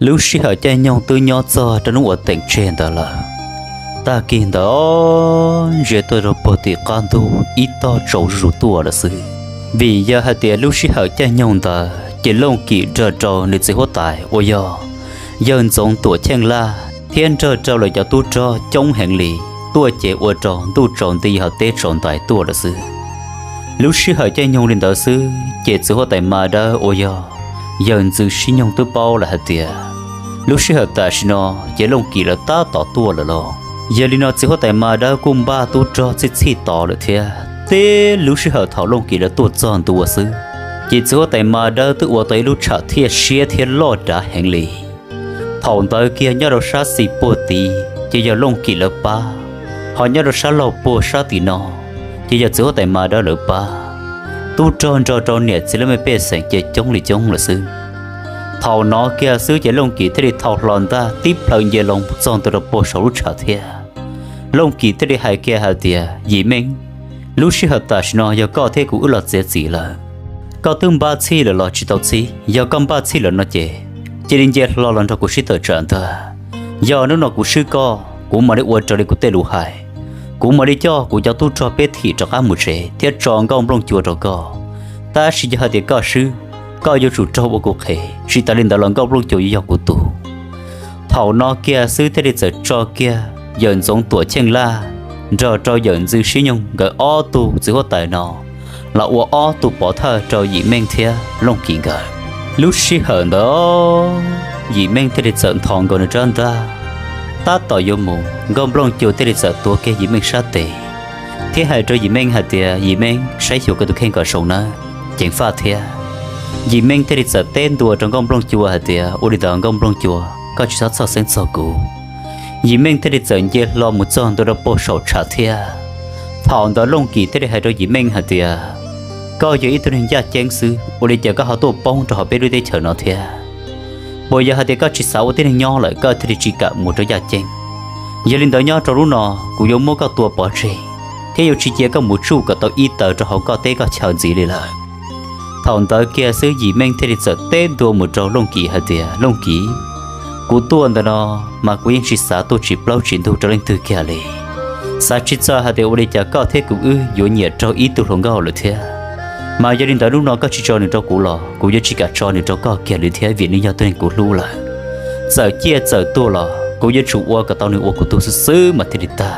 Lub sij hawm caij nyoog twb nyob txog rau hnub uas teem tseg ntawd lawm. Tag kis ntawd ntsia tuaj rau puag tim qab ntug ib tog tsaus zuj zus tuaj lawm xwb. Vim yog hais tias lub sij hawm caij nyoog ntawd ces Looj Kim nrog rau nws txiv huab tais uas yog yawg Ntxoov Tuam Cheej Laj thiab nrog rau lawv cov tub rog coob heev li tuaj ces ua rau ntuj tsaus nti ho teb tsaus ntais tuaj lawm xwb. Lub sij hawm caij nyoog li ntawd xwb ces txiv huab tais Ma Dawb uas yog yawg Ntxwg Sib Nyoog twb paub lawm hais tias lub sij hawm tam sim no ces Looj Kim lawv tab tom tuaj lawm los. Yog li no txiv huab tais Ma Dawb kuj npaj tub rog txhij txhij tod lawm thiab. Tib lub sij hawm thaum Looj Kim lawv tuaj txog ntua xwb, ces txiv huab tais Ma Dawb twb ua tau ib lub tsham thiaj siab thiab loj dav heev li. Thaum ntawd kiag nyob rau sab xis puag tid ces yog Looj Kim lawv pab, ho nyob rau sab laug puag sab tim no ces yog txiv huab tais Ma Dawb lawv pab. Tub rog nrog rau niam txiv laj mej pej xeem ces coob li coob lawm xwb. Thaum no kiag xwb ces Looj Kim thiaj li thau hlo ntaj tib plhaw nce los txog ntua rau puag saum lub tsham thiab. Looj Kim thiaj li hais kiag hais tias, Yim Meej, lub sij hawm tam sim no yog koj thiab kuv wb los txiav txim lawm. Koj twb npaj txhij lawm los tsis tau txhij? Yog koj npaj txhij lawm no ces cia li nce hlo los nrog kuv sib tawm tsam ntag. Yog hnub no kuv swb koj, kuv mam li ua raws li kuv tej lus hais. Kuv mam li coj kuv cov tub rog peb thim rov qab mus tsev thiab tso Nkauj Nplooj Cua rau koj. Tab sis yog hais tias koj swb, koj yuav tsum raug ua kuv qhev, tsis tas li ntawd los Nkauj Nplooj Cua yuav yog kuv tug. Thaum no kiag xwb thiaj li txawm tso kiag yawm Ntxoov Tuam Cheej Laj nrog rau yawm Ntxwg Sib Nyoog nkawd ob tug txiv huab tais no los ua ob tug pov thawj rau Yim Meej thiab Looj Kim nkawd. Lub sij hawm ntawd Yim Meej thiaj li txawm nthos nkaus nws rab ntaj, tab tom yuav mus, Nkauj Nplooj Cua thiaj li txawm tuav kiag Yim Meej sab tes thiab hais rau Yim Meej hais tias, Yim Meej, saib xyuas koj tus kheej kom zoo nawb, ceev faj thiab. Yim Meej thiaj li txawm teb ntua rau Nkauj Nplooj Cua hais tias, Ua li ntawd Nkauj Nplooj Cua, koj tsis txhob txhawj xeeb txog kuv. Yim Meej thiaj li txawm nce hlo mus txog ntua rau puag saum tsham thiab. Thaum ntawd Looj Kim thiaj li hais rau Yim Meej hais tias, Koj yog ib tug neeg yaj ceeb xwb, ua li cas koj ho tuaj poob rau hauv peb lub teb chaws no thiab? Puas yog hais tias koj tsis xav ua tib neeg nyob lawm koj thiaj li tsis kam mus rau yaj ceeb? Yog li ntawd nyob rau lub no, kuv yuav muab koj tua pov tseg thiab yuav tsis cia koj mus tsuj kom tau ib taws rau hauv koj teb koj chaw ntxiv li lawm. Thaum ntawd kiag xwb Yim Meej thiaj li txawm teb ntua mus rau Looj Kim hais tias, Looj Kim, kuv tuaj ntawm no mas kuv yeej tsis xav tuaj tsis plaub tsis ntug rau leej twg kiag li. Xav tsis txog hais tias ua li cas koj thiab kuv wb yuav nyiam raug ib tug hluas nkauj lawm thiab. Mas yog li ntawd hnub no koj tsis tso nws rau kuv los kuv yuav tsis kam tso nws rau koj kiag li thiab, vim nws yog tus neeg kuv hlub lawm. Txawm ciaj txawm tuag los kuv yuav tsum ua kom tau nws ua kuv tug xwb xwb mas thiaj li tag.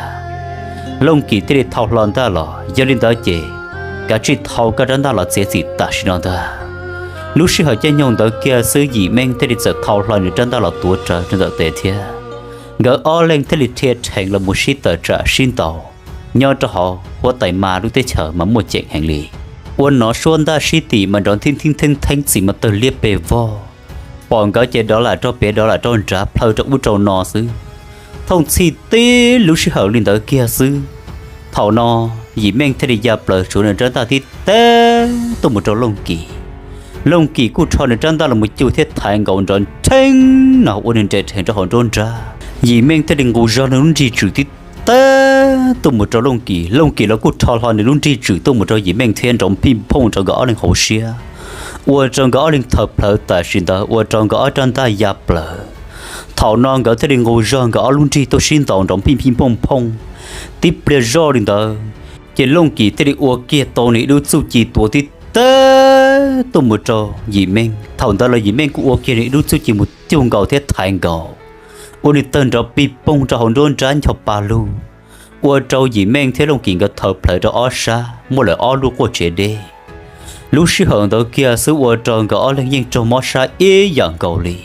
Looj Kim thiaj li thau hlo ntaj los, Yog li ntawd ces kav tsij thau koj rab ntaj los txiav txim tam sim no ntag. Lub sij hawm caij nyoog ntawd kiag xwb Yim Meej thiaj li txawm thau hlo nws rab ntaj los tuav rawv rau ntawm tes thiab. Nkawd ob leeg thiaj li rhia rheev los mus sib tawm tsam sib ntaus nyob rau hauv huab tais Ma lub teb chaws mas muaj ceem heev li. Ua nov suab ntaj sib tim mas nrov nthib nthib theeb theeb txim mas tawg liab pes vog. Pom nkawd ces dov lam rau pem dov lam rau nrad plhaw rau ub rau no xwb. Thooj txhij tib lub sij hawm li ntawd kiag xwb, thaum no Yim Meej thiaj li ya plaws tsuav nws rab ntaj tib teb tuaj mus rau Looj Kim. Looj Kim kuj rho nws rab ntaj los mus cuj thiab thaiv nkaus nrov nrheeb no ua nws nres rhees rau hauv nruab nrab. Yim Meej thiaj li nqus zog nws lub nrig tswm tib teb tuaj mus rau Looj Kim. Looj Kim los kuj rho hlo nws lub nrig tswm tuaj mus rau Yim Meej thiab nrov phij phooj rau nkawd ob leeg hauv siab, ua rau nkawd ob leeg thaw plawv tam sim ntawd ua rau nkawd ob rab ntaj ya plaws. Thaum no nkawd thiaj li nqus zog nkawd ob lub nrig tuaj sib ntaus nrov phij phij phooj phooj tib pliag zoj li ntawd, ces Looj Kim thiaj li ua kiag tau nws ib lub txuj ci tuav tib teb tuaj mus rau Yim Meej. Thaum ntawd los Yim Meej kuj ua kiag nws ib lub txuj ci mus cuj nkaus thiab thaiv nkaus, ua nws tawg nrov pij poog rau hauv nruab nrab ncho pa lug, ua rau Yim Meej thiab Looj Kim nkawd thaw plawv rau ob sab muaj lawm ob lub quaj tsev deb. Lub sij hawm ntawd kiag xwb ua rau nkawd ob leeg yeej raug mob sab ib yam nkaus li,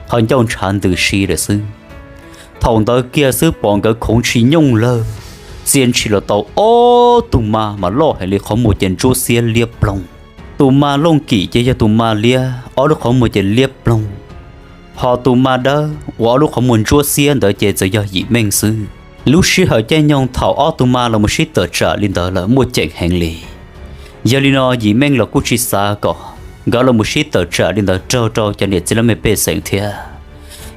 qhov ncauj ntshav ntws si lawm xwb. Thaum ntawd kiag xwb pom nkawd khoov tsis nyooj lawg, txia ntshis los tau ob tug ma mas loj heev li, qhov muag ces ntsuab xiab liab ploog. Tus ma Looj Kim ces yog tus ma liab, ob lub qhov muag ces liab ploog. Ho tus ma dawb uas ob lub qhov muag ntsuab xiab ntawd ces txawm yog Yim Meej xwb. Lub sij hawm caij nyoog thaum ob tug ma los mus sib tawm tsam li ntawd lawm muaj ceem heev li. Yog li no Yim Meej los kuj tsis xav kom nkawd los mus sib tawm tsam li ntawd raug rau cov niam txiv laj mej pej xeem thiab.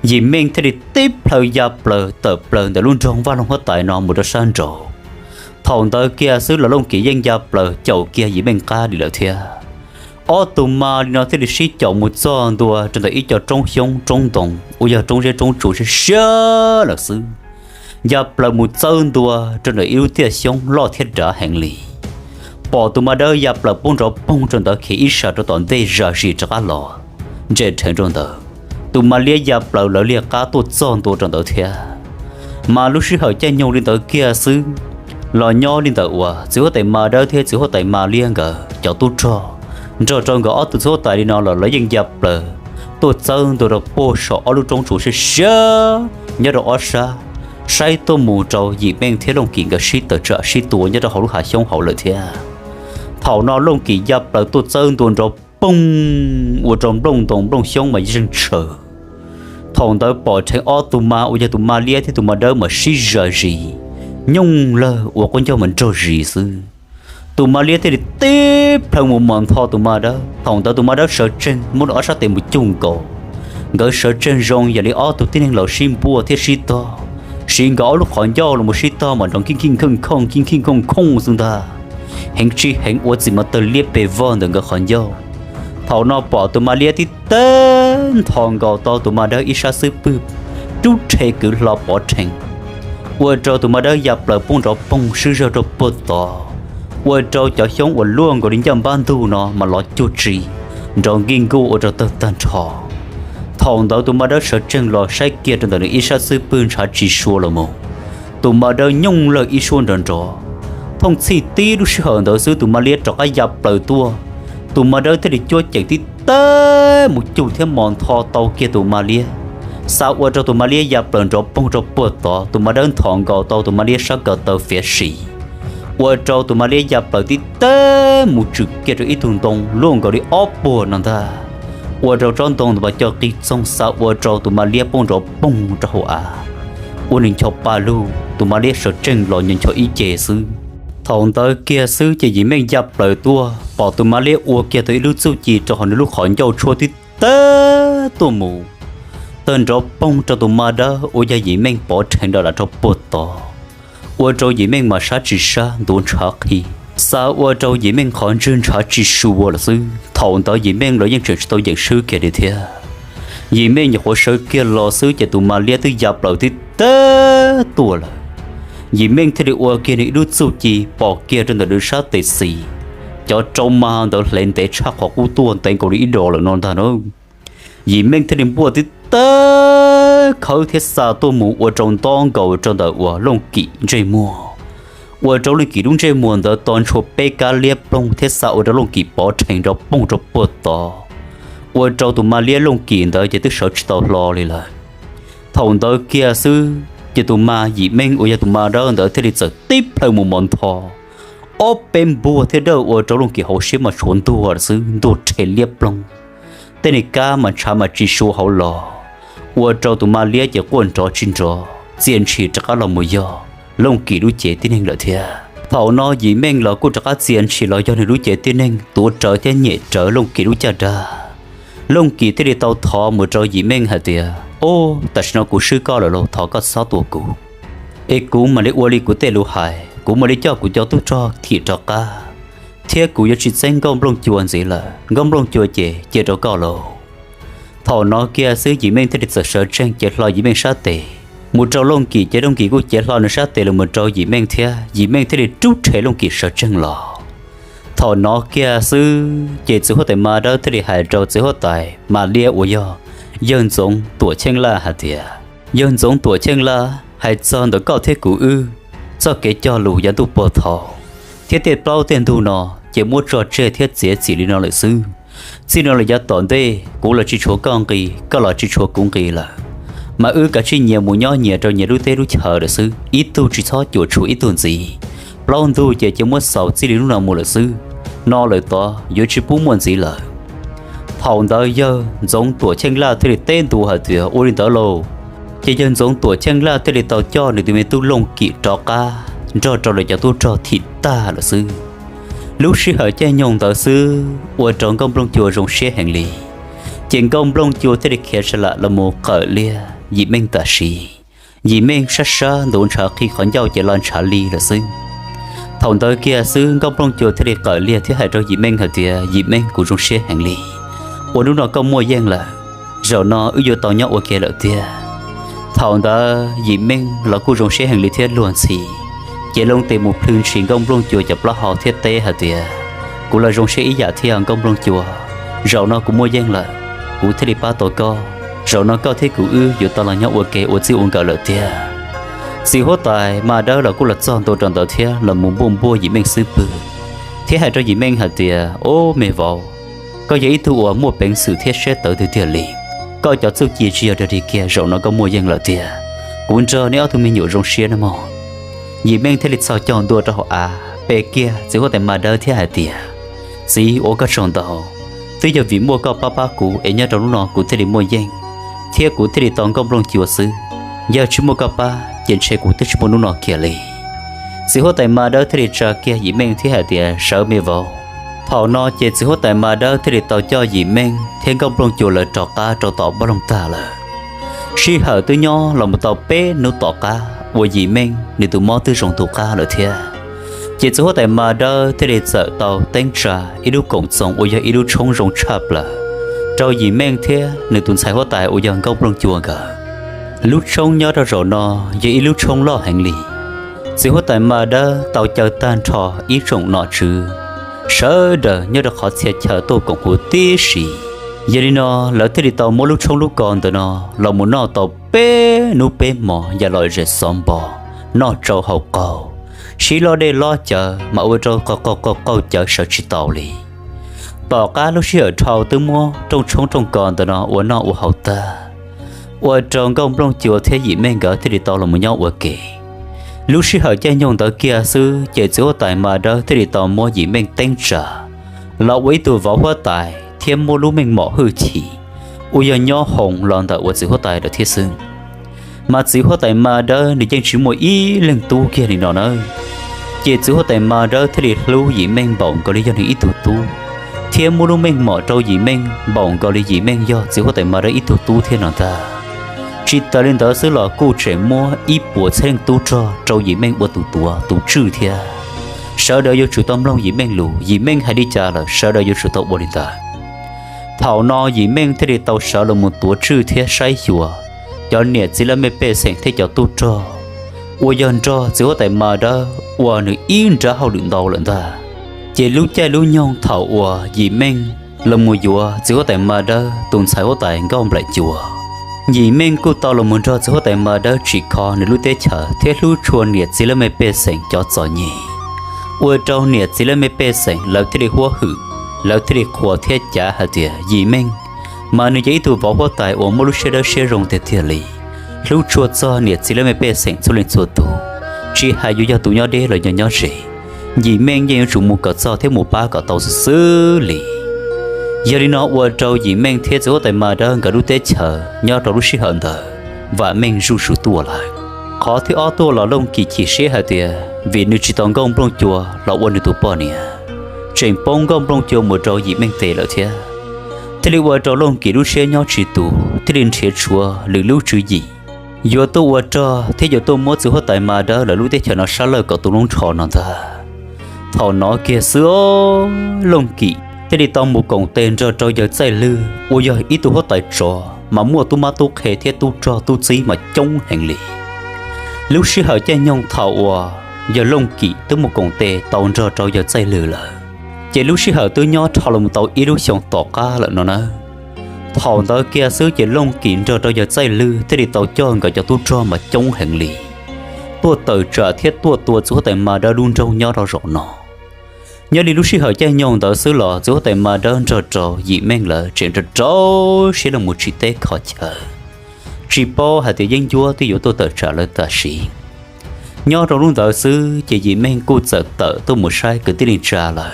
Yim Meej thiaj li tib plhaw ya plaws tawm plaws ntawm lub nroog Vaj Loog Huab Tais no mus rau sab nraud. Thaum ntawd kiag xwb los Looj Kim yeej ya plaws caum kiag Yim Meej qab li lawm thiab. Ob tug ma li no thiaj li sib caum mus txog ntua rau ntawm ib co roob xyoob roob ntoo uas yog roob zeb roob tsuas siab siab lawm xwb, ya plaws mus txawb ntua rau ntawm ib lub tiaj xyoob loj thiab dav heev li. Pom tus ma dawb ya plaws poob nrov poog rau ntawd khiav ib sab rau tom ntej zam zis rov qab los, ntsia dheev rau ntawd, tus ma liab ya plaws lawv liaj qab tuaj txog ntua rau ntawd thiab. Mas lub sij hawm caij nyoog li ntawd kiag xwb, los nyob li ntawm uas txiv huab tais ma dawb thiab txiv huab tais ma liab nkawd cov tub rog nrog rau nkawd ob tug txiv huab tais li no los lawv yeej ya plaws tuaj txawb ntua rau puag saum ob lub roob tsuas siab siab nyob rau ob sab, saib tuaj mus rau Yim Meej thiab Looj Kim nkawd sib tawm tsam sib tua nyob rau hauv lub hav xyoob hauv lawm thiab. Thaum no Looj Kim ya plaws tuaj txawb ntua nrov poog ua rau nplooj ntoo nplooj xyoob mas yeej tshaws. Thaum ntawd pom dheev ob tug ma uas yog tus ma liab thiab tus ma dawb mas sib zam zis, nyooj lawg ua quab ncauj mas nrog zis xwb. Tus ma liab thiaj li tib plhaw mus mos ntho tus ma dawb. Thaum ntawd tus ma dawb sawv tsees muab nws ob sab tes mus cuj nkaus, nkawd sawv tsees zoo yam li ob tug tib neeg los sib npuaj thiab sib tog, siv nkawd ob lub qhov ncauj los mus sib tog mas nrov nkij nkij nkhooj nkhooj nkij nkij nkhooj nkhooj xwb ntag. Heev tsis heev ua txim mas tawg liab pes vog ntawm nkawd qhov ncauj. Thaum no pom tus ma liab tib teb ntho nkaus tau tus ma dawb ib sab xub pwg, rub rhe kwv hlo pov rhees, ua rau tus ma dawb ya plaws poob nrov poog swb zawg rau puag tod, ua rau cov xyoob uas luaj nkaus li ncaj npab ntug no mas lov cuag tsi, nrov nkij nkuj ua rau tawg tag nrho. Thaum ntawd tus ma dawb sawv tsees los saib kiag rau ntawm nws ib sab xub pwg ntshav tsis sua los mus, tus ma dawb nyooj lawg ib suab nrov nrov. Thooj txhij tib lub sij hawm ntawd xwb tus ma liab rov qab ya plaws tuaj, tus ma dawb thiaj li cuab ceem tib teb mus cuj thiab mos ntho tau kiag tus ma liab. Xa ua rau tus ma liab ya plaws nrov poog rau puag tod, tus ma dawb nthos nkaus tau tus ma liab sab ko taw fiav sim, ua rau tus ma liab ya plaws tib teb mus tswm kiag rau ib tug ntoo luaj nkaus li ob puag no ntag, ua rau tsob ntoo ntawd mas co qis txoog xa ua rau tus ma liab poob nrov poog rau hauv av, ua nws ncho pa lug, tus ma liab sawv tsees los nyo ncho ib ce xwb. Thaum ntawd kiag xwb ces Yim Meej ya plaws tuaj pom tus ma liab ua kiag tau ib lub txuj ci rau hauv nws lub qhov ncauj tshuab tib teb tuaj mus, tawg nrov poog rau tus ma dawb uas yog Yim Meej pov rhees rau lam rau puag tod, ua rau Yim Meej mas sab tsis sab ntuav ntshav qhi, xa ua rau Yim Meej qhov ntswg ntshav tsis sua lawm xwb. Thaum ntawd Yim Meej los yeej tseem tsis tau yeem swb kiag li thiab. Yim Meej nyuam qhuav sawv kiag los xwb ces tus ma liab twb ya plaws tib teb tuaj lawm. Yim Meej thiaj li ua kiag nws ib lub txuj ci pom kiag rau ntawm nws sab tes xis, cov rau ma ntawd hle ntev tshaj qhov qub tuaj ntev nkaus li ib dos lawm no ntag na. Yim Meej thiaj li npuaj tib teb khawb thiab xa tuaj mus ua rau nto nkaus rau ntawm uas Looj Kim ntsej muag, ua rau Looj Kim lub ntsej muag ntawd to ntshua peb kab liab ploog thiab xa ua rau Looj Kim pov rhees nrov poog rau puag tod, ua rau tus ma liab Looj Kim ntawd ces twb sawv tsis tau hlo li lawm. Thaum ntawd kiag xwb ces tus ma Yim Meej uas yog tus ma dawb ntawd thiaj li txawm tib plhaw mus mos ntho ob peb npuag thiab dawj ua rau Looj Kim hauv siab mas tshuav ntuag lawm xwb, ntuag rhe liab ploog. Tej niag kab mas ntshav mas tsis sua hauv los, ua rau tus ma liab ces quaj nrov tsis nrov, txia ntshis rov qab los mus yog Looj Kim lub cev tib neeg lawm thiab. Thaum no Yim Meej los kuj rov qab txia ntshis los yog nws lub cev tib neeg, tuav rawv thiab nyem rawv Looj Kim lub caj dab. Looj Kim thiaj li tau thov mus rau Yim Meej hais tias, Ub, tam sim no kuv swb koj lawm lauj, thov koj txhob tua kuv, es kuv mam li ua li kuv tej lus hais, kuv mam li coj kuv cov tub rog thim rov qab, thiab kuv yuav tsis txeeb Nkauj Nplooj Cua ntxiv lawm. Nkauj Nplooj Cua ces cia rau koj lauj. Thaum no kiag xwb Yim Meej thiaj li txawm sawv tsees cev hlo Yim Meej sab tes mus rau Looj Kim, ces Looj Kim kuj cev hlo nws sab tes los mus rau Yim Meej thiab. Yim Meej thiaj li rub rhe Looj Kim sawv tsees los. Thaum no kiag xwb ces txiv huab tais Ma Dawb thiaj li hais rau txiv huab tais Ma Liab uas yog yawg Ntxoov Tuam Cheej Laj hais tias, Yawg Ntxoov Tuam Cheej Laj, hais txog ntawm koj thiab kuv wb txoj kev cog lus yav ntuj puag thaum thiab tej plaub tej ntug no ces muab tso tseg thiab txiav txim li no lawm xwb. Txij no lawm yav tom ntej kuv los tsis tshuav koj nqi, koj los tsis tshuav kuv nqi lawm. Mas wb kav tsij nyias mus nyob nyias rau nyias lub teb lub chaw lawm xwb, ib tug tsis txhob cuam tshuam ib tug ntxiv. Plaub ntug ces cia muab xaus txij li hnub no mus lawm xwb. No lawm tod yuav tsis pub muaj ntxiv lawm. Thaum ntawd yawg Ntxoov Tuam Cheej Laj thiaj li teb ntua hais tias, Ua li ntawd lauj. Ces yawg Ntxoov Tuam Cheej Laj thiaj li tau coj nws tus me tub Looj Kim rov qab nrog rau lawv cov tub rog thim tag lawm xwb. Lub sij hawm caij nyoog ntawd xwb ua rau Nkauj Nplooj Cua zoo siab heev li. Ces Nkauj Nplooj Cua thiaj li khiav sa lam los mus qawm liaj Yim Meej tam sim. Yim Meej sab sab ntuav ntshav qhi qhov ncauj ces lo ntshav li lawm xwb. Thaum ntawd kiag xwb Nkauj Nplooj Cua thiaj li qawm liag thiab hais rau Yim Meej hais tias, Yim Meej, kuv zoo siab heev li uas hnub no koj muaj yeej lawm, zaum no wb yuav tau nyob ua ke lawm tiag. Thaum ntawd Yim Meej los kuj zoo siab heev li thiab luag ntxhi, ces loo tes mus plhws ntshis Nkauj Nplooj Cua cov plaub hau thiab teb hais tias, Kuv los zoo siab ib yam thiab Nkauj Nplooj Cua, zaum no kuv muaj yeej lawm, kuv thiaj li pab tau koj, zaum no koj thiab kuv wb yuav tau los nyob ua ke ua txij ua nkawm lawm tiag. Txiv huab tais Mas Dawb los kuj los txog ntua rau ntawd thiab los mus npuaj npuaj Yim Meej xub pwg thiab hais rau Yim Meej hais tias, Ob, me vauv, koj yog ib tug uas muaj peev xwm thiab siab tawv tiag tiag li. Koj cov txuj ci tsis yog dag dig kiag, zaum no koj muaj yeej lawm tiag. Kuv nrog nej ob tug me nyuam zoo siab nawb mog. Yim Meej thiaj li txhos caug ntua rau hauv av pe kiag txiv huab tais Mas Dawb thiab hais tias, Txiv, ua koj tsaug ntau, twb yog vim muaj koj pab pab kuv es nyob rau hnub no kuv thiaj li muaj yeej thiab kuv thiaj li tau Nkauj Nplooj Cua xwb. Yog tsis muaj koj pab ces ntshe kuv twb tsis muaj hnub no kiag li. Txiv huab tais Mas Dawb thiaj li tsa kiag Yim Meej thiab hais tias, Sawv, me vauv. Thaum no ces txiv huab tais Mas Dawb thiaj li tau coj Yim Meej thiab Nkauj Nplooj Cua lawv rov qab rau tom npaj loog tag lawm. Sij hawm twb nyob los mus tau peb hnub tom qab uas Yim Meej nws tus mob twb zoo tu qab lawm thiab, ces txiv huab tais Mas Dawb thiaj li txawm tau teeb tsa ib lub koom txoos uas yog ib lub tshoob zoo tshaj plaws rau Yim Meej thiab nws tus ntxhais huab tais uas yog Nkauj Nplooj Cua nkawd. Lub tshoob nyob rau zaum no yog ib lub tshoob loj heev li. Txiv huab tais Mas Dawb tau caw tag nrho ib tsoom nom tswv sawv daws nyob rau qhov txhia chaw tuaj koom hu tib si. Yog li no lawv thiaj li tau muab lub tshoob lub ko ntawm no los mus noj tau peb hnub peb hmo yam lom zem xov npo, noj tsau haus qaug, sib lob dej lob cawv mas ua rau qaug qaug qaug cawv sawv tsis tau li. Tom qab lub sij hawm dhau twb muab rooj tshoob rooj ko ntawm no ua noj ua haus tag, ua rau Nkauj Nplooj Cua thiab Yim Meej nkawd thiaj li tau los mus nyob ua ke. Lub sij hawm caij nyoog ntawd kiag xwb ces txiv huab tais Mas Dawb thiaj li tau muab Yim Meej teeb tsa los ua ib tug vauv huab tais thiab muab lub meej mom hwj chim uas yog nyob hoov los ntawm uas txiv huab tais lawm thiab xwb. Mas txiv huab tais Mas Dawb nws yeej tsis muaj ib leeg tub kiag li no nawb. Ces txiv huab tais Mas Dawb thiaj li hlub Yim Meej npaum nkaus li yog nws ib tug tub, thiab muab lub meej mom rau Yim Meej npaum nkaus li Yim Meej yog txiv huab tais Mas Dawb ib tug tub thiab no ntag. Tsis tas li ntawd xwb los kuj tseem muab ib puas txhiab leej tub rog rau Yim Meej ua tus tuav tus tswj thiab. Sawv daws yuav tsum tau mloog Yim Meej lus, Yim Meej hais li cas lawm sawv daws yuav tsum tau ua li ntawd. Thaum no Yim Meej thiaj li tau sawv los mus tuav tswj thiab saib xyuas cov niam txiv laj mej pej xeem thiab cov tub rog uas yog nrog txiv huab tais Mas Dawb ua nws ib nrab hauj lwm ntau lawm ntag. Ces lub caij lub nyoog thaum uas Yim Meej los mus yuav txiv huab tais Mas Dawb tus ntxhais huab tais Nkauj Nplaim Cua, Yim Meej kuj tau los mus nrog txiv huab tais Mas Dawb tsim kho nws lub teb chaws thiab hlub tshua niam txiv laj mej pej xeem cov txom nyem, ua rau niam txiv laj mej pej xeem lawv thiaj li huab hwm, lawv thiaj li qhuas thiab cav hais tias Yim Meej mas nws yog ib tug vauv huab tais uas muaj lub siab dawb siab zoo tiag tiag li, hlub tshua txog niam txiv laj mej pej xeem txhua leej txhua tus, tsis hais yuav yog tus nyob deb los yog nyob ze, Yim Meej yeej yuav tsum mus kom txog thiab mus pab kom tau xwb xwb li. Yog li no ua rau Yim Meej thiab txiv huab tais Mas Dawb nkawd lub teb chaws nyob rau lub sij hawm ntawd vam meej zuj zus tuaj lawm. Qhov thib ob tuaj los Looj Kim chim siab hais tias vim nws tsis tau Nkauj Nplooj Cua los ua nws tus poj niam, tseem poob Nkauj Nplooj Cua mus rau Yim Meej tes lawm thiab, thiaj li ua rau Looj Kim lub siab nyob tsis tus thiaj li nrhiav tshuav lwm lub tswv yim yuav tuaj ua rog thiab yuav tuaj muab txiv huab tais Mas Dawb lawv lub teb chaws no sab lawj kom tu lub nrho no ntag. Thaum no kiag xwb Looj Kim thiaj li tau mus koom tes nrog rau yawg Txaij Lwg uas yog ib tug huab tais tsov mas muaj tub mab tub qhe thiab tub rog tub txib mas coob heev li. Lub sij hawm caij nyoog thaum uas yawg Looj Kim twb mus koom tes tau nrog rau yawg Txaij Lwg lawm, ces lub sij hawm twb nyob dhau los tau ib lub xyoos tom qab lawm no nawb. Thaum ntawd kiag xwb ces Looj Kim nrog rau yawg Txaij Lwg thiaj li tau coj nkawd cov tub rog mas coob heev li tuaj tawm tsam thiab tuaj tua txiv huab tais Mas Dawb lub nroog nyob rau zaum no. Nyob li lub sij hawm caij nyoog ntawd xwb los txiv huab tais Mas Dawb nrog rau Yim Meej lawv tseem rau rau siab los mus tsim teb kho chaw, tsis paub hais tias yeeb ncuab twb yuav tuaj tawm tsam lawv tam sim. Nyob rau lub ntawd xwb ces Yim Meej kuj txawm tawm tuaj mus saib kwv tij neej tsa lawm,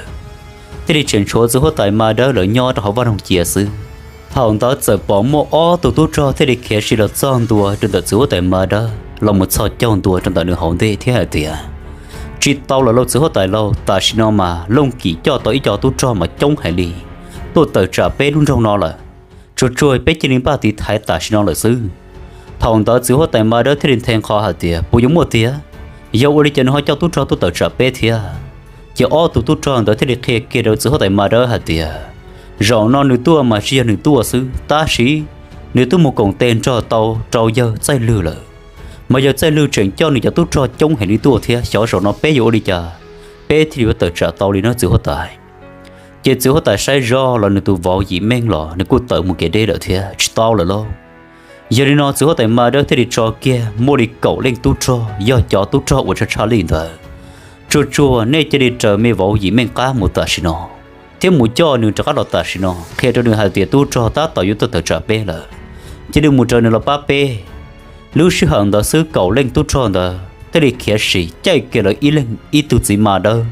thiaj li tseem tshuav txiv huab tais Mas Dawb lawv nyob rau hauv vaj loog cia xwb. Thaum ntawd txawm pom muaj ob tug tub rog thiaj li khiav sis los txog ntua rau ntawm txiv huab tais Mas Dawb los mus txhos caug ntua rau ntawm nws hauv ntej thiab hais tias, Tsis tau lawm lauj txiv huab tais lauj, tam sim no mas Looj Kim coj tau ib co tub rog mas coob heev li tuaj tawm tsam peb lub nroog no lawm. Tsuag tsuag peb cia li npaj tiv thaiv tam sim no lawm xwb. Thaum ntawd txiv huab tais Mas Dawb thiaj li nthe nqho hais tias, Puas yuav muaj tiag? Yog ua li cas nws ho coj tub rog tuaj tawm tsam peb thiab? Ces ob tug tub rog ntawd thiaj li qhia kiag rau txiv huab tais Mas Dawb hais tias, zaum no nws tuaj mas tsis yog nws tuaj xwb, tab sis nws twb mus koom tes nrog tau rau yawg Txaij Lwg lawm. Mas yawg Txaij Lwg tseem coj nws cov tub rog coob heev li tuaj thiab, xyov zaum no peb yuav ua li cas peb thiaj li yuav tawm tsam tau li no txiv huab tais. Ces txiv huab tais saib zoj los nws tus vauv Yim Meej los nws kuj tawm mus kev deb lawm thiab tsis tau lawm lauj. Yog li no txiv huab tais Mas Dawb thiaj li tso kiag muaj li kaum leej tub rog, yog cov tub rog uas tshaj tshaj li ntawd, tsuag tsuag nej cia li raws me vauv Yim Meej qab mus tam sim no, thiab mus coj nws rov qab los tam sim no, qhia rau nws hais tias tub rog tab tom yuav tuaj tawm tsam peb lawm, cia li mus raws nws los pab peb. Lub sij hawm ntawd xwb kaum leej tub rog ntawd thiaj li khiav sim caij kiag lawv ib leeg ib tug txiv Mas Dawb.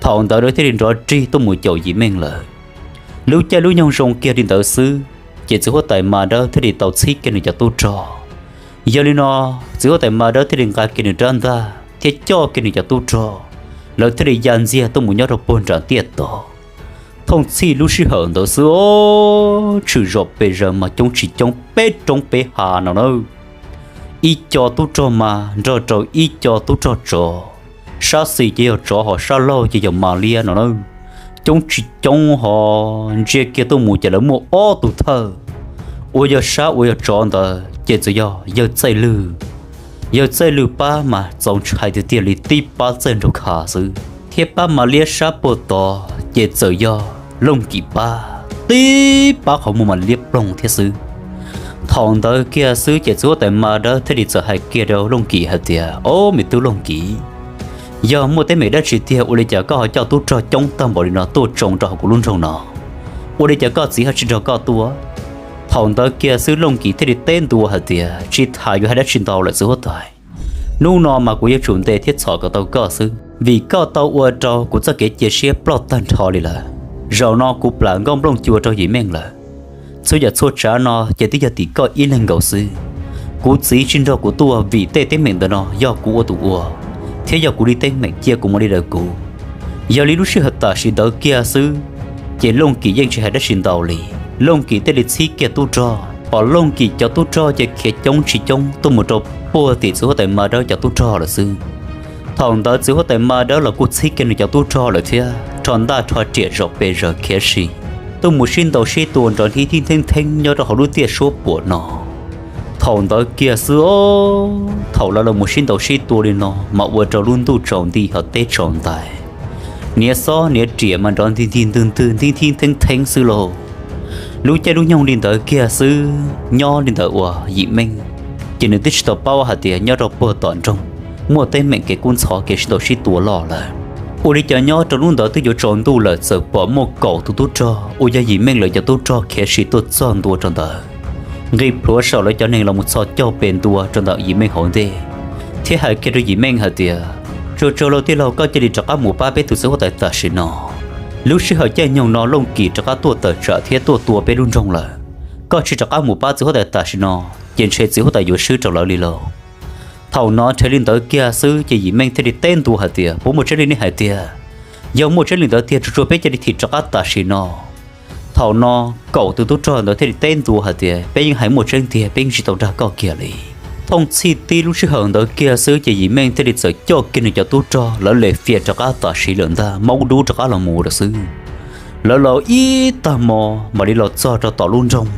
Thaum ntawd lawv thiaj li nrov rig tuaj mus caum Yim Meej lawm. Lub caij lub nyoog zoo kiag li ntawd xwb, ces txiv huab tais Mas Dawb thiaj li tau txhib kiag nws cov tub rog. Yog li no, txiv huab tais Mas Dawb thiaj li nqa kiag nws rab ntaj thiab coj kiag nws cov tub rog, lawv thiaj li ya ntxiag tuaj mus nyob rau puag nram tiaj tod. Thooj txhij lub sij hawm ntawd xwb, tshwm zom pes zaws mas coob tsis coob peb roob peb hav no na, ib co tub rog mas nrog rau ib co tub rog tsov, sab xis ces yog tsov ho sab laug ces yog mas liab no na. Coob tsis coob ho ntsia kiag tuaj mus ces lawv muaj ob tug thawj, uas yog sab uas yog tsov ntawd ces txawm yog yawg Txaij Lwg. Yawg Txaij Lwg pab mas txaus ntshai tiag tiag li, tib pab txaij nraug kha xwb, thiab pab mas liab sab puag tod ces txawm yog Looj Kim pab, tib pab qhov muag mas liab ploog thiab xwb. Thaum ntawd kiag xwb ces txiv huab tais Mas Dawb thiaj li txawm hais kiag rau Looj Kim hais tias, Au me tub Looj Kim, yog muaj teeb meem dab tsi tiag ua li cas koj ho coj tub rog coob tag npaum li no tuaj tsoo rau hauv kuv lub nroog no? Ua li cas koj txiv ho tsis nrog koj tuaj? Thaum ntawd kiag xwb Looj Kim thiaj li teb ntua hais tias, Tsis tham yuav hais dab tsi ntau lawm txiv huab tais. Hnub no mas kuv yuav tsum ntes thiab txhom kom tau koj xwb, vim koj tau ua rau kuv txoj kev cia siab ploj tag nrho li lawm. Zaum no kuv plam nkauj nplooj cua rau Yim Meej lawm. Txhua yam txhua tsav no ces twb yog tim koj ib leeg nkaus xwb. Kuv txiv tsis nrog kuv tuaj vim tej teeb meem ntawm no yog kuv ua tus ua, thiab yog kuv li teeb meem cia kuv mam li daws kuv. Yog li lub sij hawm tam sim ntawd kiag xwb, ces Looj Kim yeej tsis hais dab tsi ntau li. Looj Kim thiaj li txhib kiag tub rog, pom Looj Kim cov tub rog ces khiav coob tsis coob tuaj mus rau puag tim txiv huab tais Mas Dawb cov tub rog lawm xwb. Thaum ntawd txiv huab tais Mas Dawb los kuj txhib kiag nws cov tub rog lawm thiab rho ntaj rho riam zom pes zaws khiav sim tuaj mus sib ntaus sib tua nrov nthib thib theeb theeb nyob rau hauv lub tiaj suab puam no. Thaum ntawd kiag xwb, thaum lawv los mus sib ntaus sib tua li no mas ua rau lub ntuj tsaus nti ho teb tsaus ntais, niam xob niam riam mas nrov ntig ntig ntwg ntwg nthib thib theeb theeb xwb lauj. Lub caij lub nyoog li ntawd kiag xwb, nyob li ntawd uas Yim Meej ces nws twb tsis tau paub hais tias nyob rau puag tom nroog muaj teeb meem kev kub ntxhov kev sib ntaus sib tua loj lawm. Ua li cas nyob rau hnub ntawd twb yuav tsaus ntuj lawm txawm pom muaj kaum tus tub rog uas yog Yim Meej lawv cov tub rog khiav sim tuaj txog ntua rau ntawd, nqis plhuav saum lawv cov neeg los mus txhos caug pes ntua rau ntawm Yim Meej hauv ntej, thiab hais kiag rau Yim Meej hais tias, Tsuag tsuag lauj tij laug, koj cia li rov qab mus pab peb tus txiv huab tais tam sim no. Lub sij hawm caij nyoog no Looj Kim rov qab tuaj tawm tsam thiab tuaj tua peb lub nroog lawm. Koj tsis rov qab mus pab txiv huab tais tam sim no, ces ntshe txiv huab tais yuav swb rau lawv li lauj. Thaum no nrhiav li ntawd kiag xwb ces Yim Meej thiaj li teb ntua hais tias, Puas muaj tseeb li nej hais tiag? Yog muaj tseeb li ntawd tiag, tsuag tsuag peb cia li thim rov qab tam sim no. Thaum no kaum tus tub rog ntawd thiaj li teb ntua hais tias, Peb yeej hais muaj tseeb tiag, peb yeej tsis tau dag koj kiag li. Thooj txhij tib lub sij hawm ntawd kiag xwb ces Yim Meej thiaj li txawm coj kiag nws cov tub rog lawv lem fias rov qab tam sim lawm ntag, maub dub rov qab los mus lawm xwb. Lawv los ib tag hmo mam li los txog rau tom lub nroog.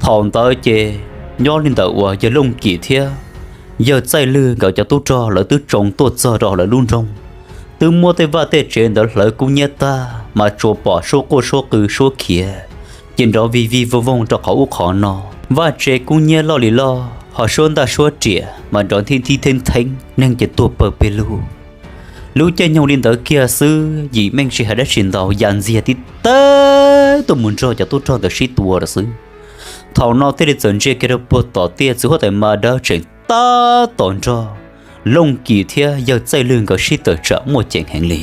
Thaum ntawd ces nyob li ntawm uas yawg Looj Kim thiab yawg Txaij Lwg nkawd cov tub rog lawv twb tsoo tuaj txog rau lawv lub nroog, twb muab tej vaj tej tsev ntawd hlawv kub hnyiab tag mas tsuas pom suab quaj suab qw suab khiav, ces nrov vig vig voog voog rau qhov ub qhov no. Vaj tse kub hnyiab loj li loj ho suab ntaj suab riam mas nrov nthib nthib theeb theeb, neeg ces tuag pawg peg lug. Lub caij nyoog li ntawd kiag xwb Yim Meej tsis hais dab tsi ntau, ya ntxiag tib teb tuaj mus nrog cov tub rog ntawd sib tua lawm xwb. Thaum no thiaj li txawm ntsia kiag rau puag tom tiaj txiv huab tais Mas Dawb tseem tab tom nrog Looj Kim thiab yawg Txaij Lwg nkawd sib tawm tsam muaj ceem heev li.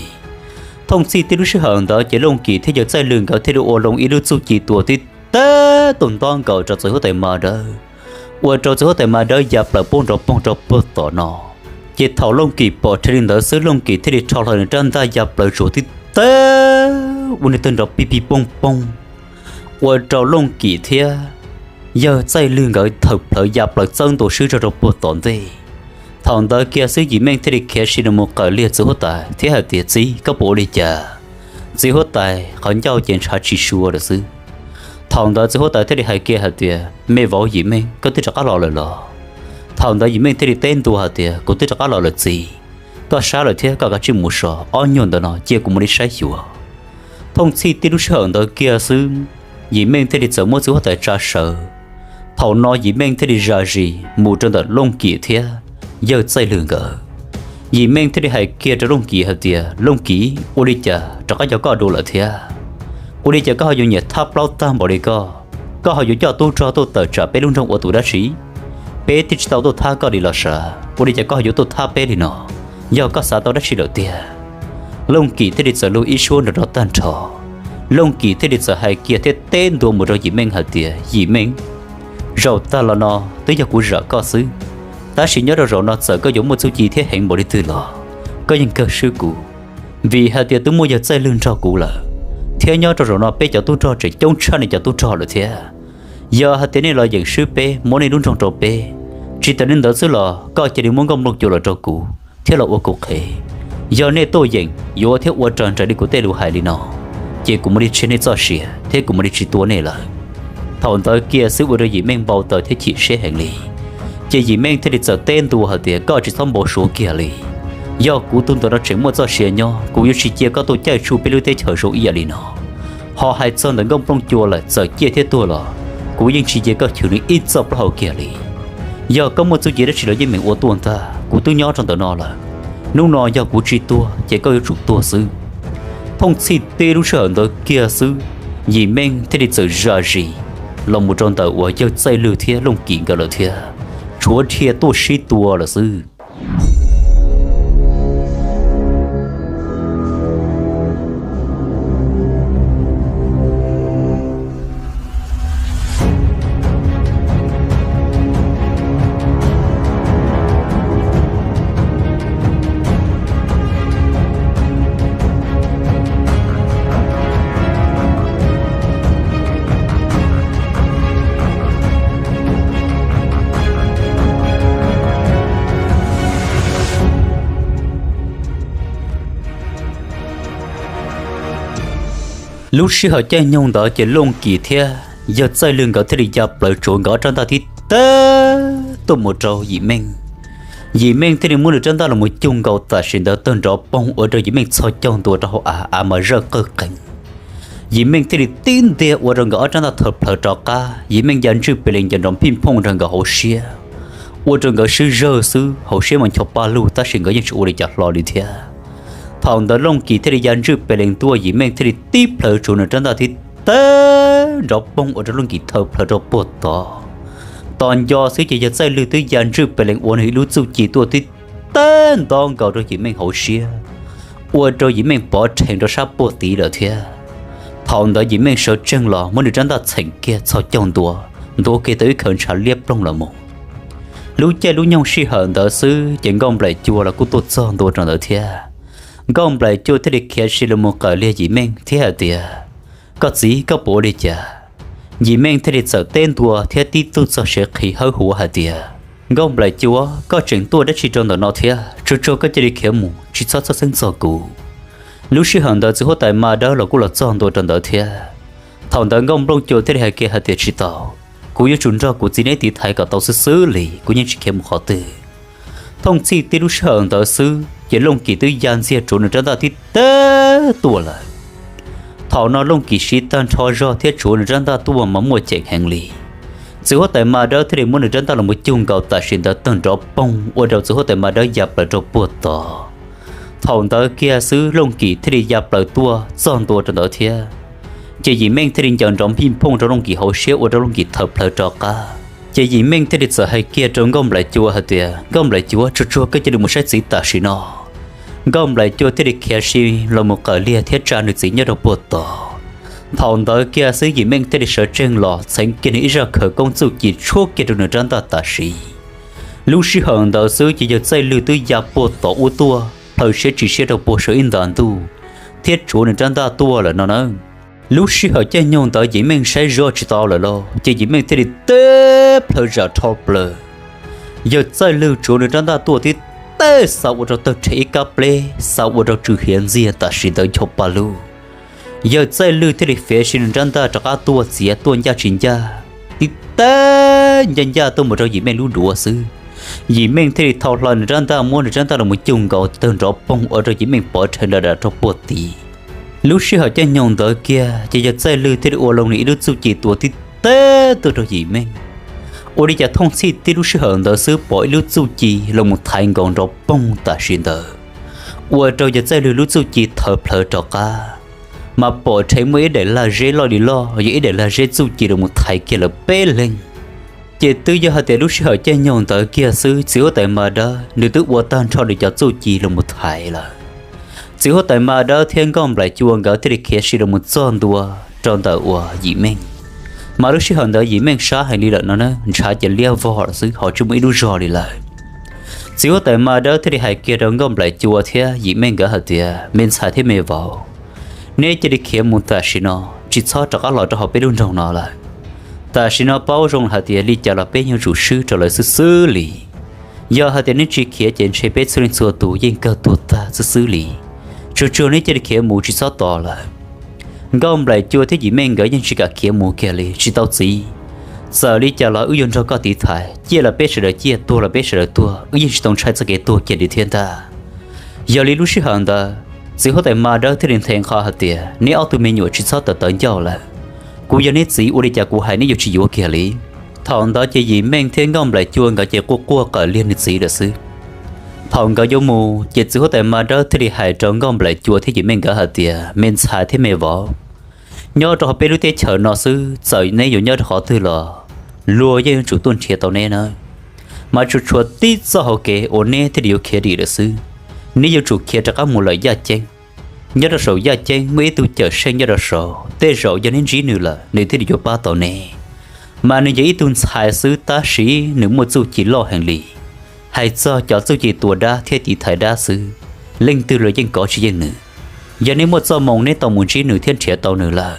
Thooj txhij tib lub sij hawm ntawd ces Looj Kim thiab yawg Txaij Lwg nkawd thiaj li ua loo ib lub txuj ci tua tib teb tuaj ntob nkaus rau txiv huab tais Mas Dawb, ua rau txiv huab tais Mas Dawb ya plaws poob nrov poog rau puag tom no. Ces thaum Looj Kim pom rhe li ntawd xwb Looj Kim thiaj li rho hlo nws rab ntaj ya plaws tsuas tib teb ua niag tawg nrov pig pig poog poog, ua rau Looj Kim thiab yawg Txaij Lwg nkawd thawm plhawv ya plaws txawb ntua swb tso rau puag tom ntej. Thaum ntawd kiag xwb Yim Meej thiaj li khiav si rau mus qawm Liag txiv huab tais thiab hais tias, Txiv, koj puas ua li cas? Txiv huab tais qhov ncauj ces ntshav tsis sua lawm xwb. Thaum ntawd txiv huab tais thiaj li hais kiag hais tias, Me vauv Yim Meej, koj twb rov qab los lawm los? Thaum ntawd Yim Meej thiaj li teb ntua hais tias, Kuv twb rov qab los lawm txiv. Koj sab lawm thiab koj kav tsij mus so, ob nyuag ntawm no cia kuv mam li saib xyuas. Thooj txhij tib lub sij hawm ntawd kiag xwb, Yim Meej thiaj li txawm muab txiv huab tais tsa sawv. Thaum no Yim Meej thiaj li zam zis mus rau ntawm Looj Kim thiab yawg Txaij Lwg nkawd. Yim Meej thiaj li hais kiag rau Looj Kim hais tias, Looj Kim, ua li cas rov qab yog koj dua lawm thiab? Ua li cas koj ho yuav nyiam thab plaub tag npaum li koj? Koj ho yuav coj tub rog tuaj tawm tsam peb lub nroog ua tus dab tsi? Peb twb tsis tau tuaj thab koj li los sav, ua li cas koj ho yuav tuaj thab peb li no? Yog koj xav tau dab tsi lawm tiag? Looj Kim thiaj li txawm lug ib suab nrov nrov tag nrho. Looj Kim thiaj li txawm hais kiag thiab teb ntua mus rau Yim Meej hais tias, Yim Meej, zaum tag los no twb yog kuv zam koj xwb, tab sis nyob rau zaum no txawm koj yuav muaj txuj ci thiab heev npaum li twg los koj yeej kawg swb kuv, vim hais tias twb muaj yawg Txaij Lwg nrog kuv lawm, thiab nyob rau zaum no peb cov tub rog tseem coob tshaj nej cov tub rog lawm thiab. Yog hais tias nej los yeem swb peb, muab nej lub nroog rau peb, tsis tas li ntawd xwb los koj cia li muab Nkauj Nplooj Cua los rau kuv thiab los ua kuv qhev. Yog nej tuaj yeem yuav thiab ua raws nraim li kuv tej lus hais li no, ces kuv mam li tseg nej txoj sia thiab kuv mam li tsis tua nej lawm. Thaum ntawd kiag xwb ua rau Yim Meej npau taws thiab chim siab heev li. Ces Yim Meej thiaj li txawm teb ntua hais tias, Koj tsis txhob npau suav kiag li. Yog kuv tus ntawm no tseem muaj txoj sia nyob, kuv yuav tsis cia koj tuaj caij tsuj peb lub teb chaws zoo ib yam li no. Ho hais txog ntawm Nkauj Nplooj Cua lawm, txawm ciaj thiab tuag los kuv yeej tsis cia koj chwv nws ib txoj plaub hau kiag li. Yog koj muaj txuj ci dab tsi los yeej meem ua tuaj ntag, kuv twb nyob rau ntawm no lawm. Hnub no yog kuv tsis tuag ces koj yuav tsum tuag xwb. Thooj txhij tib lub sij hawm ntawd kiag xwb, Yim Meej thiaj li txawm zam zis los mus rau ntawm uas yawg Txaij Lwg thiab Looj Kim nkawd lawm thiab tshuav dhia tuaj sib tua lawm xwb. Lub sij hawm caij nyoog ntawd ces Looj Kim thiab yawg Txaij Lwg nkawd thiaj li ya plaws tsuav nkawd ob rab ntaj tib tag tuaj mus rau Yim Meej. Yim Meej thiaj li muab nws rab ntaj los mus cug nkaus tam sim ntawd tawg nrov poog ua rau Yim Meej txhos caug ntua rau hauv av, av mas zawj qawg qees. Yim Meej thiaj li tib ntiag ua rau nkawd ob rab ntaj tawg plhawv rov qab, Yim Meej ya ntswj pes lees ncaws nrov phij phooj rau nkawd hauv siab, ua rau nkawd swb zawg xwb, hauv siab mas ncho paj lug tab sis nkawd yeej tsis ua li cas hlo li thiab. Thaum ntawd Looj Kim thiaj li ya ntswj pes lees tuaj, Yim Meej thiaj li tib plhaws tsuav nws rab ntaj tib tag nrov poog ua rau Looj Kim tawg plhawv rau puag tod. Tos nco xwb ces yawg Txaij Lwg twb ya ntswj pes lees ua nws ib lub txuj ci tuaj tib tag nto nkaus rau Yim Meej hauv siab, ua rau Yim Meej pov rhees rau sab puag tid lawm thiab. Thaum ntawd Yim Meej sawv tsees los muab nws rab ntaj txheem kiag txhos caug ntua, ntua kiag tau ib khawv ntshav liab ploog los mus. Lub caij lub nyoog sij hawm ntawd xwb ces Nkauj Nplaim Cua los kuj tuaj txog ntua rau ntawd thiab. Nkauj Nplaim Cua thiaj li khiav si los mus qawm Liag Yim Meej thiab hais tias, Koj txiv, koj puas ua li cas? Yim Meej thiaj li txawm teb ntua thiab tib tug txog siav qhi hawb huv hais tias, Nkauj Nplaim Cua, koj tseem tuaj dab tsi rau ntawm no thiab? Tsuag tsuag koj cia li khiav mus, tsis txhob txhawj xeeb txog kuv. Lub sij hawm ntawd txiv huab tais Ma Dawb los kuj los txog ntua rau ntawd thiab. Thaum ntawd Nkauj Nplooj Cua thiaj li hais kiag hais tias, Tsis tau, kuv yuav tsum nrog kuv txiv neb tiv thaiv kom tau xwb xwb li, kuv yeej tsis khiav mus qhov twg. Thooj txhij tib lub sij hawm ntawd xwb ces Looj Kim twb ya ntxiag tsuav nws rab ntaj tib tag tuaj lawm. Thaum no Looj Kim siv tag nrho zog thiab tsuav nws rab ntaj tuaj mas muaj ceem heev li. Txiv huab tais Ma Dawb thiaj li muab nws rab ntaj los mus cug nkaus tam sim ntawd tawg nrov poog ua rau txiv huab tais Ma Dawb ya plaws rau puag tod. Thaum ntawd kiag xwb Looj Kim thiaj li ya plaws tuaj txog ntua rau ntawd thiab. Ces Yim Meej thiaj li ncaws nrov phij phooj rau Looj Kim hauv siab ua rau Looj Kim tawg plhawv rov qab. Ces Yim Meej thiaj li txawm hais kiag rau Nkauj Nplaim Cua hais tias, Nkauj Nplaim Cua, tsuag tsuag koj cia li mus saib txiv tam sim no. Nkauj Nplaim Cua thiaj li khiav si los mus qawm Liag thiab tsa nws txiv nyob rau puag tod. Thaum ntawd kiag xwb Yim Meej thiaj li sawv tsees los txheev kiag nws ib zaj khawv koob txuj ci tshuab kiag rau nws rab ntaj tam sim. Lub sij hawm ntawd xwb ces yawg Txaij Lwg twb ya puag tom ub tuaj plhaw siab tsis siab rau puag saum ib nta ntuj thiab tsuav nws rab ntaj tuaj lawm no na. Lub sij hawm caij nyoog ntawd Yim Meej saib zoj tsis tau lawm lauj, ces Yim Meej thiaj li teb plhaw zam rho plaws. Yawg Txaij Lwg tsuav nws rab ntaj tuaj tib teb xa ua rau tawg rhe ib kab pleb, xa ua rau tsw hiav ntxiag tam sim ntawd ncho pa lug. Yawg Txaij Lwg thiaj li fiav si nws rab ntaj rov qab tuaj txiav tuaj ncaj tsis ncaj, tib teb ncaj ncaj tuaj mus rau Yim Meej lub duav xwb. Yim Meej thiaj li thau hlo nws rab ntaj, muab nws rab ntaj los mus cuj nkaus tawg nrov poog ua rau Yim Meej pov rhees nra dam rau puag tid. Lub sij hawm caij nyoog ntawd kiag ces yawg Txaij Lwg thiaj li ua loo nws ib lub txuj ci tua tib teb tuaj rau Yim Meej. Ua li cas thooj txhij tib lub sij hawm ntawd xwb pom ib lub txuj ci los mus thaiv nkaus nrov poog tam sim ntawd, ua rau yawg Txaij Lwg lub txuj ci thawv plhawv rov qab, mas pom rheev muaj ib daim lag zeb loj li loj, yog ib daim lag zeb txuj ci los mus thaiv kiag lawv peb leeg. Ces twb yog hais tias lub sij hawm caij nyoog ntawd kiag xwb txiv huab tais Ma Dawb nws twb ua tag nrho nws cov txuj ci los mus thaiv lawm. Txiv huab tais Ma Dawb thiab Nkauj Nplaim Cua nkawd thiaj li khiav si los mus txog ntua rau ntawm uas Yim Meej. Mas lub sij hawm ntawd Yim Meej sab heev li lawm no na, ntshav ces liab vog lawm xwb, ho tsis muaj ib lub zog li lawm. Txiv huab tais Ma Dawb thiaj li hais kiag rau Nkauj Nplaim Cua thiab Yim Meej nkawd hais tias, me ntxhais thiab me vauv, neb cia li khiav mus tam sim no, tsis txhob rov qab los rau hauv peb lub nroog no lawm. Tam sim no paub zoo hais tias li cas los peb yuav tsum swb rau lawv xwb xwb li. Yog hais tias neb tsis khiav ces ntshe peb txhua leej txhua tus yeej kawg tuag tag xwb xwb li. Tsuag tsuag neb cia li khiav mus tsis txhob tos lawm. Nkauj Nplaim Cua thiab Yim Meej nkawd yeej tsis kam khiav mus kiag li, tsis tau txiv. Txawm li cas los wb yuav nrog koj tiv thaiv, ciaj los peb sawv daws ciaj, tuag los peb sawv daws tuag, wb yeej tsis tau ntshai txoj kev tuag kiag li thiab ntag. Yog li lub sij hawm ntawd, txiv huab tais Ma Dawb thiaj li nthe nqho hais tias, neb ob tug me nyuam tsis txhob tawv tawv ncauj lawm. Kuv yog neb txiv, ua li cas kuv hais neb yuav tsis yuav kiag li. Thaum ntawd ces Yim Meej thiab Nkauj Nplaim Cua nkawd ces quaj quaj qawm liag nws txiv lawm xwb. Thaum nkawd yuav mus ces txiv huab tais Ma Dawb thiaj li hais rau Nkauj Nplaim Cua thiab Yim Meej nkawd hais tias, me ntxhais thiab me vauv, nyob rau hauv peb lub teb chaws no xwb, txawm neb yuav nyob rau qhov twg los luag yeej yuav tsum tuaj nrhiav tau neb nawb. Mas tsuas tshuav tib txoj hauv kev uas neb thiaj li yuav khiav dim lawm xwb. Neb yuav tsum khiav rov qab mus lawm Yaj Ceeb. Nyob rau saum Yaj Ceeb muaj ib tug cawm seej nyob rau saud, tej zaum yog neb ntsib nws lawm nws thiaj li yuav pab tau neb. Mas nws yog ib tug ntxhais xwb tab sis nws muaj txuj ci loj heev li. Hais txog cov txuj ci tua dab thiab tiv thaiv dab xwb, leej twg los yeej kov tsis yeej nws. Yog neb muaj txoj moo neb tau mus ntsib nws thiab nrhiav tau nws lawm,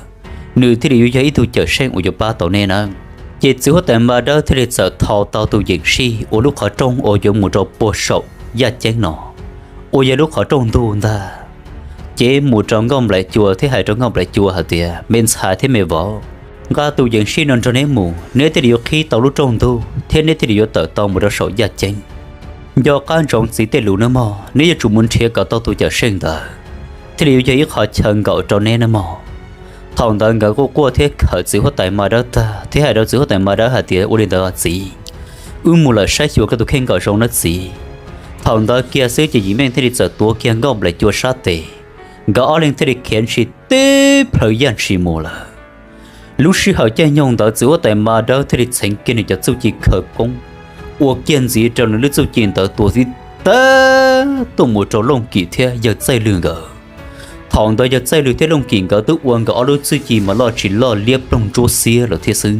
nws thiaj li yuav yog ib tug cawm seej uas yuav pab tau neb nawb. Ces txiv huab tais Ma Dawb thiaj li txawm thau tau tus Yeem Sij ua lub qhov rooj uas yuav mus rau puag saum Yaj Ceeb no, uas yog lub qhov rooj ntug ntag. Ces mus rau Nkauj Nplaim Cua thiab hais rau Nkauj Nplaim Cua hais tias, me ntxhais thiab me vauv, nqa tus Yeem Sij no nrog neb mus, neb thiaj li yuav qhib tau lub rooj ntug thiab neb thiaj li yuav tawm tau mus rau saum Yaj Ceeb. Nco qab ntsoov txiv tej lus nawb mog, neb yuav tsum mus nrhiav kom tau tus cawm seej ntawd, thiaj li yuav yog ib qho chaw nkaum rau neb nawb mog. Thaum ntawd nkawd quaj quaj thiab khawm txiv huab tais Ma Dawb tag thiab hais rau txiv huab tais Ma Dawb hais tias, ua li ntawd txiv, wb mus lawm saib xyuas koj tus kheej kom zoo nawb txiv. Thaum ntawd kiag xwb ces Yim Meej thiaj li txawm tuav kiag Nkauj Nplaim Cua sab tes, nkawd ob leeg thiaj li khiav ntshis tib plhaw yaj ntshis mus lawm. Lub sij hawm caij nyoog ntawd txiv huab tais Ma Dawb thiaj li txheev kiag nws cov txuj ci khawv koob, ua kiag ntxiv rau nws lub txuj ci ntawd tua tib teb tuaj mus rau Looj Kim thiab yawg Txaij Lwg nkawd. Thaum ntawd yawg Txaij Lwg thiab Looj Kim nkawd twb ua nkawd ob lub txuj ci mas loj tsis loj liab ploog ntsuab xiab lawm thiab xwb.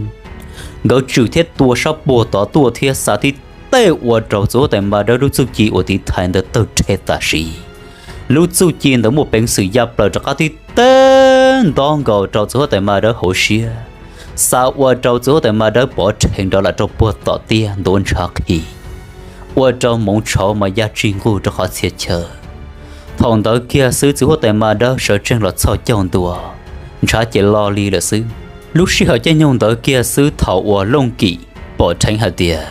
Nkawd tswm thiab tua sab puag tod tuaj thiab xa tib teb ua rau txiv huab tais Ma Dawb lub txuj ci uas tiv thaiv ntawd tawg rhe tam sim. Lub txuj ci ntawd muaj peev xwm ya plaws rov qab tib teb nto nkaus rau txiv huab tais Ma Dawb hauv siab, xa ua rau txiv huab tais Ma Dawb pov rhees nrov lam rau puag tom tiaj ntuav ntshav qhi, ua rau hmoov tshauv mas ya tsis nquj rau qhov txhia chaw. Thaum ntawd kiag xwb txiv huab tais Ma Dawb sawv tsees los txhoj caug ntua, ntshav ces lo li lawm xwb. Lub sij hawm caij nyoog ntawd kiag xwb thaum uas Looj Kim pom dheev hais tias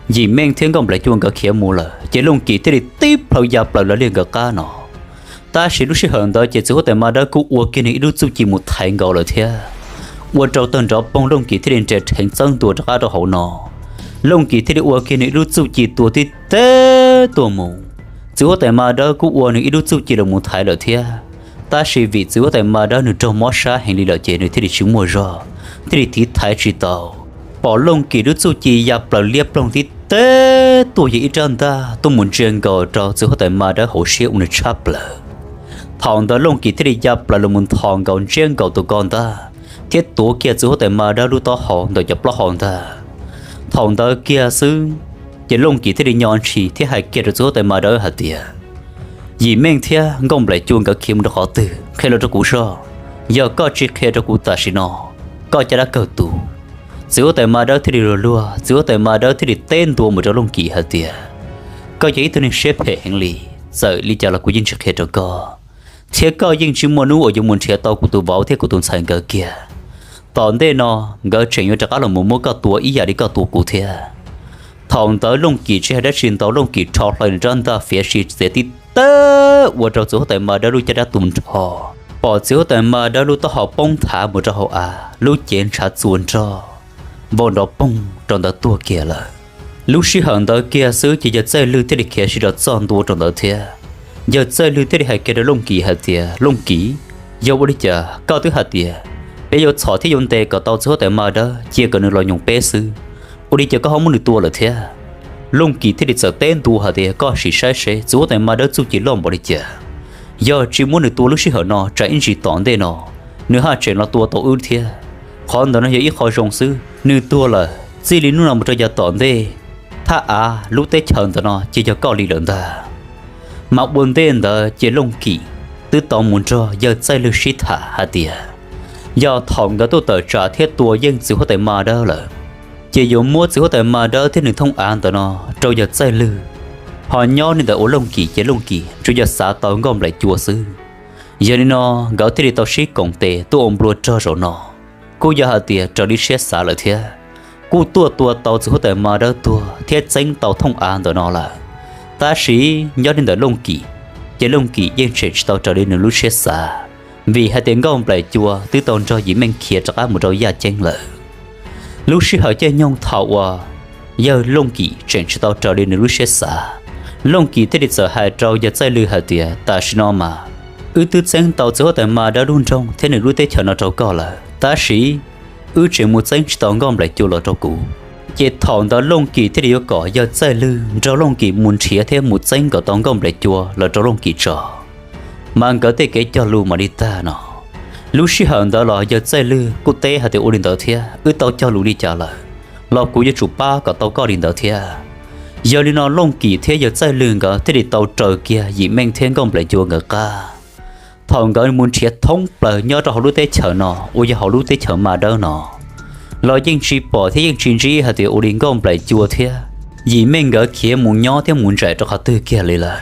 Yim Meej thiab Nkauj Nplaim Cua nkawd khiav mus lawm ces Looj Kim thiaj li tib plhaw ya plaws lawv liag nkawd qab no. Tab sis lub sij hawm ntawd ces txiv huab tais Ma Dawb kuj ua kiag nws ib lub txuj ci mus thaiv nkaus lawm thiab, ua rau tawg nrov poog Looj Kim thiaj li nres dheev txawb ntua rov qab rau hauv no. Looj Kim thiaj li ua kiag nws ib lub txuj ci tua tib teb tuaj mus. Txiv huab tais Ma Dawb kuj ua nws ib lub txuj ci los mus thaiv lawm thiab, tab sis vim txiv huab tais Ma Dawb nws raug mob sab heev li lawm ces nws thiaj li tsis muaj zog, thiaj li tiv thaiv tsis tau. Pom Looj Kim lub txuj ci ya plaws liab ploog tib teb tuaj yog ib rab ntaj tuaj mus ntsia nkaus rau txiv huab tais Ma Dawb hauv siab ua nws tshab plaws. Thaum ntawd Looj Kim thiaj li ya plaws los mus nthos nkaus ntsiab nkaus tus ko ntag, thiab tuav kiag txiv huab tais Ma Dawb lub taub hau ntawm cov plaub hau ntag. Thaum ntawd kiag xwb, ces Looj Kim thiaj li nyo ntshis thiab hais kiag rau txiv huab tais Ma Dawb hais tias, Yim Meej thiab Nkauj Nplaim Cua nkawd khiav mus rau qhov twg, qhia los rau kuv soj. Yog koj tsis qhia rau kuv tam sim no, koj caj dab kawg tus. Txiv huab tais ma dawb thiaj li luag luag, txiv huab tais ma dawb thiaj li teb ntua mus rau Looj Kim hais tias, koj yog ib tug neeg siab phem heev li, txawm li cas los kuv yeej tsis qhia rau koj, thiab koj yeej tsis muaj hnub uas yuav mus nrhiav tau kuv tus vauv thiab kuv tus ntxhais nkawd kiag. Tom ntej no nkawd tseem yuav rov qab los mus muab koj tua ib yam li koj tua kuv thiab. Thaum ntawd Looj Kim tsis hais dab tsi ntau, Looj Kim rho hlawv nws rab ntaj fiav si txiav tib tawb ua rau txiv huab tais ma dawb lub caj dab tu nrho. Pom txiv huab tais ma dawb lub taub hau poob thav mus rau hauv av, lub cev ntshav txuas nrog vau nrov poog rau ntawd tuag kiag lawm. Lub sij hawm ntawd kiag xwb ces yawg Txaij Lwg thiaj li khiav sib rov txog ntua rau ntawd thiab. Yawg Txaij Lwg thiaj li hais kiag rau Looj Kim hais tias, Looj Kim, yog ua li cas koj twb hais tias peb yuav txhom thiab yuav ntes kom tau txiv huab tais ma dawb, cia kom nws los nyoos peb xwb, ua li cas koj ho muab nws tua lawm thiab? Looj Kim thiaj li txawm teb ntua hais tias, koj sim saib seb txiv huab tais ma dawb txuj ci loj npaum li cas. Yog tsis muab nws tua lub sij hawm no, tsam ib ntsis tom ntej no nws haj tseem los tua tau wb thiab. Qhov ntawd no yog ib qho zoo xwb, nws tuag lawm txij li hnub no mus rau yav tom ntej, thaj av lub teb chaws ntawm no ces yog koj li lawm ntag. Mas ua ntej ntawd ces Looj Kim twb tau mus nrog yawg Txaij Lwg sib tham hais tias, yog thaum nkawd tuaj tawm tsam thiab tua yeej txiv huab tais ma dawb lawm, ces yuav muab txiv huab tais ma dawb thiab nws thooj av ntawm no rau yawg Txaij Lwg, ho nyob li ntawm ua Looj Kim ces Looj Kim tsuas yog xav tau nkauj nplaim cua xwb. Yog li no nkawd thiaj li tau sib koom tes tuaj ua nplua rog zaum no, kuj yog hais tias raws li siab xav lawm thiab. Kuj tuaj tua tau txiv huab tais ma dawb tuag thiab txeeb tau thooj av ntawm no lawm. Tab sis nyob li ntawm Looj Kim, ces Looj Kim yeej tseem tsis tau raws li nws lub siab xav, vim hais tias nkauj nplaim cua twb tau nrog Yim Meej khiav rov qab mus rau yaj ceeb lawm. Lub sij hawm caij nyoog thaum uas yawg Looj Kim tseem tsis tau raws li nws lub siab xav, Looj Kim thiaj li txawm hais rau yawg Txaij Lwg hais tias, tam sim no mas wb twb txeeb tau txiv huab tais ma dawb lub nroog thiab nws lub teb chaws no rau koj lawm, tab sis wb tseem mus txeeb tsis tau nkauj nplaim cua los rau kuv. Ces thaum ntawd Looj Kim thiaj li yuav kom yawg Txaij Lwg nrog Looj Kim mus nrhiav thiab mus txeeb kom tau nkauj nplaim cua los rau Looj Kim tso, mas nkawd tej kev cog lus mam li tag no. Lub sij hawm ntawd los yawg Txaij Lwg kuj teb hais tias, ua li ntawd thiab, wb tau cog lus li cas lawm los kuv yuav tsum pab kom tau koj li ntawd thiab. Yog li no Looj Kim thiab yawg Txaij Lwg nkawd thiaj li tau raws kiag Yim Meej thiab nkauj nplaim cua nkawd qab. Thaum nkawd mus nrhiav thoob plaws nyob rau hauv lub teb chaws no uas yog hauv lub teb chaws ma dawb no los yeej tsis pom thiab yeej tsis ntsib hais tias ua li nkauj nplaim cua thiab Yim Meej nkawd khiav mus nyob thiab mus nraim rau qhov twg kiag li lawm.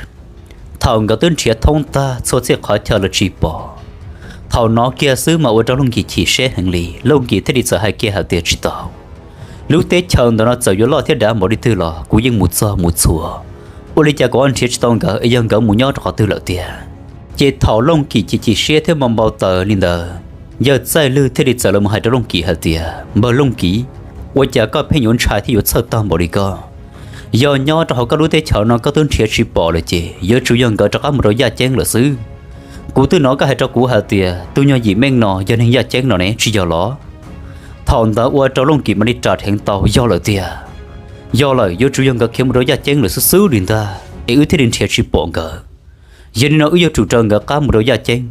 Thaum nkawd twb nrhiav thoob tag txhua txhia qhov chaw los tsis pom, thaum no kiag xwb mas ua rau Looj Kim chim siab heev li. Looj Kim thiaj li txawm hais kiag hais tias, tsis tau, lub teb chaws ntawm no txawm yuav loj thiab dav npaum li twg los kuv yeej mus txog mus txhua, ua li cas kuv ho nrhiav tsis tau nkawd es yog nkawd mus nyob rau qhov twg lawm tiag. Ces thaum Looj Kim chim chim siab thiab npau npau taws li ntawd, yawg Txaij Lwg thiaj li txawm los hais rau Looj Kim hais tias, npawg Looj Kim, ua cas koj pheej yuav ntshai thiab yuav txhawj tag npaum li koj? Yog nyob rau hauv koj lub teb chaws no koj twb nrhiav tsis pom lawm ces yuav tsum yog nkawd rov qab mus rau yaj ceeb lawm xwb. Kuv twb hnov koj hais rau kuv hais tias tus nyuag Yim Meej no yog neeg yaj ceeb no ne, tsis yog los? Thaum ntawd ua rau Looj Kim mam li ras dheev tau, yog lawm tiag. Yog lawm, yuav tsum yog nkawd khiav mus rau yaj ceeb lawm xwb xwb li ntag es wb thiaj li nrhiav tsis pom nkawd. Yog li no wb yuav tsum raws nkawd qab mus rau yaj ceeb.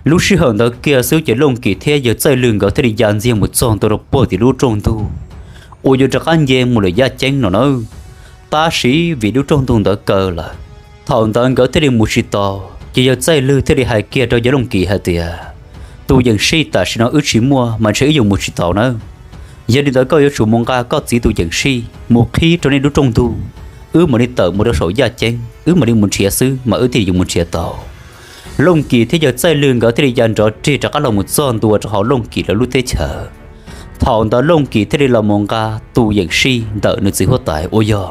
Lub sij hawm ntawd kiag xwb ces Looj Kim thiab yawg Txaij Lwg nkawd thiaj li ya ntxiag mus txog ntua rau puag tim lub rooj ntug uas yuav rov qab nce mus lawm yaj ceeb no nawb. Tab sis vim lub rooj ntug ntawd kaw lawm, thaum ntawd nkawd thiaj li mus tsis tau. Ces yawg Txaij Lwg thiaj li hais kiag rau yawg Looj Kim hais tias, tus yeem sij tam sim no wb tsis muaj mas ntshe wb yuav mus tsis tau nawb. Yog li ntawd koj yuav tsum mus nqa koj txiv tus yeem sij mus qhib rau nej lub rooj ntug, wb mam li tawm mus rau saum yaj ceeb, wb mam li mus nrhiav xwb mas wb thiaj li yuav mus nrhiav tau. Looj Kim thiab yawg Txaij Lwg nkawd thiaj li ya nrov rig rov qab los mus txog ntua rau hauv Looj Kim lawv lub teb chaws. Thaum ntawd Looj Kim thiaj li los mus nqa tus yeem sij ntawm nws txiv huab tais uas yog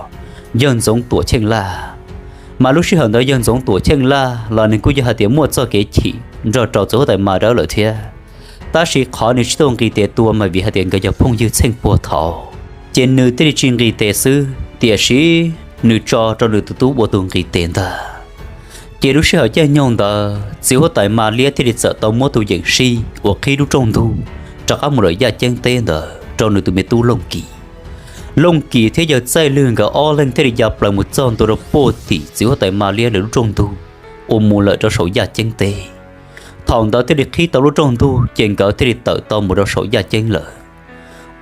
yawg Ntxoov Tuam Cheej Laj. Mas lub sij hawm ntawd yawg Ntxoov Tuam Cheej Laj los nws kuj yog hais tias muaj txoj kev chim nrog rau txiv huab tais Ma Dawb lawm thiab. Tab sis qhov nws tsis tuaj nqis tes tua mas vim hais tias nkawd yog phooj ywg txheej puag thaud, ces nws thiaj li tsis nqis tes xwb, tiam sis nws tso rau nws tus tub ua tus nqis tes ntag. Ces lub sij hawm caij nyoog ntawd txiv huab tais Ma Liab thiaj li txawm tau muab tus yeem sij uas qhib lub rooj ntug rov qab mus lawm yaj ceeb teb ntawd rau nws tus me tub Looj Kim. Looj Kim thiab yawg Txaij Lwg nkawd ob leeg thiaj li ya plaws mus txog ntua rau puag tim txiv huab tais Ma Liab lawv lub rooj ntug uas mus lawm rau saum yaj ceeb teb. Thaum ntawd thiaj li qhib tau lub rooj ntug ces nkawd thiaj li tawm tau mus rau saum yaj ceeb lawm.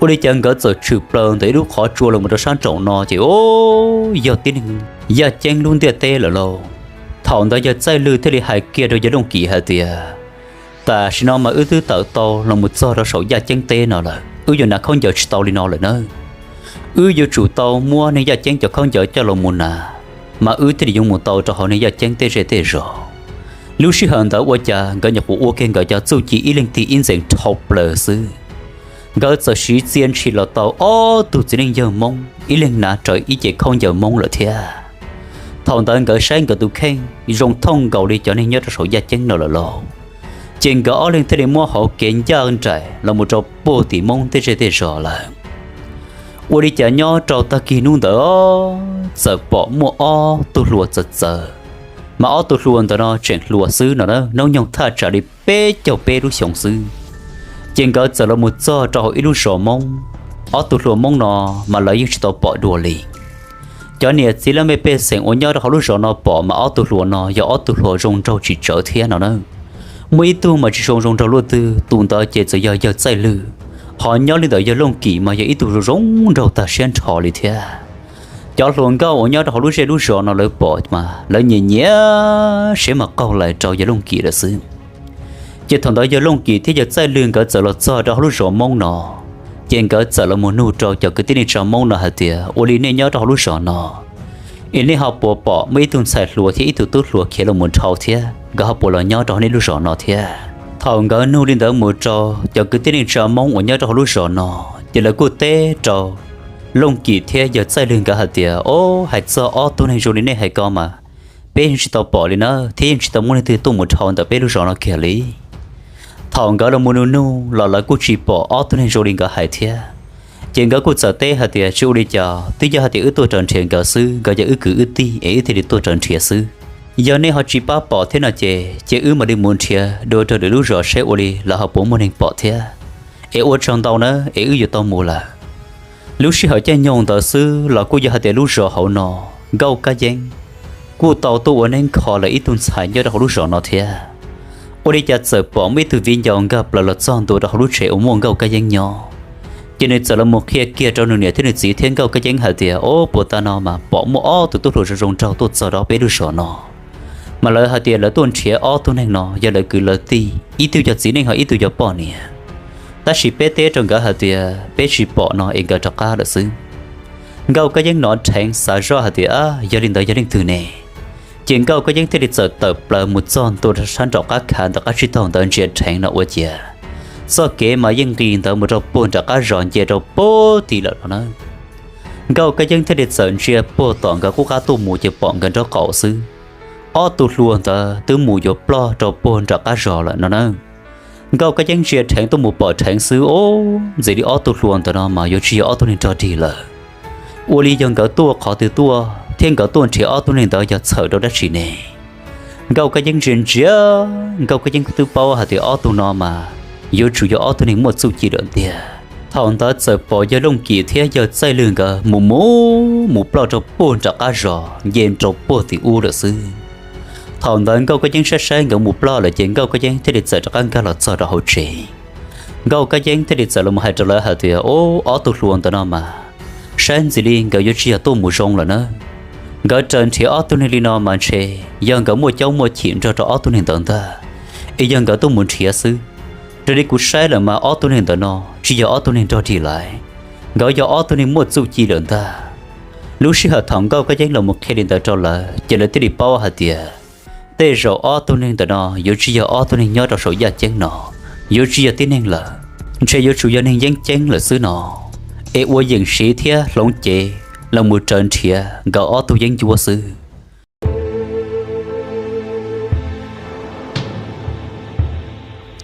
Ua li cas nkawd txawm tshwm plaws ntawm ib lub qhov tsua los mus rau sab nraum no ces o, yog tib neeg yaj ceeb lub ntiaj teb lawm lauj. Thaum ntawd yawg Txaij Lwg thiaj li hais kiag rau yawg Looj Kim hais tias, tam sim no mas wb twb tawm tau los mus txog rau saum yaj ceeb teb no lawm, wb yuav hnav khaub ncaws tsis tau li no lawm nawb. Wb yuav tsum tau muab neeg yaj ceeb cov khaub ncaws coj los mus hnav, mas wb thiaj li yuav mus tau rau hauv neeg yaj ceeb tej zej tej zos. Lub sij hawm ntawd ua cas nkawd nyuam qhuav ua kiag nkawd cov txuj ci ib leeg tig ib ntxees dhau plaws xwb, nkawd txawm siv txia ntshis los tau ob tug txiv neej yawg Hmoob ib leeg hnav rawv ib cev khaub ncaws Hmoob lawm thiab. Thaum ntawd nkawd saib nkawd tus kheej zoo thooj nkaus li cov neeg nyob rau saum yaj ceeb no lawm lauj, ces nkawd ob leeg thiaj li muab hauv kev ncaj nraim los mus rau puag tim Hmoob tej zej tej zos lawm. Ua li cas nyob rau tag kis hnub ntawd txawm pom muaj ob tug hluas txawv txawv, mas ob tug hluas ntawd no tseem hluas xwb no, hnub nyoog thaj tsam li peb caug peb lub xyoos xwb. Ces nkawd txawm los mus txog rau hauv ib lub zos Hmoob. Ob tug hluas Hmoob no mas lawv yeej tsis tau pom dua li. Cov niam txiv laj mej pej xeem uas nyob rau hauv lub zos no pom mas ob tug hluas no yog ob tug hluas zoo nraug tsis tsawv thiab no na. Muaj ib tug mas tsis zoo zoo nraug luaj twg, tus ntawd ces txawm yog yawg Txaij Lwg, ho nyob li ntawm yawg Looj Kim mas yog ib tug zoo zoo nraug tag siab nrho li thiab. Cov hluas nkauj uas nyob rau hauv lub zej lub zos no lawv pom mas lawv nyiam nyiam siab mas qaug lais rau yawg Looj Kim lawm xwb. Ces thaum ntawd yawg Looj Kim thiab yawg Txaij Lwg nkawd txawm los txog rau hauv lub zos Hmoob no, ces nkawd txawm los mus nug rau cov kwv tij neej tsa Hmoob no hais tias, ua li nej nyob rau hauv lub zos no, es nej ho puas pom muaj ib tug ntxhais hluas thiab ib tug tub hluas khiav los mus dhau thiab, nkawd ho puas los nyob rau hauv nej lub zos no thiab? Thaum nkawd nug li ntawd mus rau cov kwv tij neej tsa Hmoob uas nyob rau hauv lub zos no, ces lawv kuj teb rau Looj Kim thiab yawg Txaij Lwg nkawd hais tias, o, hais txog ob tug neeg zoo li nej hais ko mas peb yeej tsis tau pom li na, thiab yeej tsis tau muaj leej twg tuaj mus dhau ntawm peb lub zos no kiag li. Thaum nkawd los mus nug nug los lawv kuj tsis pom ob tug neeg zoo li nkawd hais thiab. Ces nkawd kuj txawm teb hais tias, tsis ua li cas, twb yog hais tias wb tuaj raws nrhiav nkawd xwb, nkawd yog wb kwv wb tij es wb thiaj li tuaj raws nrhiav xwb. Yog nej ho tsis pab pom thiab no ces, ces wb mam li mus nrhiav dua rau lwm lub zos seb ua li lawv ho puas muaj neeg pom thiab. Es ua tsaug ntau na, es wb yuav tau mus lawm. Lub sij hawm caij nyoog ntawd xwb los kuj yog hais tias lub zos hauv no, Nkauj Kab Yeeb kuj tau tuaj ua neeb kho lawv ib tug ntxhais nyob rau hauv lub zos no thiab. Ua li cas txawm pom muaj ib tug viv ncaus nkag plaws los txog ntua rau hauv lub tsev uas muaj Nkauj Kab Yeeb nyob. Ces nws txawm los mus qhia kiag rau nws niam thiab nws txiv thiab Nkauj Kab Yeeb hais tias, o, puag ta no mas pom muaj ob tug tub hluas zoo zoo nraug tuaj txog rau peb lub zos no, mas lawv hais tias lawv tuaj nrhiav ob tug neeg no yog lawv kwv lawv tij, ib tug yog txiv neej ho ib tug yog poj niam. Tab sis peb teb rau nkawd hais tias peb tsis pom no es nkawd rov qab lawm xwb. Nkauj Kab Yeeb hnov dheev xav zoj hais tias, a, yog li ntawd yog leej twg ne? Ces Nkauj Kab Yeeb thiaj li txawm tawm plaws mus txog ntua rau sab nraum qab khav ntawm qab tsib taug ntawd ntsia dheev no ua ciav txoj kev mas yeej nqis ntawd mus rau puag nram qab zos nce rau puag tid lawm no na. Nkauj Kab Yeeb thiaj li txawm ntsia puag tom nkawd qub qab tuaj mus ces pom nkawd nraub qaum xwb, ob tug hluas ntawd twb mus yuav ploj rau puag nram qab zos lawm no na. Nkauj Kab Yeeb ntsia dheev tuaj mus pom dheev xwb, o, ntxim li ob tug hluas ntawd no mas yuav tsis yog ob tug neeg rog dig lawm. Ua li yog nkawd tuaj qhov twg tuaj thiab nkawd tuaj nrhiav ob tug neeg ntawd yog txhawm rau dab tsi ne? Nkauj Kab Yeeb ntsia ntsia, Nkauj Kab Yeeb twb paub hais tias ob tug no mas yuav tsum yog ob tug neeg muaj txuj ci lawm tiag. Thaum ntawd txawm pom yawg Looj Kim thiab yawg Txaij Lwg nkawd mus mus mus ploj rau puag nram qab zos nce rau puag tim ub lawm xwb. Thaum ntawd Nkauj Kab Yeeb saib saib nkawd mus ploj lawm ces Nkauj Kab Yeeb thiaj li txawm rov qab nkag los txog rau hauv tsev. Nkauj Kab Yeeb thiaj li txawm los hais rau lawv hais tias, o, ob tug hluas ntawd no mas saib ntxim li nkawd yuav tsis yog tuaj mus zoo lawm na. Nkawd raws nrhiav ob tug neeg li no mas ntshe yog nkawd muaj caub muaj chim nrog rau ob tug neeg ntawd ntag, es yog nkawd tuaj mus nrhiav xwb. Raws li kuv saib lawm mas ob tug neeg ntawm no tsis yog ob tug neeg nrog dig lawm, nkawd yog ob tug neeg muaj txuj ci lawm ntag. Lub sij hawm thaum Nkauj Kab Yeeb los mus qhia li ntawd rau lawv ces lawv thiaj li paub hais tias tej zaum ob tug neeg ntawm no yuav tsis yog ob tug neeg nyob rau saum yaj ceeb no, yuav tsis yog tib neeg lawm, ntshe yuav tsum yog neeg yeeb ceeb lawm xwb no, es ua yeem siv thiab hloov cev los mus raws nrhiav nkawd ob tug yeeb ncuab xwb.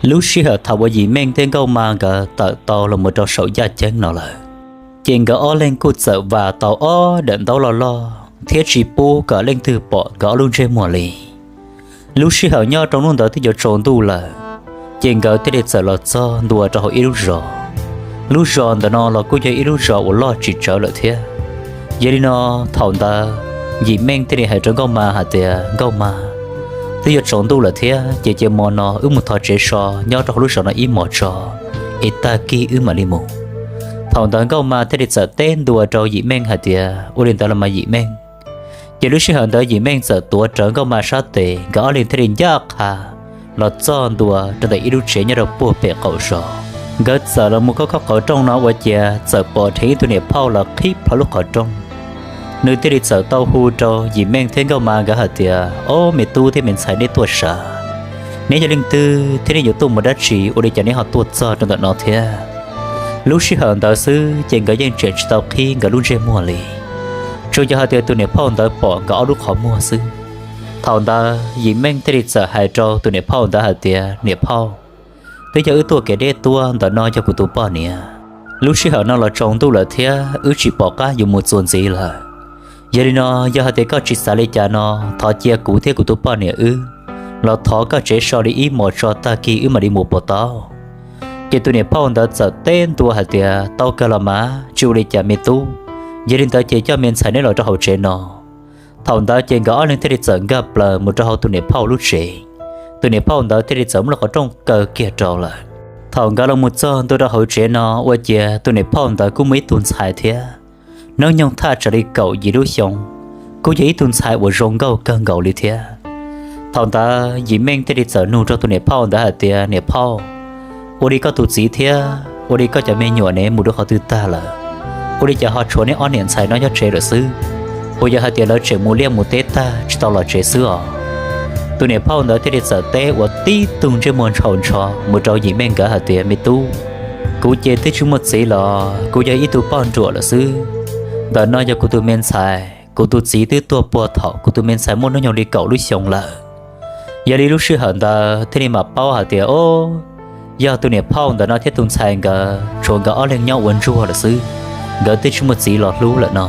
Lub sij hawm thaum uas Yim Meej thiab Nkauj Ma nkawd tawm tau los mus rau saum yaj ceeb no lawm, ces nkawd ob leeg kuj txawm vam tau ob daim ntaub loj loj thiab tsis pub kom leej twg pom nkawd ob lub ntsej muag li. Lub sij hawm nyob rau hnub ntawd twb yuav tsaus ntuj lawm, ces nkawd thiaj li txawm los txog ntua rau hauv ib lub zos. Lub zos ntawm no los kuj yog ib lub zos uas loj tsis tsawg lawm thiab. Yog li no, thaum ntawd Yim Meej thiaj li hais rau Nkauj Ma hais tias, Nkauj Ma, twb yuav tsaus ntuj lawm thiab, ces cia hmo no wb mus thov tsev so nyob rau hauv lub zos no ib hmos tso, es tag kis wb mam li mus. Thaum ntawd Nkauj Ma thiaj li txawm teb ntua rau Yim Meej hais tias, ua li ntawd los mas Yim Meej. Ces lub sij hawm ntawd Yim Meej txawm tuav rawv Nkauj Ma sab tes, nkawd ob leeg thiaj li ncaj qha los txog ntua rau ntawm ib lub tsev nyob rau puag pem qaum zos. Nkawd txawm los mus khob khob qhov rooj no ua ciav txawm pom dheev ib tug niam phauj los qhib plho lub qhov rooj. Nws thiaj li txawm tau hu rau Yim Meej thiab Nkauj Ma nkawd hais tias, Ob, me tub thiab me ntxhais, neb tuaj sav, neb yog leej twg thiab neb yuav tuaj mus dab tsi ua li cas neb ho tuaj txog rau ntawm no thiab? Lub sij hawm ntawd xwb ces nkawd yeej tseem tsis tau qhib nkawd lub ntsej muag li, tsuas yog hais tias tus niam phauj ntawd pom nkawd ob lub qhov muag xwb. Thaum ntawd Yim Meej thiaj li txawm hais rau tus niam phauj ntawd hais tias, Niam phauj, twb yog wb tuaj kev deb tuaj, ntawm no yog kuv tus poj niam. Lub sij hawm no los tsaus ntuj lawm thiab wb tsis pom qab yuav mus txuas ntxiv lawm. Yog li no, yog hais tias koj tsis xav li cas no, thov cia kuv thiab kuv tus poj niam wb los thov koj tsev so li ib hmos tso, tag kis wb mam li mus puas tau? Ces tus niam phauj ntawd txawm teb ntua hais tias, Tau kawg los mas, tsis ua li cas me tub. Yog li ntawd ces coj me ntxhais neb los rau hauv tsev no. Thaum ntawd ces nkawd ob leeg thiaj li txawm nkag plaws mus rau hauv tus niam phauj lub tsev. Tus niam phauj ntawd thiaj li txawm muab lub qhov rooj kaw kiag rau lawm. Thaum nkawd los mus txog ntua rau hauv tsev no ua ciav tus niam phauj ntawd kuj muaj ib tug ntxhais thiab, hnub nyoog thaj tsam li kaum yim lub xyoo, kuj yog ib tug ntxhais uas zoo nkauj kawg nkaus li thiab. Thaum ntawd Yim Meej thiaj li txawm nug rau tus niam phauj ntawd hais tias, Niam phauj, ua li koj tus txiv thiab ua li koj cov me nyuam ne mus rau qhov twg tag lawm? Ua li cas ho tshuav neb ob niam ntxhais no nyob tsev lawm xwb? Puas yog hais tias lawv tseem mus liaj mus teb tag tsis tau los tsev xwb os? Tus niam phauj ntawd thiaj li txawm teb ua tib tug ntsej muag ntshaus ntsho mus rau Yim Meej nkawd hais tias, Me tub, kuv ces twb tsis muaj txiv los kuv yog ib tug poj nruam lawm xwb. Ntawm no yog kuv tus me ntxhais, kuv tus txiv twb tuag puag thaum kuv tus me ntxhais muaj hnub nyoog li kaum lub xyoo lawm. Yog li lub sij hawm ntawd thiaj li mam paub hais tias, o, yog tus niam phauj ntawm no thiab tus ntxhais nkawd tshuav nkawd ob leeg nyob ua ntsuag lawm xwb, nkawd twb tsis muaj txiv los hlub lawm no.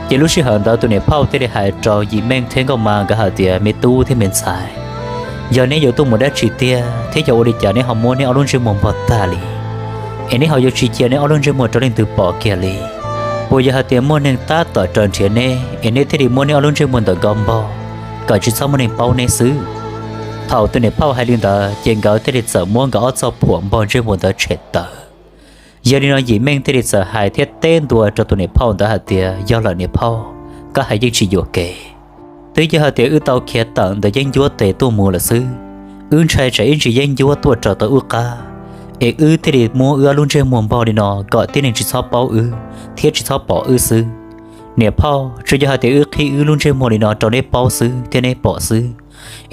Ces lub sij hawm ntawd tus niam phauj thiaj li hais rau Yim Meej thiab Nkauj Ma nkawd hais tias, Me tub thiab me ntxhais, yog neb yuav tuaj mus dab tsi tiag thiab yog ua li cas neb ho muab neb ob lub ntsej muag npog tag li, es neb ho yuav tsis cia neb ob lub ntsej muag rau leej twg pom kiag li? Puas yog hais tias muaj neeg tab tom raws nrhiav neb es neb thiaj li muab neb ob lub ntsej muag ntawm nkawd npog kom tsis txhob muaj neeg paub neb xwb? Thaum tus niam phauj hais li ntawd ces nkawd thiaj li txawm muab nkawd ob txoj phuam npog ntsej muag ntawd tshem tawm. Yog li no Yim Meej thiaj li txawm hais thiab teb ntua rau tus niam phauj ntawd hais tias, Yog lawm niam phauj, koj hais yeej tsis yuam kev. Twb yog hais tias wb tau khiav tawm ntawm yeeb ncuab tes tuaj mus lawm xwb, wb ntshai tsam ib ntsis yeeb ncuab tuaj raws tau wb qab, es wb thiaj li muab wb ob lub ntsej muag npog li no kom tib neeg tsis txhob paub wb thiab tsis txhob pom wb xwb. Niam phauj, tsuas yog hais tias wb qhib wb lub ntsej muag li no rau neb paub xwb thiab neb pom xwb,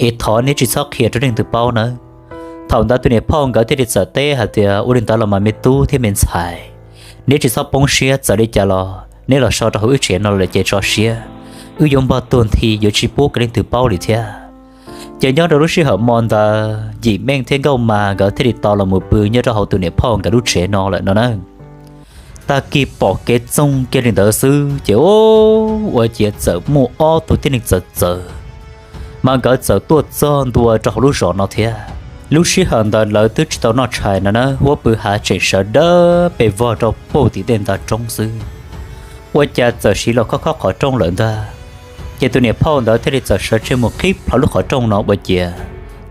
es thov neb tsis txhob qhia rau leej twg paub nawb. Thaum ntawd tus niam phauj nkawd thiaj li txawm teb hais tias, Ua li ntawd los mas me tub thiab me ntxhais, neb tsis txhob poob siab, txawm li cas los neb los so rau hauv wb tsev no lawm ces tso siab, wb yuav npog tuag nthi yuav tsis pub kom leej twg paub li thiab. Ces nyob rau lub sij hawm mo ntawd Yim Meej thiab Nkauj Ma nkawd thiaj li tau los mus pw nyob rau hauv tus niam phauj nkawd lub tsev no lawm no na. Tag kis pom kev txoog kiag li ntawd xwb ces ua ciav txawm muaj ob tug tib neeg txawv txawv, mas nkawd txawm tuaj txog ntua rau hauv lub zos no thiab. Lub sij hawm ntawd lawv twb tsis tau noj tshais no na, huab pw hav tseem sawv dawb pes vog rau puag tim tej ntav roob xwb. Ua cas txawm siv los khob khob qhov rooj lawm ntag. Ces tus niam phauj ntawd thiaj li txawm sawv tsees mus qhib plho lub qhov rooj no ua ciav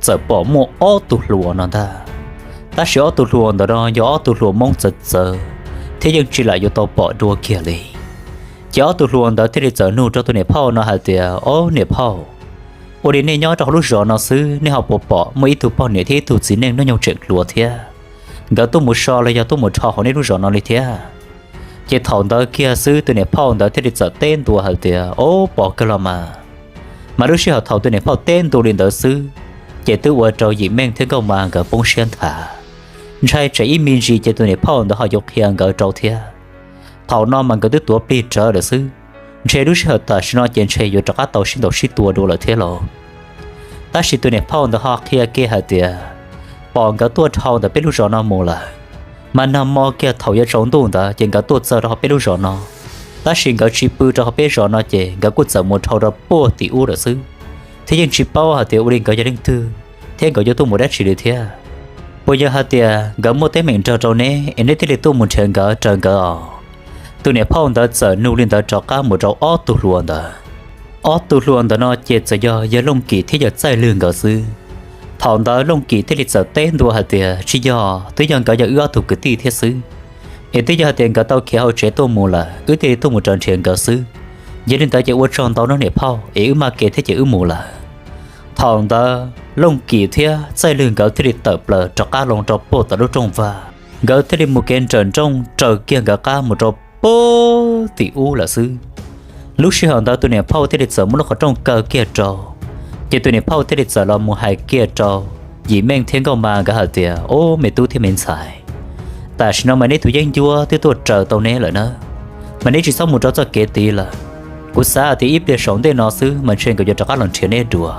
txawm pom muaj ob tug hluas no ntag. Tab sis ob tug hluas ntawd no yog ob tug hluas Hmoob txawv txawv thiab yeej tsis lam yuav tau pom dua kiag li. Ces ob tug hluas ntawd thiaj li txawm nug rau tus niam phauj no hais tias, Ob niam phauj, ua li nej nyob rau hauv lub zos no xwb nej ho puas pom muaj ib tug poj niam thiab ib tug txiv neej hnub nyoog tseem hluas thiab, nkawd tuaj mus so los yog tuaj mus dhau hauv nej lub zos no li thiab? Ces thaum ntawd kiag xwb tus niam phauj ntawd thiaj li txawm teb ntua hais tias, Ob, pom kawg los mas. Mas lub sij hawm thaum tus niam phauj teb ntua li ntawd xwb, ces twb ua rau Yim Meej thiab Nkauj Ma nkawd poob siab nthav. Ntshai tsam ib me ntsis ces tus niam phauj ntawd ho yuav qhia nkawd rau thiab. Thaum no mas nkawd twb tuav plig rawv lawm xwb, ntshe lub sij hawm tam sim no ces ntshe yuav rov qab tau sib ntaus sib tua dua lawm thiab lauj. Tab sis tus niam phauj ntawd ho qhia kiag hais tias, Pom nkawd tuaj dhau ntawm peb lub zos no mus lawm, mas nag hmo kiag thaum yuav tsaus ntuj ntawd ces nkawd tuaj txog rau hauv peb lub zos no. Tab sis nkawd tsis pw rau hauv peb zos no ces nkawd kuj txawm mus dhau rau puag tim ub lawm xwb, thiab yeej tsis paub hais tias ua li nkawd yog leej twg thiab nkawd yuav tuaj mus dab tsi li thiab. Puas yog hais tias nkawd muaj teeb meem nrog rau neb es neb thiaj li tuaj mus nrhiav nkawd raws nkawd os? Tus niam phauj ntawd txawm nug li ntawd rov qab mus rau ob tug hluas ntawd. Ob tug hluas ntawd no ces txawm yog yawg Looj Kim thiab yawg Txaij Lwg nkawd xwb. Thaum ntawd Looj Kim thiaj li txawm teb ntua hais tias, Tsis yog, twb yog nkawd yog wb ob tug kwv tij thiab xwb, es twb yog hais tias nkawd tau khiav hauv tsev tuaj mus lawm wb thiaj li tuaj mus raws nrhiav nkawd xwb. Yog li ntawd ces ua tsaug ntau nawb niam phauj, es wb maj kev thiab ces wb mus lawm. Thaum ntawd Looj Kim thiab Txaij Lwg nkawd thiaj li tawm plaws rov qab los rau puag tom lub rooj vag. Nkawd thiaj li mus kev nrawm nrooj raws kiag nkawd qab mus rau pem tim ub lawm xwb. Lub sij hawm ntawd tus niam phauj thiaj li txawm muab lub qhov rooj kaw kiag rau, ces tus niam phauj thiaj li txawm los mus hais kiag rau Yim Meej thiab Nkauj Ma nkawd hais tias, Ob me tub thiab me ntxhais, tam sim no mas neb tus yeeb ncuab twb tuaj raws tau neb lawm na, mas neb tsis txhob mus rau txoj kev tid lawm. Kuv xav hais tias ib pliag saum ntej no xwb mas ntshe nkawd yuav rov qab los nrhiav neb dua.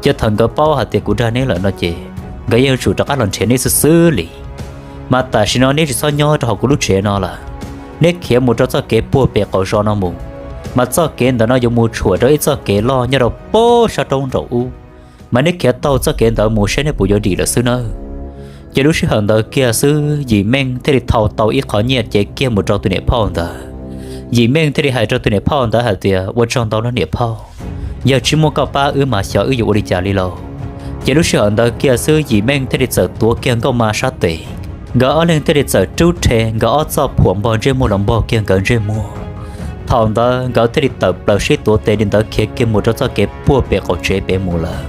Ces thaum nkawd paub hais tias kuv dag neb lawm no ces nkawd yeej yuav tsum rov qab los nrhiav neb xwb xwb li. Mas tam sim no neb tsis txhob nyob rau hauv kuv lub tsev no lawm, neb khiav mus rau txoj kev puag pem qaum zos no mus, mas txoj kev ntawd no yuav mus tshuam rau ib txoj kev loj nyob rau pem sab roob nraum ub, mas neb khiav taug txoj kev ntawd mus saib neb puas yuav dim lawm xwb nawb. Ces lub sij hawm ntawd kiag xwb Yim Meej thiaj li thau tau ib qho nyiaj cev kiag mus rau tus niam phauj ntawd. Yim Meej thiaj li hais rau tus niam phauj ntawd hais tias, Ua tsaug ntau nawb niam phauj, yog tsis muaj koj pab wb mas xyov wb yuav ua li cas li lauj. Ces lub sij hawm ntawd kiag xwb Yim Meej thiaj li txawm tuav kiag Nkauj Ma sab tes. Nkawd ob leeg thiaj li txawm rub rhe nkawd ob txoj phuam npog ntsej muag los npog kiag nkawd ntsej muag. Thaum ntawd nkawd thiaj li tawm plaws sib tuav tes li ntawd khiav kiag mus rau txoj kev puag pem qaum tsev pem mus lawm.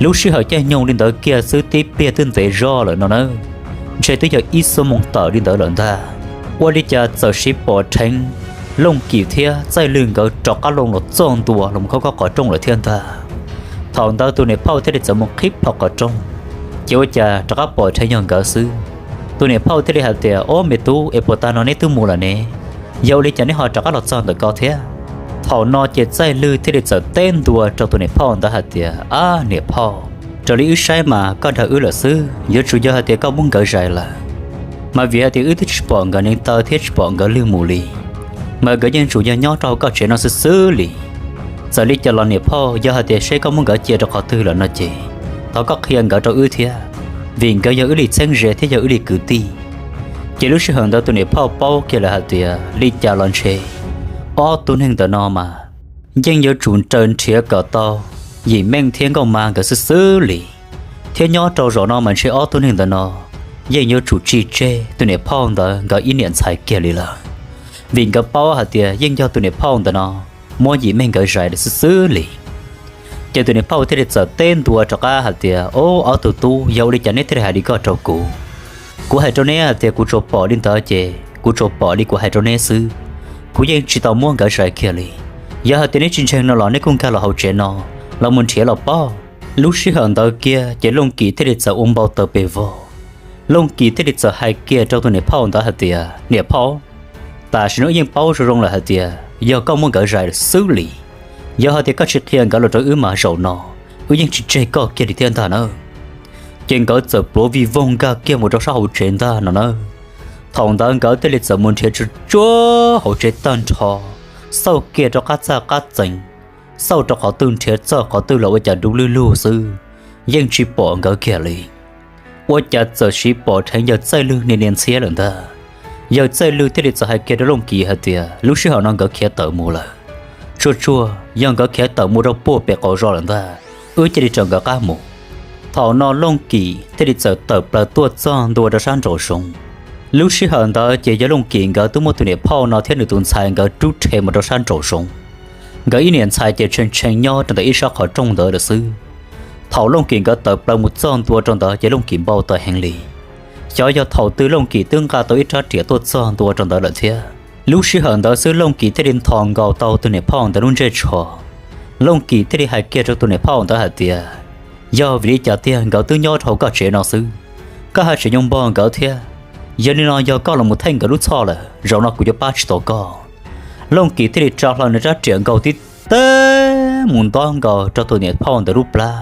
Lub sij hawm caij nyoog li ntawd kiag xwb tib pliag twb ntev zog lawm no na, ntshe twb yog ib xuab moos tawm li ntawd lawm ntag. Ua li cas txawm siv pom dheev Looj Kim thiab Txaij Lwg nkawd rov qab loo los txog ntua los khob khob qhov rooj lawm thiab ntag. Thaum ntawd tus niam phauj thiaj li txawm mus qhib plho qhov rooj, ces ua cas rov qab pom dheev yog nkawd xwb. Tus niam phauj thiaj li hais tias, Ob me tub, es puas tas no neb twb mus lawm ne? Yog ua li cas neb ho rov qab los txog ntawm ko thiab? Thaum no ces Txaij Lwg thiaj li txawm teb ntua rau tus niam phauj ntawd hais tias, Ab niam phauj, raws li wb saib mas koj dag wb lawm xwb, yuav tsum yog hais tias koj muab nkawd zais lawm. Mas vim hais tias wb twb tsis pom nkawd neev taw thiab tsis pom nkawd lwg mus li, mas nkawd yeej tsum yog nyob rau hauv koj tsev no xwb xwb li. Txawm li cas los niam phauj, yog hais tias seb koj muab nkawd cia rau qhov twg lawm no ces thov koj qhia nkawd rau wb thiab, vim nkawd yog wb li txheeb ze thiab yog wb li kwv tij. Ces lub sij hawm ntawd tus niam phauj paub kiag lawm hais tias li cas los ntshe ob tug neeg ntawm no mas yeej yuav tsum raws nrhiav kom tau Yim Meej thiab Nkauj Ma nkawd xwb xwb li, thiab nyob rau zaum no mas ntshe ob tug neeg ntawm no yeej yuav tsum tsis tseg tus niam phauj ntawd nkawd ib niam ntxhais kiag li lawm, vim nkawd paub hais tias yeej yog tus niam phauj ntawm no muab Yim Meej nkawd zais lawm xwb xwb li. Ces tus niam phauj thiaj li txawm teb ntua rov qab hais tias, Ob, ob tug tub, yog ua li cas neb thiaj li hais li ko rau kuv? Kuv hais rau neb hais tias kuv tsuas pom li ntawd ces kuv tsuas pom li kuv hais rau neb xwb, kuv yeej tsis tau muab nkawd zais kiag li. Yog hais tias neb tsis ntseeg no los neb kuj nkag los hauv tsev no los mus nrhiav los paub. Lub sij hawm ntawd kiag ces Looj Kim thiaj li txawm ua npau taws pes vog. Looj Kim thiaj li txawm hais kiag rau tus niam phauj ntawd hais tias, Niam phauj, tam sim no wb yeej paub zoo zoo lawm hais tias yog koj muab nkawd zais lawm xwb li. Yog hais tias koj tsis qhia nkawd los rau wb mas zaum no wb yeej tsis tseg koj kiag li thiab ntag nawb. Ces nkawd txawm pluav vij voog nkag kiag mus rau sab hauv tsev ntag no na. Thaum ntawd nkawd thiaj li txawm mus nrhiav tsuj tsuav hauv tsev tag nrho, xauj kiag rau qab txaj qab txees, xauj rau qhov twg nrhiav txog qhov twg los ua cas dub lwj lug xwb, yeej tsis pom nkawd kiag li. Ua cas txawm siv pom dheev yawg Txaij Lwg niag niag ntxhiab lawm ntag. Yawg Txaij Lwg thiaj li txawm hais kiag rau Looj Kim hais tias lub sij hawm no nkawd khiav tawm mus lawm. Tsuag tsuag yog nkawd khiav tawm mus rau puag pem qaum zos lawm ntag, wb cia li raws nkawd qab mus. Thaum no Looj Kim thiaj li txawm tawm plaws tuaj txog ntua rau sab nraum zoov. Lub sij hawm ntawd ces yawg Looj Kim nkawd twb muab tus niam phauj no thiab nws tus ntxhais nkawd rub rhe mus rau sab nraum zoov. Nkawd ib niam ntxhais ces tshee tshee nyob rau ntawm ib sab qhov rooj ntawd lawm xwb. Thaum Looj Kim nkawd tawm plaws mus txog ntua rau ntawd ces Looj Kim npau taws heev li. Xyov yog thaum twg Looj Kim twb nqa tau ib rab riam tuaj txog ntua rau ntawd lawm thiab. Lub sij hawm ntawd xwb Looj Kim thiaj li nthos nkaus tau tus niam phauj ntawd lub ntsej tsho. Looj Kim thiaj li hais kiag rau tus niam phauj ntawd hais tias, Yog vim li cas tiag nkawd twb nyob rau hauv koj tsev no xwb, koj haj tseem yuav npog nkawd thiab? Yog li no yog koj los mus theej nkawd lub txhoj lawm, zaum no kuv yuav pab tsis tau koj. Looj Kim thiaj li tsa hlo nws rab riam nkaus tib teg mus ntob nkaus rau tus niam phauj ntawd lub plab.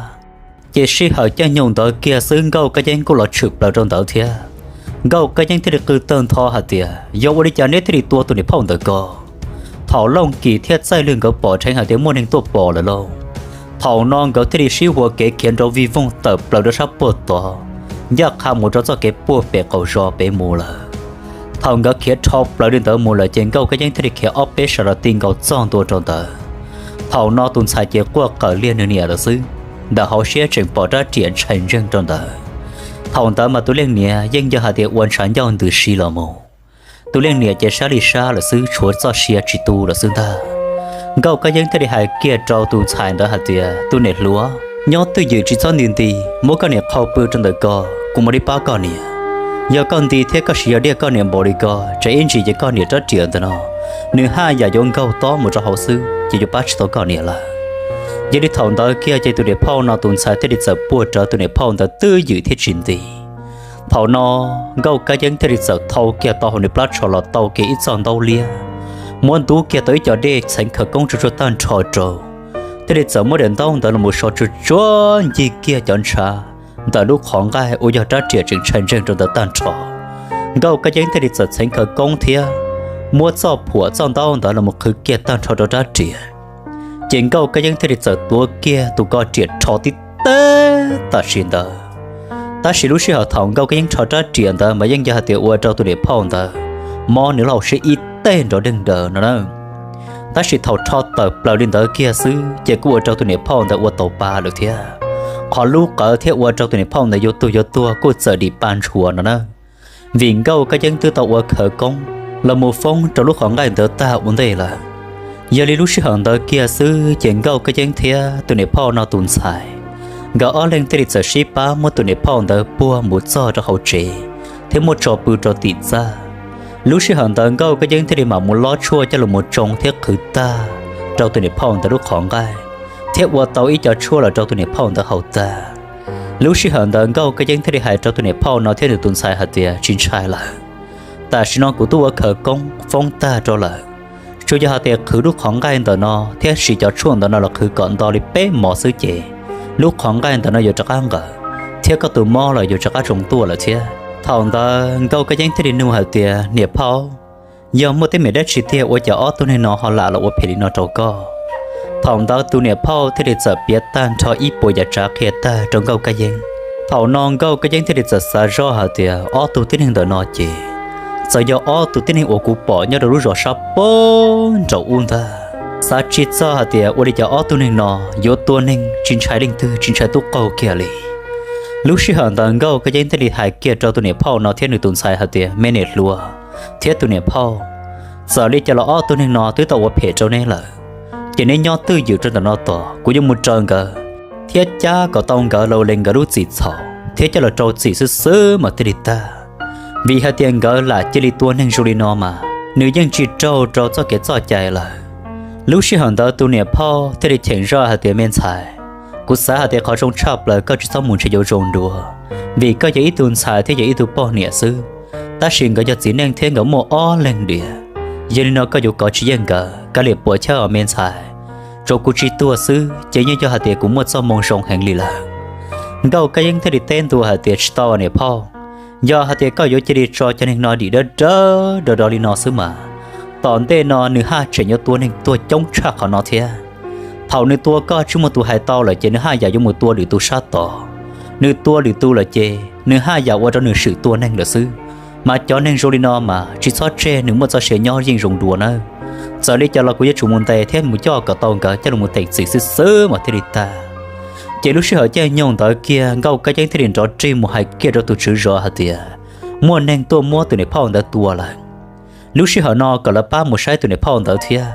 Ces sij hawm caij nyoog ntawd kiag xwb Nkauj Kab Yeeb kuj los tshwm plaws rau ntawd thiab. Nkauj Kab Yeeb thiaj li qw tawg ntho hais tias, Yog ua li cas neb thiaj li tua tus niam phauj ntawd ko? Thaum Looj Kim thiab Txaij Lwg nkawd pom dheev hais tias muaj neeg tuaj pom lawm lauj, thaum no nkawd thiaj li sib hua kev khiav nrov vij voog tawm plaws rau sab puag tod, ncaj qha mus rau txoj kev puag pem qaum zos pem mus lawm. Thaum nkawd khiav rho plaws li ntawd mus lawm ces Nkauj Kab Yeeb thiaj li khiav ob peb sab los ti nkaus txog ntua rau ntawd. Thaum no tus ntxhais ces quaj qawm liag nws niam lawm xwb, ntawm hauv siab tseem pom rab riam ntshai ntseeg rau ntawd. Thaum ntawd mas tus leej niam yeej yog hais tias ua ntshav ncauj ntws si los mus. Tus leej niam ces sab li sab lawm xwb, tshuav txoj sia tsis tu lawm xwb ntag. Nkauj Kab Yeeb thiaj li hais kiag rau tus ntxhais ntawd hais tias, Tus niam hluas, nyob twj ywm tsis txhob nti nti, muab koj niam qhau pw rau ntawm ko, kuv mam li pab koj niam. Yog koj nti thiab koj siv yog diaj koj niam npaum li ko, tsam ib ntsis ces koj niam rab riam ntawm no nws haj yam yuav nkaug tob mus rau hauv xwb ces yuav pab tsis tau koj niam lawm. Yog li thaum ntawd kiag ces tus niam phauj no tus ntxhais thiaj li txawm puag rawv tus niam phauj ntawd twb ywm thiab tsis nti. Thaum no Nkauj Kab Yeeb thiaj li txawm thau kiag tau hauv nws plab tsho los tau kiag ib txoj ntaub liab, muab ntub kiag tau ib co dej txheev khawv koob tsuag tsuag tag nrho rau, thiaj li txawm muab daim ntaub ntawd los mus so tsuag tsuag ncig kiag cov ntshav ntawm lub qhov nqaij uas yog rab riam tseem ntshai ntseeg rau ntawd tag nrho. Nkauj Kab Yeeb thiaj li txawm txheev khawv koob thiab muab txoj phuam txoj ntaub ntawd los mus qhwv kiag tag nrho rau rab riam. Ces Nkauj Kab Yeeb thiaj li txawm tuav kiag tus ko riam rho tib teg tam sim ntawd. Tab sis lub sij hawm thaum Nkauj Kab Yeeb rho rab riam ntawd mas yeej yog hais tias ua rau tus niam phauj ntawd mob nws lub hauv siab ib teg nrov deeg daws no na. Tab sis thaum rho tawm plaws li ntawd kiag xwb ces kuj ua rau tus niam phauj ntawd ua tau pa lawm thiab. Qhov lub qawv thiab ua rau tus niam phauj ntawd yuav tuag yuav tuag kuj txawm dim pa ntshua no na. Vim Nkauj Kab Yeeb twb tau ua khawv koob los mus foob rau lub qhov nqaij ntawd tag ua ntej lawm. Yog li lub sij hawm ntawd kiag xwb ces Nkauj Kab Yeeb thiab tus niam phauj no tus ntxhais, nkawd ob leeg thiaj li txawm sib pab muab tus niam phauj ntawd puag mus txog rau hauv tsev thiab muab tso pw rau tim txaj. Lub sij hawm ntawd Nkauj Kab Yeeb thiaj li mam mus lob tshuaj coj los mus tsoo thiab qhwv tag rau tus niam phauj ntawd lub qhov nqaij, thiab ua tau ib co tshuaj los rau tus niam phauj ntawd haus tag. Lub sij hawm ntawd Nkauj Kab Yeeb thiaj li hais rau tus niam phauj no thiab nws tus ntxhais hais tias, tsis ntshai lawm, tam sim no kuv twb ua khawv koob foob tag rau lawm. Tsuas yog hais tias qhwv lub qhov nqaij ntawm no thiab siv cov tshuaj ntawm no los qhwv kom nto li peb hmos xwb ces lub qhov nqaij ntawm no yuav rov qab nqawm, thiab koj tus mob los yuav rov qab zoo tuaj lawm thiab. Thaum ntawd Nkauj Kab Yeeb thiaj li nug hais tias, niam phauj, yog muaj teeb meem dab tsi tiag ua cas ob tug neeg no ho lam los ua phem li no rau koj? Thaum ntawd tus niam phauj thiaj li txawm piav tag nrho ib puas yam tsav qhia tag rau Nkauj Kab Yeeb. Thaum no Nkauj Kab Yeeb thiaj li txawm xav zoj hais tias ob tug tib neeg ntawm no ces txawm yog ob tug tib neeg uas kuv pom nyob rau lub zos sab pab nraum ub ntag. Xav tsis txog hais tias ua li cas ob tug neeg no yuav tua neeg tsis ntshai leej twg tsis ntshai tub qaug kiag li. Lub sij hawm ntawd Nkauj Kab Yeeb thiaj li hais kiag rau tus niam phauj no thiab nws tus ntxhais hais tias, me niam hluas thiab tus niam phauj, txawm li cas los ob tug neeg no twb tau ua phem rau neb lawm, ces neb nyob twj ywm rau ntawm no tos kuv yuav mus raws nkawd thiab cab kom tau nkawd los ua li nkawd lub txim txhaum thiab coj los rau txim xwb xwb mas thiaj li tag. Vim hais tias nkawd lam cia li tua neeg zoo li no mas nws yeej tsis raug rau txoj kev txoj cai lawm. Lub sij hawm ntawd tus niam phauj thiaj li cheem zoj hais tias, me ntxhais, kuv xav hais tias qhov zoo tshaj plaws koj tsis txhob mus ntshe yuav zoo dua, vim koj yog ib tug ntxhais thiab yog ib tug poj niam xwb, tab sis nkawd yog txiv neej thiab nkawd muaj ob leeg diam. Yog li no koj yuav kov tsis yeej nkawd, kav liam puas chawj os me ntxhais. Tsuav kuv tsis tuag xwb ces yeej yog hais tias kuv muaj txoj moo zoo heev li lawm. Nkauj Kab Yeeb thiaj li teb ntua hais tias, tsis tau niam phauj, yog hais tias koj yuav cia li tso cov neeg no dim dawb dawb do do li no xwb mas tom ntej no nws haj tseem yuav tua neeg tuag coob tshaj qhov no thiab. Thaum nws tua koj tsis muaj tus hais tau lawm ces nws haj yam yuav mus tua lwm tus sab tod. Nws tua lwm tus lawm ces nws haj yam ua rau nws swm tua neeg lawm xwb. Mas cov neeg zoo li no mas tsis txhob tseg, nws muaj txoj sia nyob yeej zoo dua nawb. Txawm li cas los kuv yuav tsum mus ntes thiab mus coj kom tau nkawd coj los teem txim xwb xwb mas thiaj li tag. Ces lub sij hawm caij nyoog ntawd kiag Nkauj Kab Yeeb thiaj li nrov rig mus hais kiag rau tus tswv zos hais tias muaj neeg tuaj muab tus niam phauj ntawd tua lawm. Lub sij hawm no kom lawv pab mus saib tus niam phauj ntawd thiab,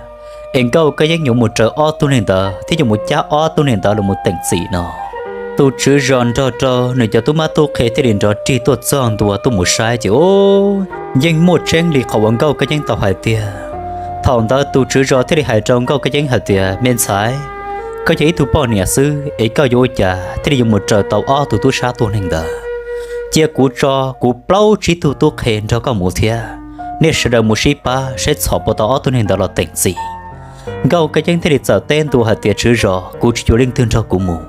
es Nkauj Kab Yeeb yuav mus raws ob tug neeg ntawd thiab yuav mus cab ob tug neeg ntawd los teem txim no. Tus tswv zos nrog rau nws cov tub mab tub qhe thiaj li nrov rig tuaj txog ntua tuaj mus saib ces yeej muaj tseeb li qhov uas Nkauj Kab Yeeb tau hais tiag. Thaum ntawd tus tswv zos thiaj li hais rau Nkauj Kab Yeeb hais tias, me ntxhais, koj yog ib tug poj niam xwb es koj yuav ua cas thiaj li yuav mus raws tau ob tug tub sab tuag neeg ntawd? Cia kuv tso kuv plaub tsib tug tub qhe nrog koj mus thiab, nej sawv daws mus sib pab saib txhom puas tau ob tug neeg ntawd los teem txim. Nkauj Kab Yeeb thiaj li txawm teb ntua hais tias, tswv zos, kuv tsis yuav leej twg nrog kuv mus.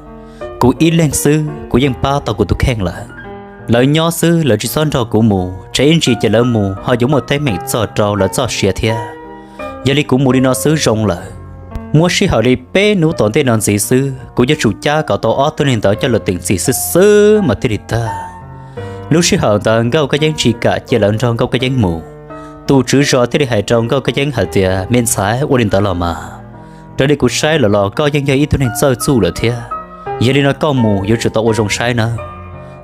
Kuv ib leeg xwb kuv yeej pab tau kuv tus kheej lawm. Lawv nyob xwb lawv tsis txhob nrog kuv mus, tsam ib ntsis ces lawv mus ho yuav muaj teeb meem txog rau lawv txoj sia thiab. Yog li kuv mus li no xwb zoo lawm. Muab sij hawm li peb hnub tom ntej no ntxiv xwb kuv yuav tsum cab kom tau ob tug neeg ntawd coj los teem txim xwb xwb mas thiaj li tag. Lub sij hawm ntawd Nkauj Kab Yeeb tsis kam cia lawv nrog Nkauj Kab Yeeb mus. Tus tswv zos thiaj li hais rau Nkauj Kab Yeeb hais tias, me ntxhais, ua li ntawd los mas, raws li kuv saib lawm los koj yeej yog ib tug neeg txawj txuj lawm thiab. Yog li no koj mus yuav tsum tau ua zoo saib nawb.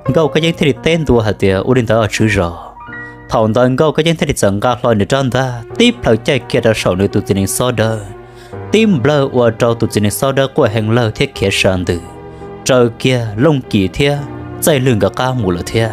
Nkauj Kab Yeeb thiaj li teb ntua hais tias, ua li ntawd tswv zos. Thaum ntawd Nkauj Kab Yeeb thiaj li txawm nqa hlo nws rab ntaj tib plhaw caij kiag rau saum nws tus txiv nees xob dawb, tib nplawg ua rau tus txiv nees xob dawb quaj hee lawg thiab khiav sa ntws raws kiag Looj Kis thiab Txaij Lwg nkawd qab mus lawm thiab.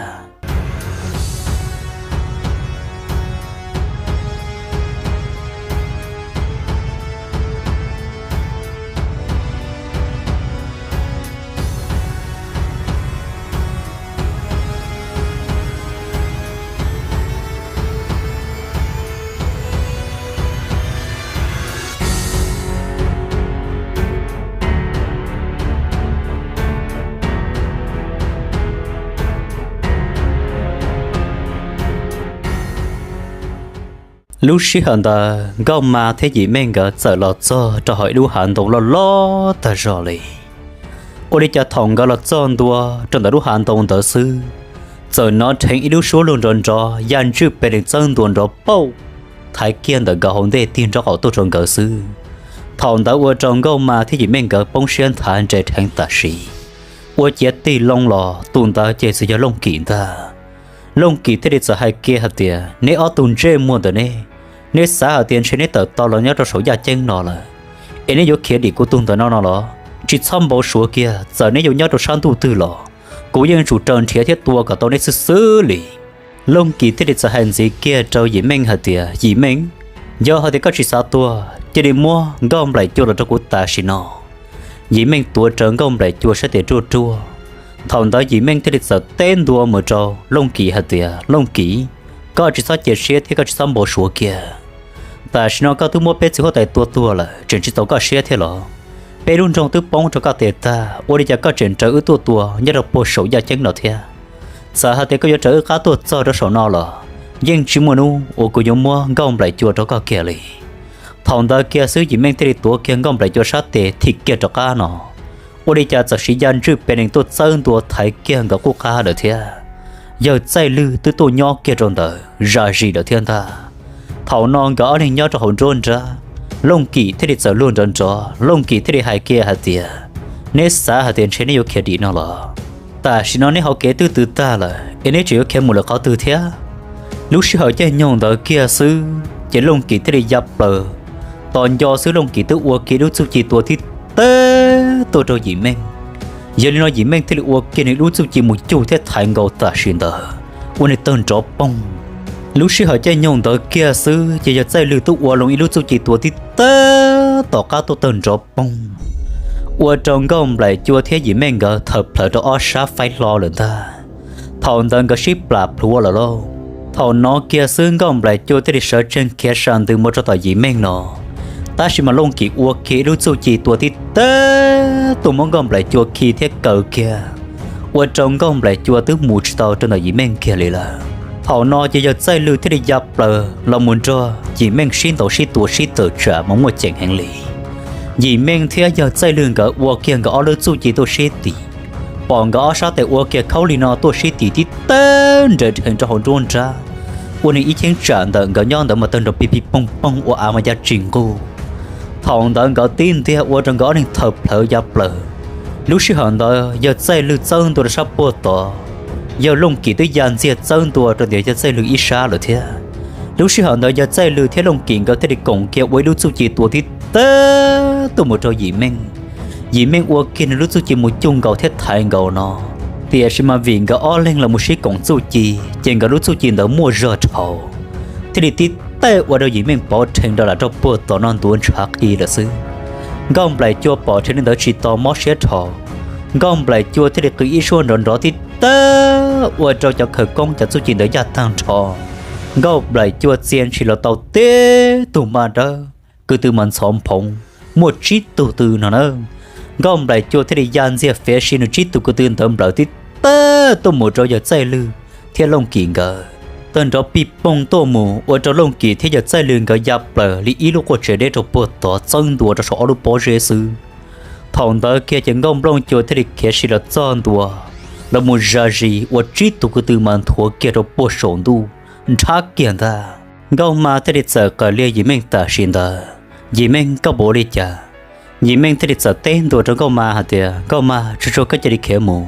Lub sij hawm ntawd Nkauj Ma thiab Yim Meej nkawd txawm los txog rau hauv ib lub hav ntoo loj loj tag zog li. Ua li cas thaum nkawd los txog ntua rau ntawm lub hav ntoo ntawd xwb, txawm hnov dheev ib lub suab luag nrov nrov ya ntswj pes nees txawb ntua nrov pauj, thaiv kiag ntawm nkawd hauv ntej tig nraub qaum tuaj rau nkawd xwb. Thaum ntawd ua rau Nkauj Ma thiab Yim Meej nkawd poob siab nthav nres dheev tam sim. Ua ciav tig loo los tus ntawd ces txawm yog Looj Kim ntag. Looj Kim thiaj li txawm hais kiag hais tias, neb ob tug ntsej muag ntawm neb, neb xav hais tias ntshe neb tawm tau los nyob rau saum yaj ceeb no lawm, es neb yuav khiav dim kuv tug ntawm no no los? Tsis txhob npau suav kiag, txawm neb yuav nyob rau sab ntuj twg los kuv yeej tsum raws nrhiav thiab tua kom tau neb xwb xwb li. Looj Kim thiaj li txawm hais ntxiv kiag rau Yim Meej hais tias, Yim Meej, yog hais tias koj tsis xav tuag cia li muab Nkauj Nplaim Cua los rau kuv tam sim no. Yim Meej tuav rawv Nkauj Nplaim Cua sab tes ruaj ruaj. Thaum ntawd Yim Meej thiaj li txawm teb ntua mus rau Looj Kim hais tias, Looj Kim, koj tsis txhob cia siab thiab koj tsis txhob npau suav kiag. Tam sim no koj twb muab peb txiv huab tais tua tuag lawm tseem tsis txaus koj siab thiab los? Peb lub nroog twb poob rau koj tes tag, ua li cas koj tseem raws wb tuaj tua nyob rau puag saum yaj ceeb no thiab? Txawm hais tias koj yuav raws wb qab tuaj txog rau saum no los yeej tsis muaj hnub uas kuv yuav muab Nkauj Nplaim Cua rau koj kiag li. Thaum ntawd kiag xwb Yim Meej thiaj li tuav kiag Nkauj Nplaim Cua sab tes thim kiag rov qab no, ua li cas txawm siv ya ntswj pes nees tuaj txawb ntua thaiv kiag nkawd qub qab lawm thiab. Yawg Txaij Lwg twb tuaj nyob kiag rau ntawd zam zis lawm thiab ntag. Thaum no nkawd ob leeg nyob rau hauv nruab nrab, Looj Kim thiaj li txawm luag nrov nrov, Looj Kim thiaj li hais kiag hais tias, neb xav hais tias ntshe neb yuav khiav dim no los? Tam sim no neb hauv kev twb tw tag lawm es neb tseem yuav khiav mus lawm qhov twg thiab? Lub sij hawm caij nyoog ntawd kiag xwb ces Looj Kim thiaj li ya plaws. Tos nco xwb Looj Kim twb ua kiag lub txuj ci tua tib teb tuaj rau Yim Meej. Yog li no Yim Meej thiaj li ua kiag nws lub txuj ci mus cug thiab thaiv nkaus tam sim ntawd, ua nws tawg nrov poog. Lub sij hawm caij nyoog ntawd kiag xwb ces yawg Txaij Lwg twb ua loo ib lub txuj ci tua tib teb tom qab tuaj tawg nrov poog, ua rau Nkauj Nplaim Cua thiab Yim Meej nkawd thawm plhawv rau ob sab faib hlo lawm ntag. Thaum ntawd nkawd sib plam plhuav lawm lauj. Thaum no kiag xwb Nkauj Nplaim Cua thiaj li sawv tsees khiav sa ntws mus rau tom Yim Meej no. Tab sis mas Looj Kim ua kiag ib lub txuj ci tua tib teb tuaj muab Nkauj Nplaim Cua khi thiab kaw kiag, ua rau Nkauj Nplaim Cua twb mus tsis tau rau ntawm Yim Meej kiag li lawm. Thaum no ces yawg Txaij Lwg thiaj li ya plaws los mus nrog Yim Meej sib ntaus sib tua sib tawm tsam mas muaj ceem heev li. Yim Meej thiab yawg Txaij Lwg nkawd ua kiag nkawd ob lub txuj ci tuaj sib tim, pom nkawd ob sab tes ua kiag khaub lig no tuaj sib tim tib teb nres dheev rau hauv nruab nrab, ua nws ib cheeb tsam ntawm nkawd nyob ntawd mas tawg nrov pig pig poog poog ua av mas ya tsis nquj. Thaum ntawd nkawd tib ntiag ua rau nkawd ob leeg thawm plhawv ya plaws. Lub sij hawm ntawd yawg Txaij Lwg txawb ntua rau sab puag tod, yawg Looj Kim twb ya ntxiag txawb ntua rau ntawm yawg Txaij Lwg ib sab lawm thiab. Lub sij hawm ntawd yawg Txaij Lwg thiab Looj Kim nkawd thiaj li koom kiag ua ib lub txuj ci tua tib teb tuaj mus rau Yim Meej. Yim Meej ua kiag nws lub txuj ci mus cug nkaus thiab thaiv nkaus no, tiam sis mas vim nkawd ob leeg los mus sib koom txuj ci ces nkawd lub txuj ci ntawd muaj zog dhau, thiaj li tib teb ua rau Yim Meej pov rhees rau lam rau puag tom no ntuav ntshav qis lawm xwb. Nkauj Nplaim Cua pom rhees li ntawd tsis tau mob siab dhau, Nkauj Nplaim Cua thiaj li qw ib suab nrov nrov tib teb ua rau cov khawv koob cov txuj ci ntawd yaj tag nrho. Nkauj Nplaim Cua txia ntshis los tau tib tug maj dawb, ko tw mas ntxhov nphoov, muaj tsib tug tw no na. Nkauj Nplaim Cua thiaj li ya ntxiag fiav si nws tsib tug ko tw ntawd nplawm tib teb tuaj mus rau yawg Txaij Lwg thiab Looj Kim nkawd. Tawg nrov pig poog tuaj mus ua rau Looj Kim thiab yawg Txaij Lwg nkawd ya plaws li ib lub quaj tsev deb rau puag tod txawb ntua rau saum ob lub pob zeb xwb. Thaum ntawd kiag ces Nkauj Nplooj Cua thiaj li khiav si los txog ntua, los mus zam zis ua tsib tug ko tw mas nthuav kiag rau puag saum ntuj, nrhab kiag ntag. Nkauj Ma thiaj li txawm qawm liag Yim Meej tam sim ntawd, Yim Meej, koj puas ua li cas? Yim Meej thiaj li txawm teb ntua rau Nkauj Ma hais tias, Nkauj Ma, tsuag tsuag koj cia li khiav mus,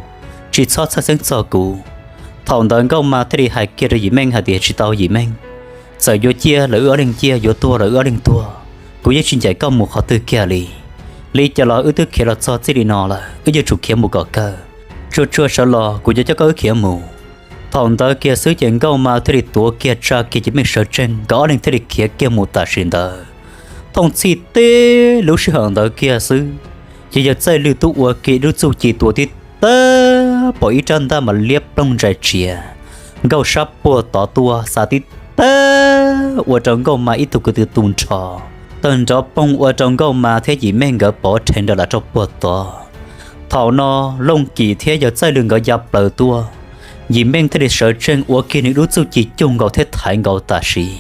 tsis txhob txhawj xeeb txog kuv. Thaum ntawd Nkauj Ma thiaj li hais kiag rau Yim Meej hais tias, tsis tau Yim Meej, txawm yuav ciaj los wb ob leeg ciaj, yuav tuag los wb ob leeg tuag, kuv yeej tsis ncaim koj mus qhov twg kiag li. Li cas los wb twb khiav los txog txij li no lawm, wb yuav tsum khiav mus kom kawg. Tsuag tsuag sawv los kuv yuav coj koj wb khiav mus. Thaum ntawd kiag xwb ces Nkauj Ma thiaj li tuav kiag tsa kiag Yim Meej sawv tsees, nkawd ob leeg thiaj li khiav kiag mus tam sim ntawd. Thooj txhij teb lub sij hawm ntawd kiag xwb, ces yawg Txaij Lwg twb ua kiag lub txuj ci tua tib teb pom ib rab ntaj mas liab ploog ntsais tsiav, nkaug sab puag tod tuaj xa tib teb ua rau Nkauj Ma ib tug ko tw tu nrho, tawg nrov poog ua rau Nkauj Ma thiab Yim Meej nkawd pov rhees rau lam rau puag tod. Thaum no Looj Kim thiab yawg Txaij Lwg nkawd ya plaws tuaj, Yim Meej thiaj li sawv tsees ua kiag nws lub txuj ci cug nkaus thiab thaiv nkaus tam sim.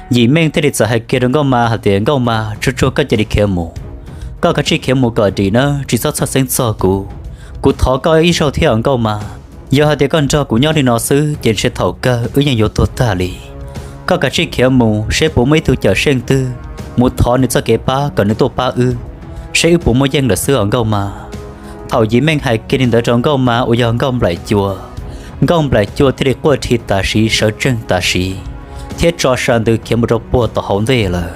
Yim Meej thiaj li txawm hais kiag rau Nkauj Mas hais tias, Nkauj Mas, tsuag tsuag koj cia li khiav mus. Koj kav tsij khiav mus kom dim na, tsis txhob txhawj xeeb txog kuv. Kuv thov koj ib zaug thiab os Nkauj Mas. Yog hais tias koj nrog kuv nyob li no xwb ces ntshe thaum kawg wb yeej yuav tuag tag li. Koj kav tsij khiav mus seb puas muaj ib tug cawm seej twg mus thov nws txoj kev pab kom nws tuaj pab wb, seb wb puas muaj yeej lawm xwb os Nkauj Mas. Thaum Yim Meej hais kiag li ntawd rau Nkauj Mas uas yog Nkauj Nplaim Cua, Nkauj Nplaim Cua thiaj li quaj rhi tam sim, sawv tsees tam sim, thiab tso sa ntws khiav mus rau puag tom hauv ntej lawm.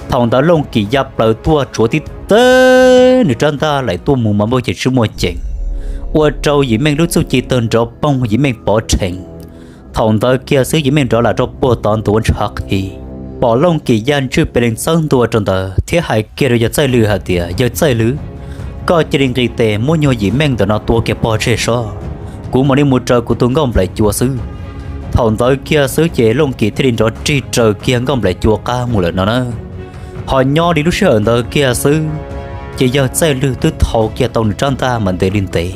Thaum ntawd Looj Kim ya plaws tuaj tsuav tib teg nws rab ntaj laim tuaj mus mas npauj ces tsis muaj ceem, ua rau Yim Meej lub txuj ci tawg nrov poog, Yim Meej pov rhees. Thaum ntawd kiag xwb Yim Meej nrov lam rau puag tod ntuav ntshav qhi, pom Looj Kim ya ntswj pes lees txawb ntua rau ntawd thiab hais kiag rau yawg Txaij Lwg hais tias, Yawg Txaij Lwg, koj cia li nqis tes muab nyuag Yim Meej ntawm no tua kiag pov tseg sob, kuv mam li mus raws kuv tus Nkauj Nplaim Cua xwb. Thaum ntawd kiag xwb ces Looj Kim thiaj li nrov rig raws kiag Nkauj Nplaim Cua qab mus lawm no na. Ho nyob li lub sij hawm ntawd kiag xwb, ces yawg Txaij Lwg twb thau kiag tau nws rab ntaj mas ntev li ntev,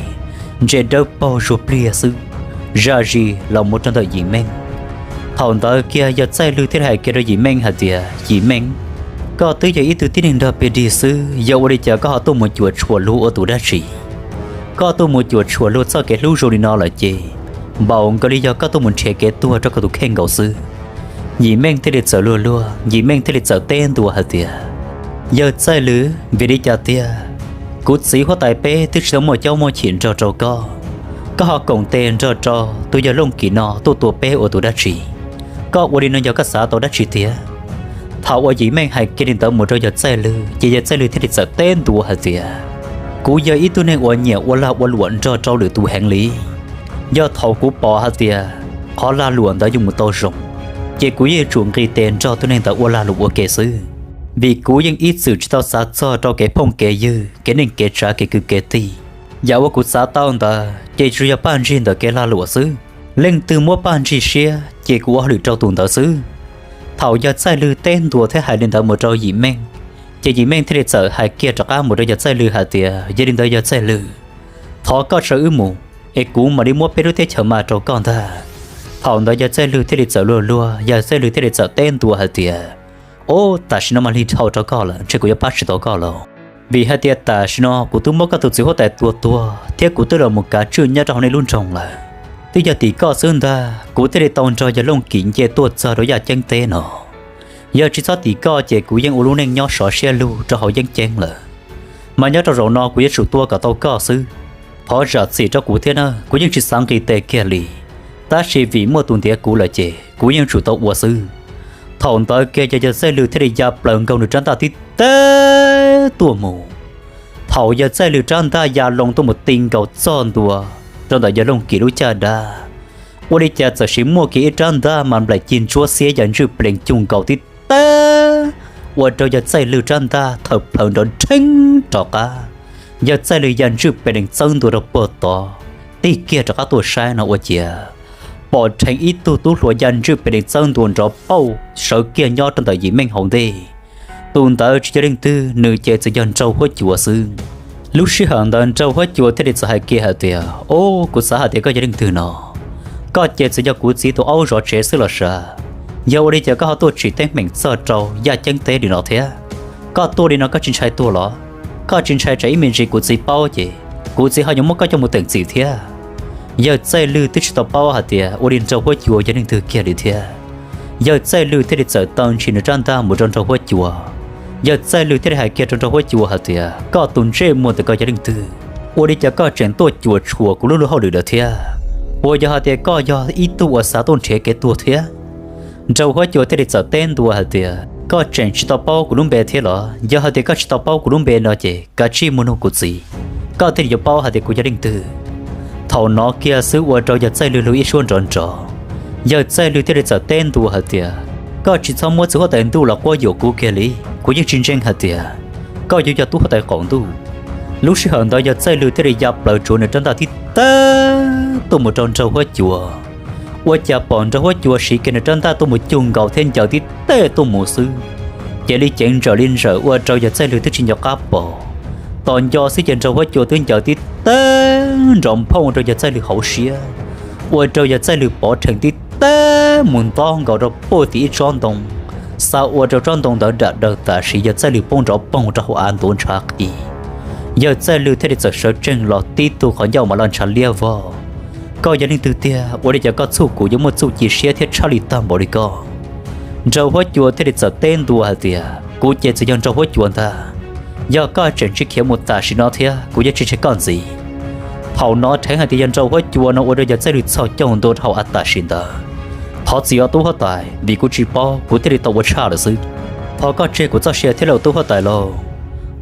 ntsia dawb paug zuag pliag xwb, zam zis los mus rau ntawm Yim Meej. Thaum ntawd kiag yawg Txaij Lwg thiaj li hais kiag rau Yim Meej hais tias, Yim Meej, koj twb yog ib tug tib neeg nrog pig dig xwb, yog ua li cas koj ho tuaj mus cuam tshuam luag ua tus dab tsi? Koj tuaj mus cuam tshuam luag txoj kev hlub zoo li no lawm ces npaum nkaus li yog koj tuaj mus nrhiav kev tuag rau koj tus kheej nkaus xwb. Yim Meej thiaj li txawm luag luag, Yim Meej thiaj li txawm teb ntua hais tias, Yawg Txaij Lwg, vim li cas tiag? Kuv txiv huab tais peb twb tsis tau muaj caub muaj chim nrog rau koj, koj ho koom tes nrog rau tus yawg Looj Kim no tuaj tua peb ua tus dab tsi? Koj ua li no yog koj xav tau dab tsi tiag? Thaum uas Yim Meej hais kiag li ntawd mus rau yawg Txaij Lwg ces yawg Txaij Lwg thiaj li txawm teb ntua hais tias, Kuv yog ib tug neeg uas nyiam ua lag ua luam nrog rau lwm tus heev li. Yog thaum kuv pom hais tias qhov lag luam ntawd yuav mus tau zoo, ces kuv yeej tsum nqis tes nrog tus neeg ntawd ua lag luam ua ke xwb, vim kuv yeej ib txwm tsis tau xav txog rau kev phooj kev ywg, kev neej kev tsav, kev kwv kev tij. Yam uas kuv xav tau ntawd ces tsuas yog paj ntsig ntawm kev lag luam xwb. Leej twg muab paj ntsig siab ces kuv ua hauj lwm rau tus ntawd xwb. Thaum yawg Txaij Lwg teb ntua thiab hais li ntawd mus rau Yim Meej, ces Yim Meej thiaj li txawm hais kiag rov qab mus rau yawg Txaij Lwg hais tias, Yog li ntawd yawg Txaij Lwg, thov koj tso wb mus, es kuv mam li muab peb lub teb chaws mas rau koj ntag. Thaum ntawd yawg Txaij Lwg thiaj li txawm luag luag, yawg Txaij Lwg thiaj li txawm teb ntua hais tias, Ub, tam sim no mas lig dhau rau koj lawm, ntshe kuv yuav pab tsis tau koj lawm. Vim hais tias tam sim no kuv twb muab koj tus txiv huab tais tua tuag thiab kuv twb los mus kav tswj nyob rau hauv nej lub nroog lawm. Twb yog tim koj xwb ntag kuv thiaj li tau nrog yawg Looj Kim nce tuaj txog rau Yaj Ceeb teb no. Yog tsis txhob tim koj ces kuv yeej ua lub neej nyob sov siab lug rau hauv yeeb ceeb lawm. Mas nyob rau zaum no kuv yuav tsum tua kom tau koj xwb. Thov zam txim rau kuv thiab na, kuv yeej tsis xav nqis tes kiag li, tab sis vim muaj tus ntiav kuv lawm ces kuv yeej tsum tau ua xwb. Thaum ntawd kiag yawg Txaij Lwg thiaj li ya plaws nkaug nws rab ntaj tib teg tuaj mus. Thaum yawg Txaij Lwg rab ntaj ya loo tuaj mus ti nkaus txog ntua rau ntawm yawg Looj Kim lub caj dab, ua li cas txawm sim muaj kiag ib rab ntaj mas nplaim ci ntsuab xiab ya ntswj plees cuj nkaus tib teg, ua rau yawg Txaij Lwg rab ntaj thawm plhaws nrov nrheeb rov qab. Yawg Txaij Lwg ya ntswj plees txawb ntua rau puag tod, tig kiag rov qab tuaj saib no ua ciav pom dheev ib tug tub hluas ya ntswj plees txawb ntua nrov pauj sawv kiag nyob rau ntawm Yim Meej hauv ntej. Tus ntawd tsis yog leej twg, nws ces txawm yog Nraug Huab Cua xwb. Lub sij hawm ntawd Nraug Huab Cua thiaj li txawm hais kiag hais tias, Ob, kuv xav hais tias koj yog leej twg no. Koj ces txawm yog kuv txiv tus aub zov tsev xwb los sav. Yog ua li cas koj ho tuaj tsim teeb meem txog rau Yaj Ceeb teb li no thiab? Koj tuaj li no koj tsis ntshai tuag los? Koj tsis ntshai tsam ib me ntsis kuv txiv paub ces kuv txiv ho yuav muab koj coj mus teem txim thiab. Yawg Txaij Lwg twb tsis tau paub hais tias ua li Nraug Huab Cua yog leej twg kiag li thiab. Yawg Txaij Lwg thiaj li txawm taw ntshis nws rab ntaj mus rau Nraug Huab Cua. Yawg Txaij Lwg thiaj li hais kiag rau Nraug Huab Cua hais tias, Koj tus ntsej muag ntawm koj yog leej twg? Ua li cas koj tseem tuaj cuam tshuam kuv lub luag hauj lwm lawm thiab? Puas yog hais tias koj yog ib tug uas xav tuaj nrhiav kev tuag thiab? Nraug Huab Cua thiaj li txawm teb ntua hais tias, Koj tseem tsis tau paub kuv lub npe thiab los? Yog hais tias koj tsis tau paub kuv lub npe no ces kav tsij mus nug kuv txiv, koj thiaj li yuav paub hais tias kuv yog leej twg. Thaum no kiag xwb ua rau yawg Txaij Lwg lug ib suab nrov nrov. Yawg Txaij Lwg thiaj li txawm teb ntua hais tias, Koj tsis txhob muab txiv huab tais ntuj los quab yuam kuv kiag li, kuv yeej tsis ntseeg hais tias koj yuav yog tub huab tais qaum ntuj. Lub sij hawm ntawd yawg Txaij Lwg thiaj li ya plaws tsuav nws rab ntaj tib teg tuaj mus rau Nraug Huab Cua. Ua cas pom Nraug Huab Cua siv kiag nws rab ntaj tuaj mus cuj nkaus thiab ncaws tib teg tuaj mus xwb, ces li ceev ntsawm li ntsawm ua rau yawg Txaij Lwg twb tsis nco qab pom. Tos nco xwb ces Nraug Huab Cua twb ncaws tib teg nrov nphooj rau yawg Txaij Lwg hauv siab, ua rau yawg Txaij Lwg pov rhees tib teg mus ntob nkaus rau puag tim ib tsob ntoo, Xav ua rau tsob ntoo ntawd dam daws tam sim yawg Txaij Lwm poob nrov poog rau hauv av ntuav ntshav qis. Yawg Txaij Lwm thiaj li txawm sawv tsees los tib tug qhov ncauj mas loj ntshav liab vog. Koj yog leej twg tiag, ua li cas koj txuj kuv yuav muaj txuj ci siab thiab tshaj lij tag npaum li koj? Nraug huab cua thiaj li txawm teb ntua hais tias, kuv ces txawm yog nraug huab cua ntag. Yog koj tseem tsis khiav mus tam sim no thiab kuv yuav tsis tseg koj ntxiv. Thaum no dheev hais tias yog nraug huab cua no ua rau yawg Txaij Lwm txhos caug ntua rau hauv av tam sim ntawd. Thov txim os tub huab tais, vim kuv tsis paub kuv thiaj li tau ua tshaj lawm xwb. Thov koj tseg kuv txoj sia thiab lauj tub huab tais lauj.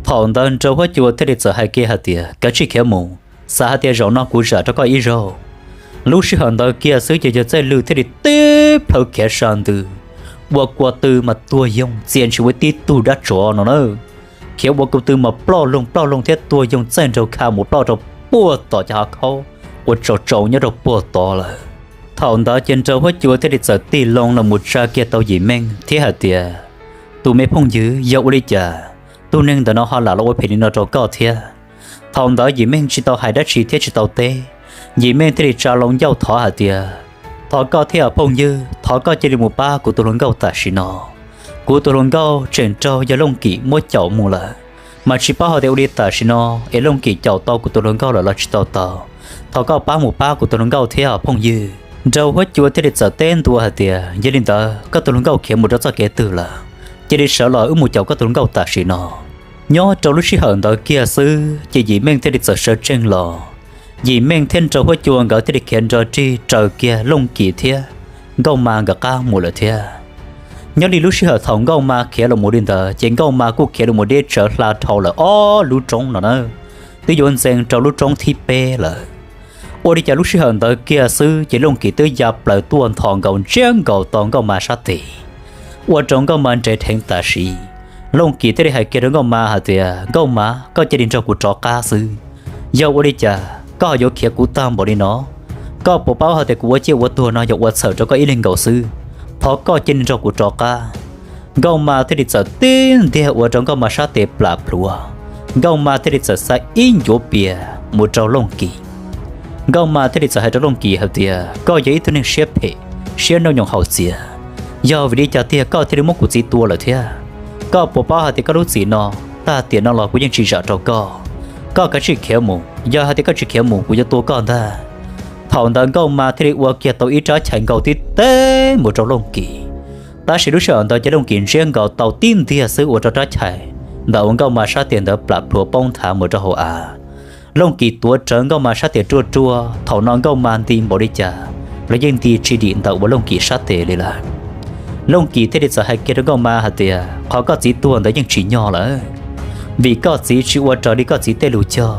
Thaum ntawd nraug huab cua thiaj li txawm hais kiag hais tias, kav tsij khiav mus, xav hais tias zaum no kuv zam rau koj ib zaug. Lub sij hawm ntawd kiag xwb ces yawg Txaij Lwm thiaj li teb plhaw khiav sab ntws, ua kua tw mas tuag yoog txia ntshis ua tib tug dab tsov no na. Khiav ua kua tw mas ploj loog ploj loog thiab tuag yoog txaij nraug kha mus ploj rau puag tom cov hav khaub uas tsaus tsaus nyob rau puag tod lawm. Thaum ntawd ces nraug huab cua thiaj li txawm tig loo los mus tsa kiag tau Yim Meej thiab hais tias, tus me phooj ywg, yog ua li cas tug neeg ntawm no ho lam los ua phem li no rau koj thiab? Thaum ntawd Yim Meej tsis tau hais dab tsi thiab tsis tau teb. Yim Meej thiaj li tsa loo ncauj thov hais tias, thov koj thiab phooj ywg, thov koj cia li mus pab kuv tus hluas nkauj tam sim no. Kuv tus hluas nkauj tseem raug yawg Looj Kim muab caum mus lawm, mas tsis paub hais tias ua li tam sim no es Looj Kim caum tau kuv tus hluas nkauj lawm los tsis tau tau. Thov koj pab mus pab kuv tus hluas nkauj thiab phooj ywg. Nraug huab cua thiaj li txawm teb ntua hais tias, yog li ntawd koj tus hluas nkauj khiav mus rau txoj kev twg lawm? Cia li sawv los wb mus caum koj tus hluas nkauj tam sim no. Nyob rau lub sij hawm ntawd kiag xwb ces Yim Meej thiaj li txawm sawv tsees los. Yim Meej thiab nraug huab cua nkawd thiaj li khiav nrog rig raws kiag Looj Kim thiab Nkauj Ma nkawd qab mus lawm thiab. Nyob li lub sij hawm thaum Nkauj Ma khiav los mus li ntawd ces Nkauj Ma kuj khiav los mus deb tsawv hla dhau lawm ob lub roob no na, twb yuav ntxees rau lub roob thib peb lawm. Ua li cas lub sij hawm ntawd kiag xwb ces Looj Kim twb ya plaws tuaj nthos nkaus ntsiab nkaus tau Nkauj Ma sab tes, ua rau Nkauj Ma nres dheev tam sim. Looj Kim thiaj li hais kiag rau Nkauj Ma hais tias, Nkauj Ma, koj cia li nrog kuv rov qab xwb. Yog ua li cas koj ho yuav khiav kuv tag npaum li no? Koj puas paub hais tias kuv ua ciaj ua tuag no yog ua txhawm rau koj ib leeg nkaus xwb? Thov koj cia li nrog kuv rov qab. Nkauj Ma thiaj li txawm tib ntiag ua rau Nkauj Ma sab tes plam plhuav. Nkauj Ma thiaj li txawm xa ib ncuav pias mus rau Looj Kim. Nkauj Ma thiaj li txawm hais rau Looj Kim hais tias, koj yog ib tug neeg siab phem, siab nraug nyoos haus txias. Yog vim li cas tiag koj thiaj li muab kuv txiv tua lawm thiab? Koj puas paub hais tias koj lub txim no, tag tiam no los kuv yeej tsis zam rau koj. Koj kav tsij khiav mus, yog hais tias koj tsis khiav mus kuv yuav tua koj ntag. Thaum ntawd Nkauj Ma thiaj li ua kiag tau ib rab chais nkaus tib teg mus rau Looj Kim. Tab sis lub sij hawm ntawd ces Looj Kim ntsiab nkaus tau tib ntiag xwb ua rau rab chais ntawm uas Nkauj Ma sab tes ntawd plam plhuav poob nthav mus rau hauv av. Looj Kim tuav rawv Nkauj Ma sab tes ruaj ruaj, thaum no Nkauj Ma nti npaum li cas los yeej nti tsis dim ntawm uas Looj Kim sab tes li lawm. Looj Kim thiaj li txawm hais kiag rau Nkauj Ma hais tias, qhov koj txiv tuag ntawd yeej tsis nyog lawm, vim koj txiv tsis ua raws li koj txiv tej lus cog.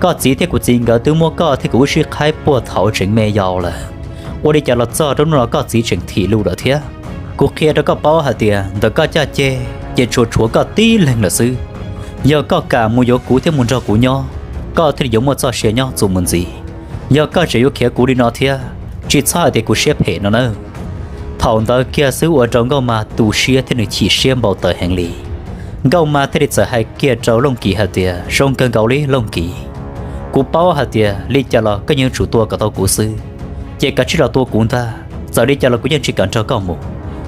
Koj txiv thiab kuv txiv nkawd twb muab koj thiab kuv wb sib qhaib puag thaum tseem me yau lawm, ua li cas los txog rau hnub no koj txiv tseem thim lus lawm thiab? Kuv qhia rau koj paub hais tias ntawm koj caj ceg ces tsuas tshuav koj tib leeg lawm xwb. Yog koj kam mus yuav kuv thiab mus nrog kuv nyob, koj thiaj li yuav muaj txoj sia nyob txuas mus ntxiv. Yog koj tseem yuav khiav kuv li no thiab, tsis txhob hais tias kuv siab phem no nawb. Thaum ntawd kiag xwb ua rau Nkauj Ma tu siab thiab nws chim siab npau taws heev li. Nkauj Ma thiaj li txawm hais kiag rau Looj Kim hais tias, zoo kawg nkaus li Looj Kim, kuv paub hais tias li cas los koj yeej yuav tsum tua kom tau kuv xwb, ces kav tsij los tua kuv ntag, txawm li cas los kuv yeej tsis kam nrog koj mus.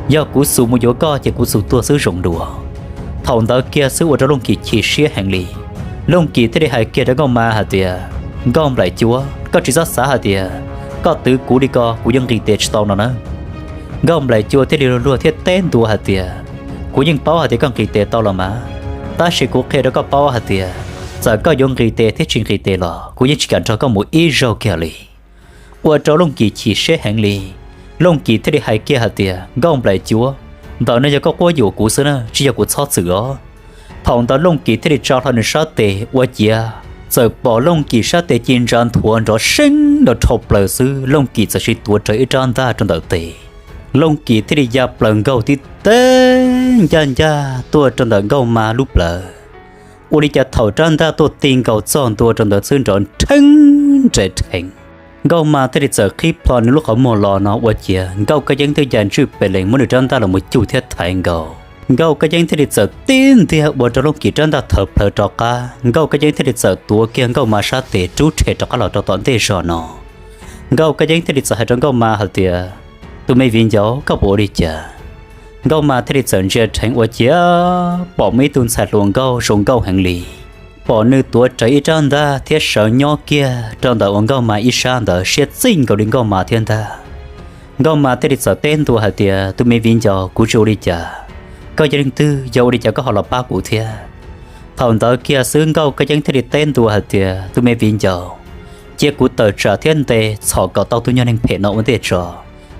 Yog kuv xub mus yuav koj ces kuv xub tuag xwb zoo dua. Thaum ntawd kiag xwb ua rau Looj Kim chim siab heev li. Looj Kim thiaj li hais kiag rau Nkauj Ma hais tias, Nkauj Nplaim Cuab, koj tsis txhob xav hais tias koj twv kuv li ko kuv yuav nqis tes tsis tau no na. Nkauj Nplaim Cuab thiaj li luag luag thiab teb ntua hais tias, kuv yeej paub hais tias koj nqis tes tau los mas, tab sis kuv qhia rau koj paub hais tias txawm koj yuav nqis tes thiab tsis nqis tes los kuv yeej tsis kam nrog koj mus ib zaug kiag li. Ua rau Looj Kim chim siab heev li. Looj Kim thiaj li hais kiag hais tias, Nkauj Nplaim Cuab, ntawm no yog koj quab yuam kuv xwb na, tsis yog kuv txhob txwm os. Thaum ntawd Looj Kim thiaj li tsa hlo nws sab tes ua ciav txawm pom Looj Kim sab tes ci ntsa nthuav nrov seeb nrov dhau plaws xwb, Looj Kim txawm sis tuav rawv ib rab ntaj rau ntawm tes. Looj Kim thiaj li ya plaws nkaug tib teg ncaj ncaj tuaj rau ntawm Nkauj Ma lub plawv. Ua li cas thaum rab ntaj tuaj ti nkaus txog ntua rau ntawd xwb nrov nrheeb nres dheev. Nkauj Ma thiaj li txawm qhib plho nws lub qhov muag los no ua ciav Nkauj Kab Yeeb twb ya ntswj pes lees muab nws rab ntaj los mus cuj thiab thaiv nkaus. Nkauj Kab Yeeb thiaj li txawm tib ntiag ua rau Looj Kim rab ntaj thawv plhawv rov qab. Nkauj Kab Yeeb thiaj li txawm tuav kiag Nkauj Ma sab tes rub rhe rov qab los rau tom ntej zog no. Nkauj Kab Yeeb thiaj li txawm hais rau Nkauj Ma hais tias, tus me viv ncaus, koj puas ua li cas? Nkauj mas thiaj li txawm ntsia dheev ua ciav pom muaj ib tug ntxhais hluas nkauj zoo nkauj heev li, pom nws tuav rawv ib rab ntaj thiab sawv nyob kiag rau ntawm uas Nkauj mas ib sab ntawd siab txij nkaus li Nkauj mas thiab ntag. Nkauj mas thiaj li txawm teb ntua hais tias, Tus me viv ncaus, kuv tsis ua li cas, koj yog leej twg, yog ua li cas koj ho los pab kuv thiab? Thaum ntawd kiag xwb Nkauj Kab Yeeb thiaj li teb ntua hais tias, Tus me viv ncaus, cia kuv tawm tsam thiab ntes txhom kom tau tus nyuag neeg phem no ua ntej tso,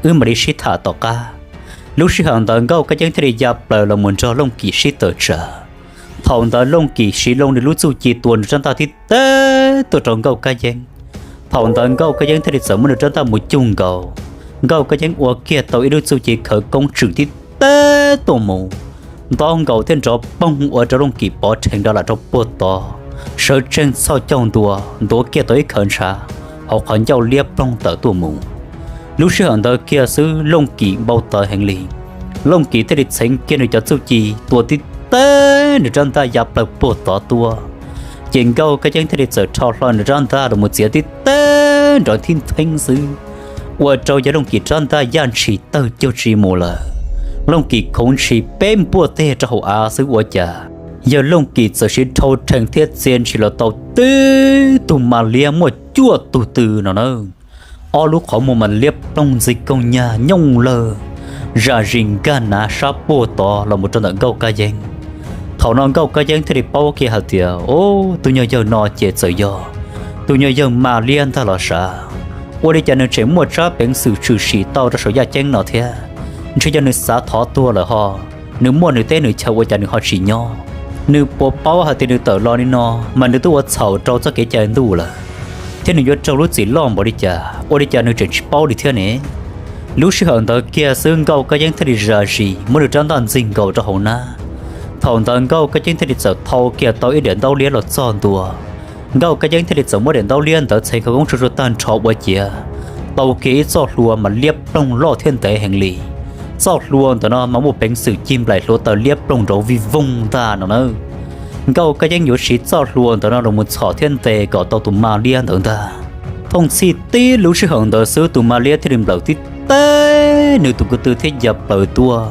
wb mam li sib tham tom qab. Lub sij hawm ntawd Nkauj Kab Yeeb thiaj li ya plaws los mus nrog Looj Kim sib tawm tsam. Thaum ntawd Looj Kim siv loo nws lub txuj ci tua nws rab ntaj tib teb tuaj rau Nkauj Kab Yeeb. Thaum ntawd Nkauj Kab Yeeb thiaj li txawm muab nws rab ntaj mus cug nkaus. Nkauj Kab Yeeb ua kiag tau ib lub txuj ci khawv koob tswm tib teb tuaj mus, nto nkaus thiab nrov poog ua rau Looj Kim pov rhees rov lam rau puag tod, sawv tsees txhoj caug ntua ntuav kiag tau ib khawv ntshav hauv qhov ncauj liab ploog tawm tuaj mus. Lub sij hawm ntawd kiag xwb Looj Kim npau taws heev li. Looj Kim thiaj li txheev kiag nws cov txuj ci tua tib teb nws rab ntaj ya plaws puag tod tuaj. Ces Nkauj Kab Yeeb thiaj li txawm rho hlo nws rab ntaj los mus txiav tib teb nrov thib ntheeb xwb, ua rau yawg Looj Kim rab ntaj yaj ntshis tawg cuag tsis mus lawm. Looj Kim khoov ntshis peb npuaj teg rau hauv av xwb ua cas yawg Looj Kim txawm siv dhau rhees thiab txia ntshis los tau tib tug mas liab muaj cuaj tug tw no na. Ob lub qhov muag mas liab ploog ntxig koog nyag nyooj lawg zam zis nkag nav sab puag tod los mus rau ntawm Nkauj Kab Yeeb. Thaum no Nkauj Kab Yeeb thiaj li paub kiag hais tias, Ub, tus nyuag yawg no ces txawm yog tus nyuag yawg mas liab ntag los sav. Ua li cas nws tseem muaj tsab peev xwm tshwm sim tau rau saum yaj ceeb no thiab? Ntshe yog nws xav thov tuag lawm ho, nws muaj nws teb nws chaw ua cas nws ho tsis nyob? Nws puas paub hais tias nws tawm los li no mas nws twb ua txhaum rau txoj kev cai ntuj lawm, thiab nws yuav raug lub txim loj npaum li cas, ua li cas nws tseem tsis paub li thiab ne? Lub sij hawm ntawd kiag xwb Nkauj Kab Yeeb thiaj li zam zis muab nws rab ntaj ntxig nkaus rau hauv nab. Thaum ntawd Nkauj Kab Yeeb thiaj li txawm thau kiag tau ib daim ntaub liab los txog ntua. Nkauj Kab Yeeb thiaj li txawm muab daim ntaub liab ntawd txheev khawv koob tsuag tsuag tag nrho ua ciav tau kiag ib txoj hlua mas liab ploog loj thiab ntev heev li. Txoj hlua ntawd no mas muaj peev xwm cig nplaim hluav taws liab ploog nrov vij voog ntag no na. Nkauj Kab Yeeb yuav siv txoj hlua ntawd no los mus txhom thiab ntes kom tau tus mas liab ntawd ntag. Thooj txhij tib lub sij hawm ntawd xwb tus mas liab thiaj li nplawm tib teb nws tus ko tw thiab ya plaws tuaj.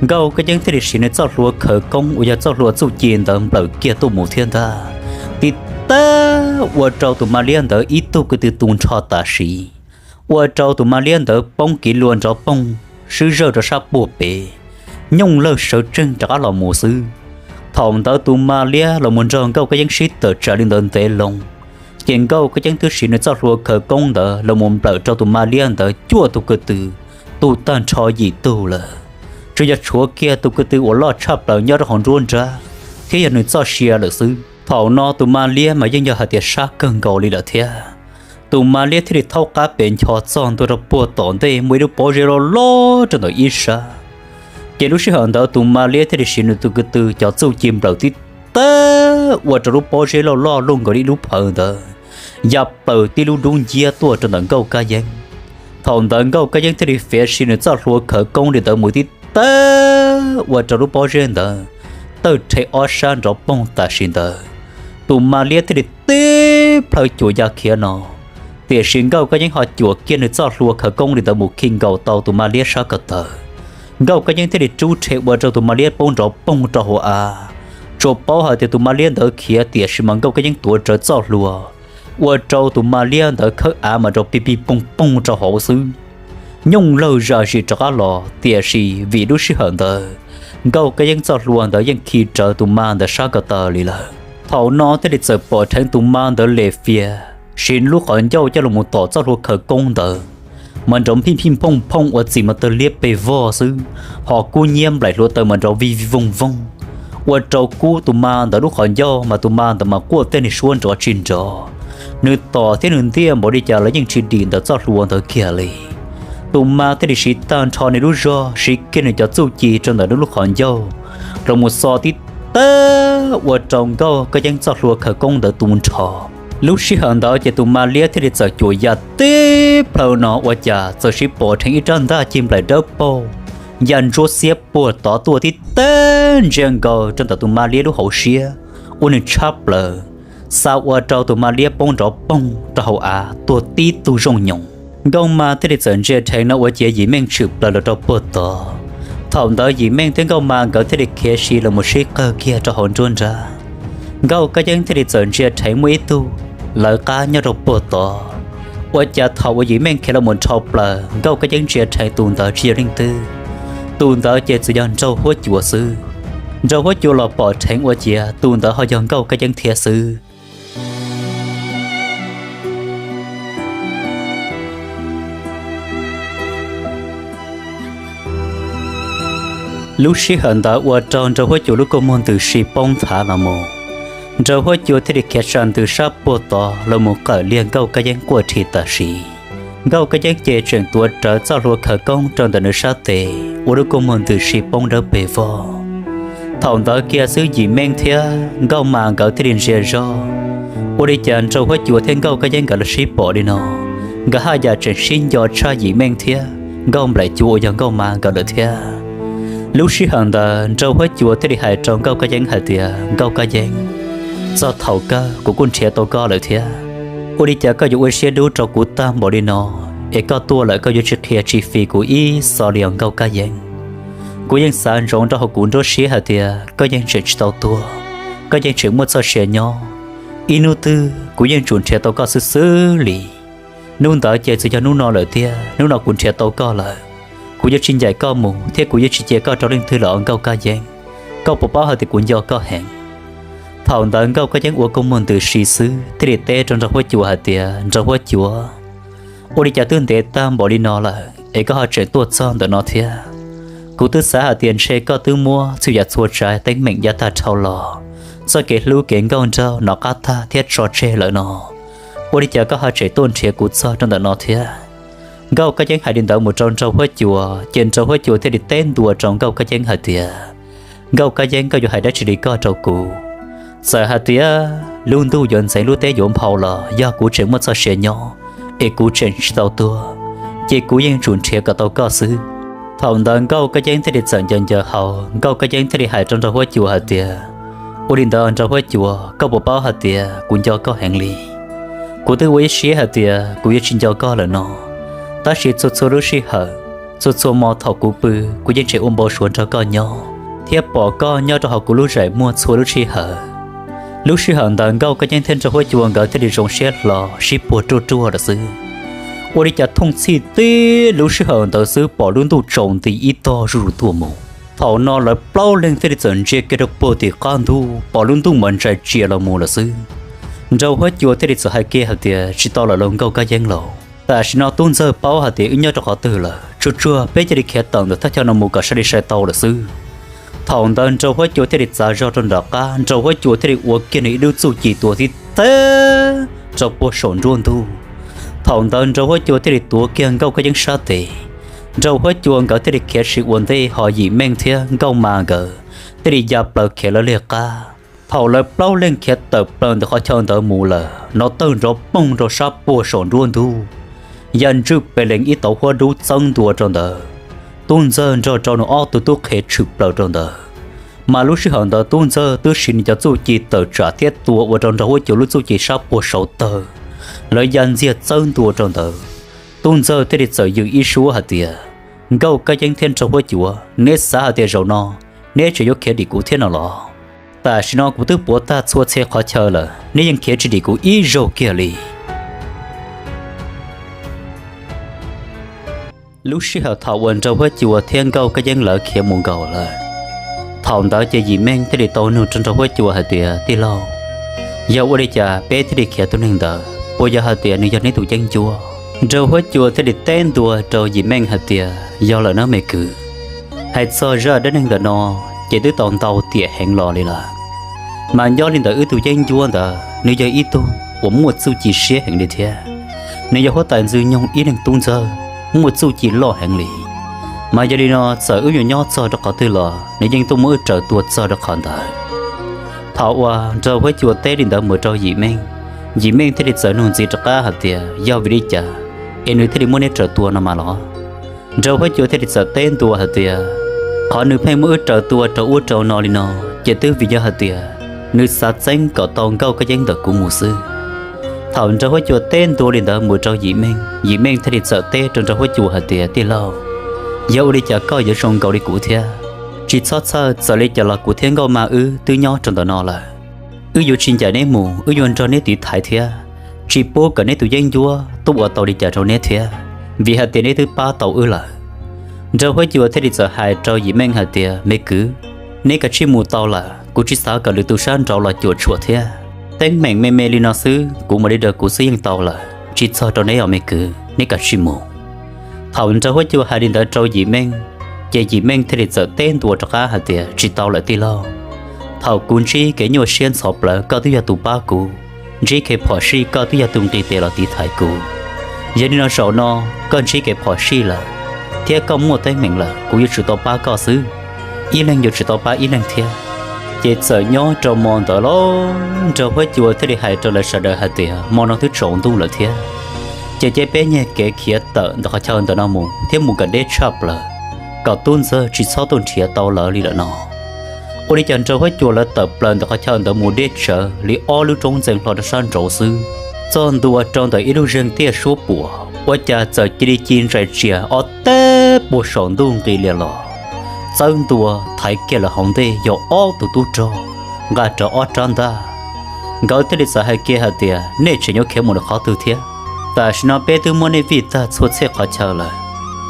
Nkauj Kab Yeeb thiaj li siv nws txoj hlua khawv koob uas yog txoj hlua txuj ci ntawd nplawm kiag tuaj mus thiab ntag. Tib teb ua rau tus mas liab ntawd ib tug ko tw tu nrho tam sim, ua rau tus mas liab ntawd poob kiv lua nrov poog swb zawj rau sab puag pem, nyooj lawg sawv tsees rov qab los mus xwb. Thaum ntawd tus mas liab los mus nrog Nkauj Kab Yeeb sib tawm tsam li ntawd ntev loo, ces Nkauj Kab Yeeb twb siv nws txoj hlua khawv koob ntawd los mus nplawm rau tus mas liab ntawd cuaj tug ko tw, tu tag nrho yim tug lawm. Tsuas yog tshuav kiag tus ko tw uas loj tshaj plaws nyob rau hauv nruab nrab thiab yog nws txoj sia lawm xwb. Thaum no tus mas liab mas yeej yog hais tias sab kawg nkaus li lawm thiab. Tus mas liab thiaj li thaub qab pes ncho txog ntua rau puag tom ntej muaj ib lub pob zeb loj loj rau ntawm ib sab. Ces lub sij hawm ntawd tus mas liab thiaj li siv nws tus ko tw cov txuj ci nplawm tib teb ua rau lub pob zeb loj loj luj nkaus li ib lub phawv ntawd ya plaws tib lub dub nciab tuaj rau ntawm Nkauj Kab Yeeb. Thaum ntawd Nkauj Kab Yeeb thiaj li fiav siv nws txoj hlua khawv koob li ntawd mus tib teb ua rau lub pob zeb ntawd tawg rhe ob sab nrov poog tam sim ntawd. Tus mas liab thiaj li tib plhaw cuam ya khiav no, tiam sis Nkauj Kab Yeeb ho cuam kiag nws txoj hlua khawv koob li ntawd mus khi nkaus tau tus mas liab sab ko taw. Nkauj Kab Yeeb thiaj li rub rhe ua rau tus mas liab poob nrov poog rau hauv av. Tsuas paub hais tias tus mas liab ntawd khiav tiam sis mas Nkauj Kab Yeeb tuav rawv txoj hlua ua rau tus mas liab ntawd khawb av mas rau pig pig poog poog rau hauv xwb. Nyooj lawg zam zis rov qab los tiam sis vim lub sij hawm ntawd Nkauj Kab Yeeb txoj hlua ntawd yeej khi rawv tus mas ntawd sab ko taw li lawm. Thaum no thiaj li txawm pom dheev tus mas ntawd lem fias siv lub qhov ncauj coj los mus tom txoj hlua khawv koob ntawd, mas nrov phij phij phooj phooj ua txim mas tawg liab pes vog xwb, ho kub nyiab nplaim hluav taws mas nrov vij vij voog voog, ua rau kub tus mas ntawd lub qhov ncauj mas tus mas ntawd mas quaj tej niag suab nrov tsis nrov. Nws tom thiab nws ntiaj npaum li cas los yeej tsis dim ntawm txoj hlua ntawd kiag li. Tus mas thiaj li siv tag nrho nws lub zog siv kiag nws cov txuj ci rau ntawm nws lub qhov ncauj los mus xo tib teb ua rau Nkauj Kab Yeeb txoj hlua khawv koob ntawd tu nrho. Lub sij hawm ntawd ces tus mas liab thiaj li txawm cuam ya tib plhaw no ua cas txawm siv pom dheev ib rab ntaj cig nplaim dawb paug ya ntsuab xiab puag tod tuaj tib teb ntsia nkaus rau ntawm tus mas liab lub hauv siab, ua nws tshab plaws, xa ua rau tus mas liab poob nrov poog rau hauv av tuag tib tug zooj nyoos. Nkauj mas thiaj li txawm ntsia dheev no ua ciav yim meej tshwm plaws los rau puag tod. Thaum ntawd Yim Meej thiab Nkauj Ma nkawd thiaj li khiav si los mus sib qawg kiag rau hauv nruab nrab. Nkauj Kab Yeeb thiaj li txawm ntsia dheev muaj ib tug lawv qab nyob rau puag tod. Ua cas thaum uas Yim Meej khiav los mus dhau plaws, Nkauj Kab Yeeb ntsia dheev tus ntawd tsis yog leej twg, tus ntawd ces txawm yog Nraug Huab Cua xwb. Nraug Huab Cua los pom dheev ua ciav tus ntawd ho yog Nkauj Kab Yeeb thiab xwb. Lub sij hawm ntawd ua rau Nraug Huab Cua lub kua muag ntws si poob nthav los mus. Nraug Huab Cua thiaj li khiav tsa ntws sab puag tod los mus qawm liag Nkauj Kab Yeeb quaj rhi tam sim. Nkauj Kab Yeeb ces tseem tuav rawv txoj hlua khawv koob rau ntawm nws sab tes ua lub kua muag ntws si poob dawb pes vog. Thaum ntawd kiag xwb Yim Meej thiab Nkauj Ma nkawd thiaj li ntsia zog. Ua li cas Nraug Huab Cua thiab Nkauj Kab Yeeb nkawd los sib pom li no, nkawd haj yam tseem sib nco tshaj Yim Meej thiab Nkauj Nplaim Cua uas yog Nkauj Ma nkawd lawm thiab. Lub sij hawm ntawd Nraug Huab Cua thiaj li hais rau Nkauj Kab Yeeb hais tias, Nkauj Kab Yeeb, txog thaum kawg kuv kuj nrhiav tau koj lawm thiab. Ua li cas koj yuav ua siab dub rau kuv tag npaum li no, es koj tuaj lawm koj yuav tsis qhia tsis fim kuv ib xo li os Nkauj Kab Yeeb? Kuv yeej xav ntsoov rau hauv kuv nruab siab hais tias koj yeej tseem tsis tau tuag, koj yeej tseem muaj txoj sia nyob. Ib hnub twg kuv yeej tsum nrhiav tau koj xwb xwb li. Hnub ntawd ces txawm yog hnub no lawm tiag, hnub no kuv nrhiav tau koj lawm, kuv yuav tsis ncaim koj mus thiab kuv yuav tsis cia koj rau leej twg lawm os Nkauj Kab Yeeb. Koj puas paub hais tias kuv nco koj heev? Thaum ntawd Nkauj Kab Yeeb ua kua muag ntws si xwb thiaj li teb rau Nraug Huab Cua hais tias, Nraug Huab Cua, ua li cas twb ntev tag npaum li no lawm es koj ho tseem tuaj txog ntawm no thiab? Kuv twb xav hais tias ntshe koj twb muab txhua yam txhua tsav teeb meem yav tag dhau los, txoj kev hlub kev nkauj nraug nov qab tag thiab tso tseg lawm no, ua li cas koj ho tseem tuaj nrhiav kuv txog rau ntawm no thiab? Nkauj Kab Yeeb hais li ntawd mus rau Nraug Huab Cua ces Nraug Huab Cua thiaj li teb ntua rau Nkauj Kab Yeeb hais tias, Nkauj Kab Yeeb, koj yuav hais dab tsi li koj rau kuv? Txawm hais tias lub ntuj yuav ntxeev lub teb yuav nphau los yog kuv tseem muaj txoj sia nyob es kuv tseem tsis tau tuag, ces kuv yeej tsum nrhiav kom tau koj xwb. Thaum ntawd Nkauj Kab Yeeb thiaj li txawm ncaws ncaws hau, Nkauj Kab Yeeb thiaj li hais rau Nraug Huab Cua hais tias, ua li ntawd Nraug Huab Cua, koj puas paub hais tias kuv nco koj heev li? Kuv twb ua ib siab hais tias kuv yuav tsis nco koj lawm no, tab sis txhua txhua lub sij hawm, txhua txhua hmo thaum kuv pw kuv yeej tseem ua npau suav nrog koj nyob thiab pom koj nyob rau hauv kuv lub zais muag txhua lub sij hawm. Lub sij hawm ntawd Nkauj Kab Yeeb thiab Nraug Huab Cua nkawd thiaj li zoo siab hlo sib puag ruaj ruaj lawm xwb. Ua li cas thooj txhij tib lub sij hawm ntawd xwb pom lub ntuj tsaus nti ib tog zuj zus tuaj mus. Thaum no lawv plaub leeg thiaj li txawm ntsia kiag rau puag tim qab ntug pom lub ntuj mas ntsais tsias los mus lawm xwb. Nraug Huab Cua thiaj li txawm hais kiag hais tias, tsis tau lawm lauj Nkauj Kab Yeeb lauj, tam sim no Tub Ntxawg paub hais tias wb nyob rau qhov twg lawm, tsuag tsuag peb cia li khiav tawm ntawm thaj chaw no mus kom sawv li sai tau lawm xwb. Thaum ntawd Nraug Huab Cua thiaj li txav zog rau nram qab, Nraug Huab Cua thiaj li ua kiag nws ib lub txuj ci tua tib teb rau puag saum nruab ntug. Thaum ntawd Nraug Huab Cua thiaj li tuav kiag Nkauj Kab Yeeb sab tes, Nraug Huab Cua nkawd thiaj li khiav sim ua ntej ho Yim Meej thiab Nkauj Ma nkawd thiaj li ya plaws khiav lawv liag qab. Thaum lawv plaub leeg khiav tawm plaws ntawm qhov chaw ntawd mus lawm, hnov tawg nrov poog rau sab puag saum nruab ntug, ya ntswj pes lees ib tauv huab dub txeeb ntua rau ntawd. Tub Ntxawg nrog rau nws ob tug tub qhe tshwm plaws rau ntawd. Mas lub sij hawm ntawd Tub Ntxawg twb siv nws cov txuj ci tawm tsam thiab tua ua rau Nraug Huab Cua lub txuj ci sab puag saud tawg, lawv ya ntxiag txawb ntua rau ntawd. Tub Ntxawg thiaj li txawm yws ib suab hais tias, Nkauj Kab Yeeb thiab Nraug Huab Cua, neb xav hais tias zaum no neb tseem yuav khiav dim kuv thiab no los? Tam sim no kuv twb puav tag txhua txhia qhov chaw lawm, neb yeej khiav tsis dim kuv ib zaug kiag li. Lub sij hawm thaum uas Nraug Huab Cua thiab Nkauj Kab Yeeb lawv khiav mus nkaus lawm, thaum ntawd ces Yim Meej thiaj li tau nug rau Nraug Huab Cua hais tias, tij laug, yog ua li cas peb thiaj li khiav tus neeg ntawd, puas yog hais tias nws yog neb tus yeeb ncuab? Nraug Huab Cua thiaj li teb ntua rau Yim Meej hais tias, yog lawm nawb me kwv. Hais txog zaj dab neeg ntawm no ces twb tau ntau tiam heev los li lawm, mas nyob li ntawd wb tus yeeb ncuab ntawd nws yog ib tug uas muaj txuj ci siab heev li thiab. Nws yog huab tais ntxwg nyoog ib leeg tub ntxawg, muaj txuj ci loj heev li. Mas yog li no txawm wb yuav nyob txog rau qhov twg los nws yeej tuaj muab wb raws tua txog rau qhov ntawd. Thaum uas Nraug Huab Cua teb li ntawd mus rau Yim Meej, Yim Meej thiaj li txawm nug ntxiv rov qab hais tias, yog vim li cas es nws thiaj li muab neb raws tua no mas los? Nraug Huab Cua thiaj li txawm teb ntua hais tias, qhov nws pheej muab wb raws tua rau ub rau no li no, ces twb vim yog hais tias nws xav txeeb kom tau Nkauj Kab Yeeb ntawm kuv mus xwb. Thaum Nraug Huab Cua teb ntua li ntawd mus rau Yim Meej, Yim Meej thiaj li txawm teb rau Nraug Huab Cua hais tias, tij laug, Yog ua li cas koj yuav zoo nkaus li kuv thiab? Tsis txhob txhawj, txawm li cas los kuv thiab Nkauj Ma wb twb nyob rau ntawm no lawm. Wb yuav tsis ncaim neb mus, wb yuav nrog neb tiv thaiv thiab tsis pub kom neb tus yeeb ncuab tuaj ua tau li cas rau neb thiab, vim hais tias neb twb pab tau wb lawm. Nraug Huab Cua thiaj li txawm hais rau Yim Meej hais tias, me kwv, neb kav tsij mus tau lawm, kuv tsis xav kom lwm tus sab nraud los cuam tshuam thiab. Teeb meem me me li no xwb kuv mam li dag kuv xwb yeej tau lawm, tsis txog rau neb os me kwv, neb kav tsij mus. Thaum Nraug Huab Cua hais li ntawd rau Yim Meej, ces Yim Meej thiaj li txawm teb ntua rov qab hais tias, tsis tau lawm tij laug. Thaum kuv ntsib kev nyuaj siab ntxhov plawv koj twb yog tus pab kuv, ntsib kev phom sij koj twb yog tus nqis tes los tiv thaiv kuv. Yog li no zaum no koj ntsib kev phom sij lawm thiab koj muaj teeb meem lawm, kuv yuav tsum tau pab koj xwb, ib leeg yuav tsum tau pab ib leeg thiab. Ces txawm nyob rau hmo ntawd los Nraug Huab Cua thiaj li hais rau lawv sawv daws hais tias, hmo no twb tsaus ntuj lawm thiab, ces cia peb nyiag kev khiav tawm ntawm qhov chaw ntawm no mus thiab mus kom deb tshaj plaws, kom tub ntxawg tsis txhob tuaj nrhiav tau lawv li lawm no. Ua li cas Nraug Huab Cua lawv tawm plaws ntawm qhov chaw ntawd mus deb tsawv li ob lub roob ntxeev hlo rau sab nraud xwb, txog ntua rau ntawm ib lub zeeg tiaj suab puam, ua cas txawm cia li ci ntsais tsias ob teb puag saum ntuj nqis lias los, txawb ntua thaiv kiag lawv hauv ntej yog ob tug tub rog nqa rawv ob rab ntaj. Nkawd thiaj li txawm hais kiag hais tias, nej tseem yuav khiav mus rau qhov twg thiab? Tam sim no peb twb muab nej vij tag txhua txhia qhov chaw lawm,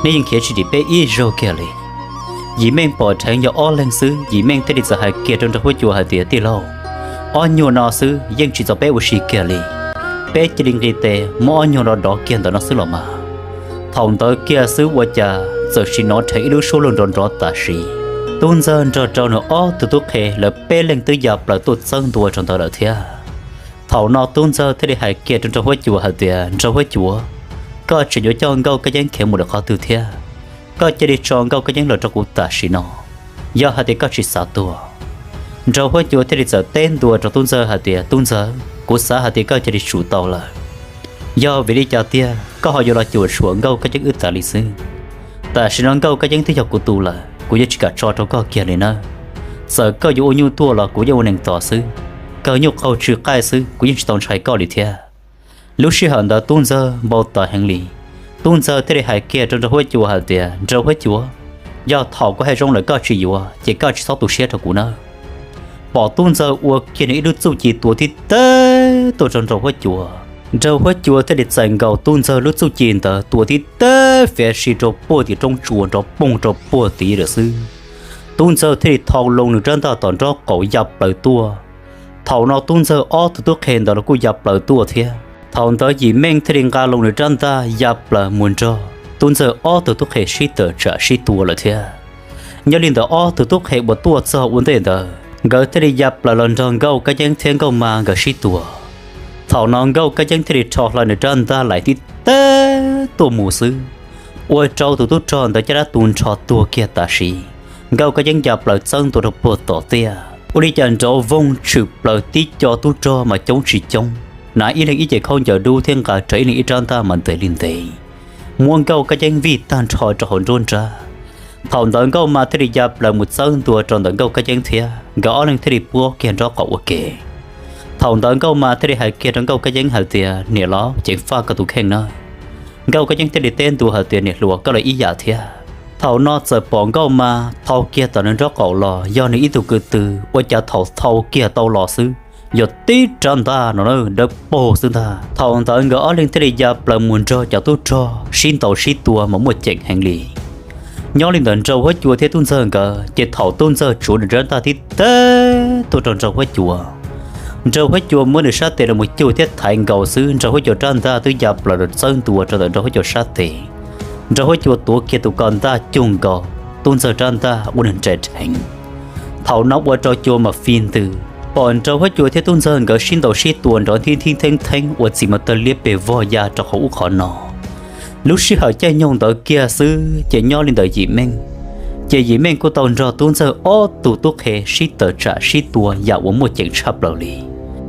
nej yeej khiav tsis dim peb ib zaug kiag li. Yim Meej pom dheev yog ob leeg xwb, Yim Meej thiaj li txawm hais kiag rau Nraug Huab Cua hais tias, tij laug, ob nyuag no xwb yeej tsis txaus peb ua si kiag li, peb cia li nqis tes muab ob nyuag no dov kiag ntawm no xwb los mas. Thaum ntawd kiag xwb ua cas txawm sim hnov dheev ib lub suab luag nrov nrov tam sim. Tub ntxawg nrog rau nws ob tug tub qhe lawv peb leeg twb ya plaws tuaj txawb ntua rau ntawd lawm thiab. Thaum no tub ntxawg thiaj li hais kiag rau Nraug Huab Cua hais tias, Nraug Huab Cua, koj tseem yuav coj Nkauj Kab Yeeb khiav mus rau qhov twg thiab? Koj cia li tso Nkauj Kab Yeeb los rau kuv tam sim no, yog hais tias koj tsis xav tuag. Nraug Huab Cua thiaj li txawm teb ntua rau tub ntxawg hais tias, tub ntxawg, kuv xav hais tias koj cia li tsum tau lawm. Yog vim li cas tiag koj ho yuav los cuam tshuam Nkauj Kab Yeeb wb tas li xwb? Tam sim no Nkauj Kab Yeeb twb yog kuv tus lawm, kuv yuav tsis kam tso rau koj kiag li nawb. Txawm koj yuav ua nyuj tuaj los kuv yeej ua neeg tos xwb, kawg nyuj qaug tsw qaij xwb kuv yeej tsis tau ntshai koj li thiab. Lub sij hawm ntawd tub ntxawg npau taws heev li. Tub ntxawg thiaj li hais kiag rau Nraug Huab Cua hais tias, Nraug Huab Cua, yog thaum kuv hais zoo lawm koj tsis yuav ces koj tsis txhob tu siab rau kuv nawb. Pom tub ntxawg ua kiag nws ib lub txuj ci tua tib teb tuaj rau Nraug Huab Cua. Nraug Huab Cua thiaj li txais nkaus tub ntxawg lub txuj ci ntawd tua tib teb fiav si rau puag tim roob tsua nrov poog rau puag tid lawm xwb. Tub ntxawg thiaj li thau loo nws rab ntaj tom nraub qaum ya plaws tuaj. Thaum no tub ntxawg ob tug tub qhe ntawd los kuj ya plaws tuaj thiab. Thaum ntawd Yim Meej thiaj li nqa loo nws rab ntaj ya plaws mus nrog tub ntxawg ob tug tub qhe sib tawm tsam sib tua lawm thiab. Nyob li ntawd ob tug tub qhe uas tuaj txog ua ntej ntawd nkawd thiaj li ya plaws los nrog Nkauj Kab Yeeb thiab Nkauj Ma nkawd sib tua. Thaum no Nkauj Kab Yeeb thiaj li rho hlo nws rab ntaj laim tib teb tuaj mus xwb, ua rau tus tub rog ntawd caj dab tu nrho tuag kiag tam sim. Nkauj Kab Yeeb ya plaws txawb ntua rau puag tom tiaj, ua li cas nrov voog tshwm plaws tib co tub rog mas coob tsis coob, hnav ib leeg ib ce khaub ncaws dub thiab nqa rawv ib leeg ib rab ntaj mas ntev li ntev, muab Nkauj Kab Yeeb vij tag nrho rau hauv nruab nrab. Thaum ntawd Nkauj Ma thiaj li ya plaws mus txawb ntua rau ntawm Nkauj Kab Yeeb thiab nkawd ob leeg thiaj li puab kiag nraub qaum ua ke. Thaum ntawd Nkauj Ma thiaj li hais kiag rau Nkauj Kab Yeeb hais tias, niam laus, ceev faj koj tus kheej nawb. Nkauj Kab Yeeb thiaj li teb ntua hais tias, niam hluas, koj los ib yam thiab. Thaum no txawm pom Nkauj Ma thau kiag tom nws nraub qaum los yog nws ib tug kwv tw, ua cas thaum thau kiag tau los xwb, yog tib rab ntaj no dawb paug xwb ntag. Thaum ntawd nkawd ob leeg thiaj li ya plaws mus nrog cov tub rog sib ntaus sib tua mas muaj ceem heev li. Nyob li ntawd Nraug Huab Cua thiab Tub Ntxawg nkawd ces thaum Tub Ntxawg tsuav nws rab ntaj tib teb tuaj rau Nraug Huab Cua, Nraug Huab Cua muab nws sab tes los mus cug thiab thaiv nkaus xwb, Nraug Huab Cua rab ntaj twb ya plaws los txawb ntua rau ntawm Nraug Huab Cua sab tes. Nraug Huab Cua tuav kiag tus ko ntaj cug nkaus Tub Ntxawg rab ntaj ua nws nres dheev. Thaum no ua rau Cua mas fi ntws, pom Nraug Huab Cua thiab Tub Ntxawg nkawd sib ntaus sib tua nrov nthib nthib theeb theeb ua txiv mas tawg liab pes vog ya rau qhov ub qhov no. Lub sij hawm caij nyoog ntawd kiag xwb ces nyob li ntawm Yim Meej, ces Yim Meej kuj tau nrog Tub Ntxawg ob tug tub qhe sib tawm tsam sib tua yam uas muaj ceem tshaj plaws li.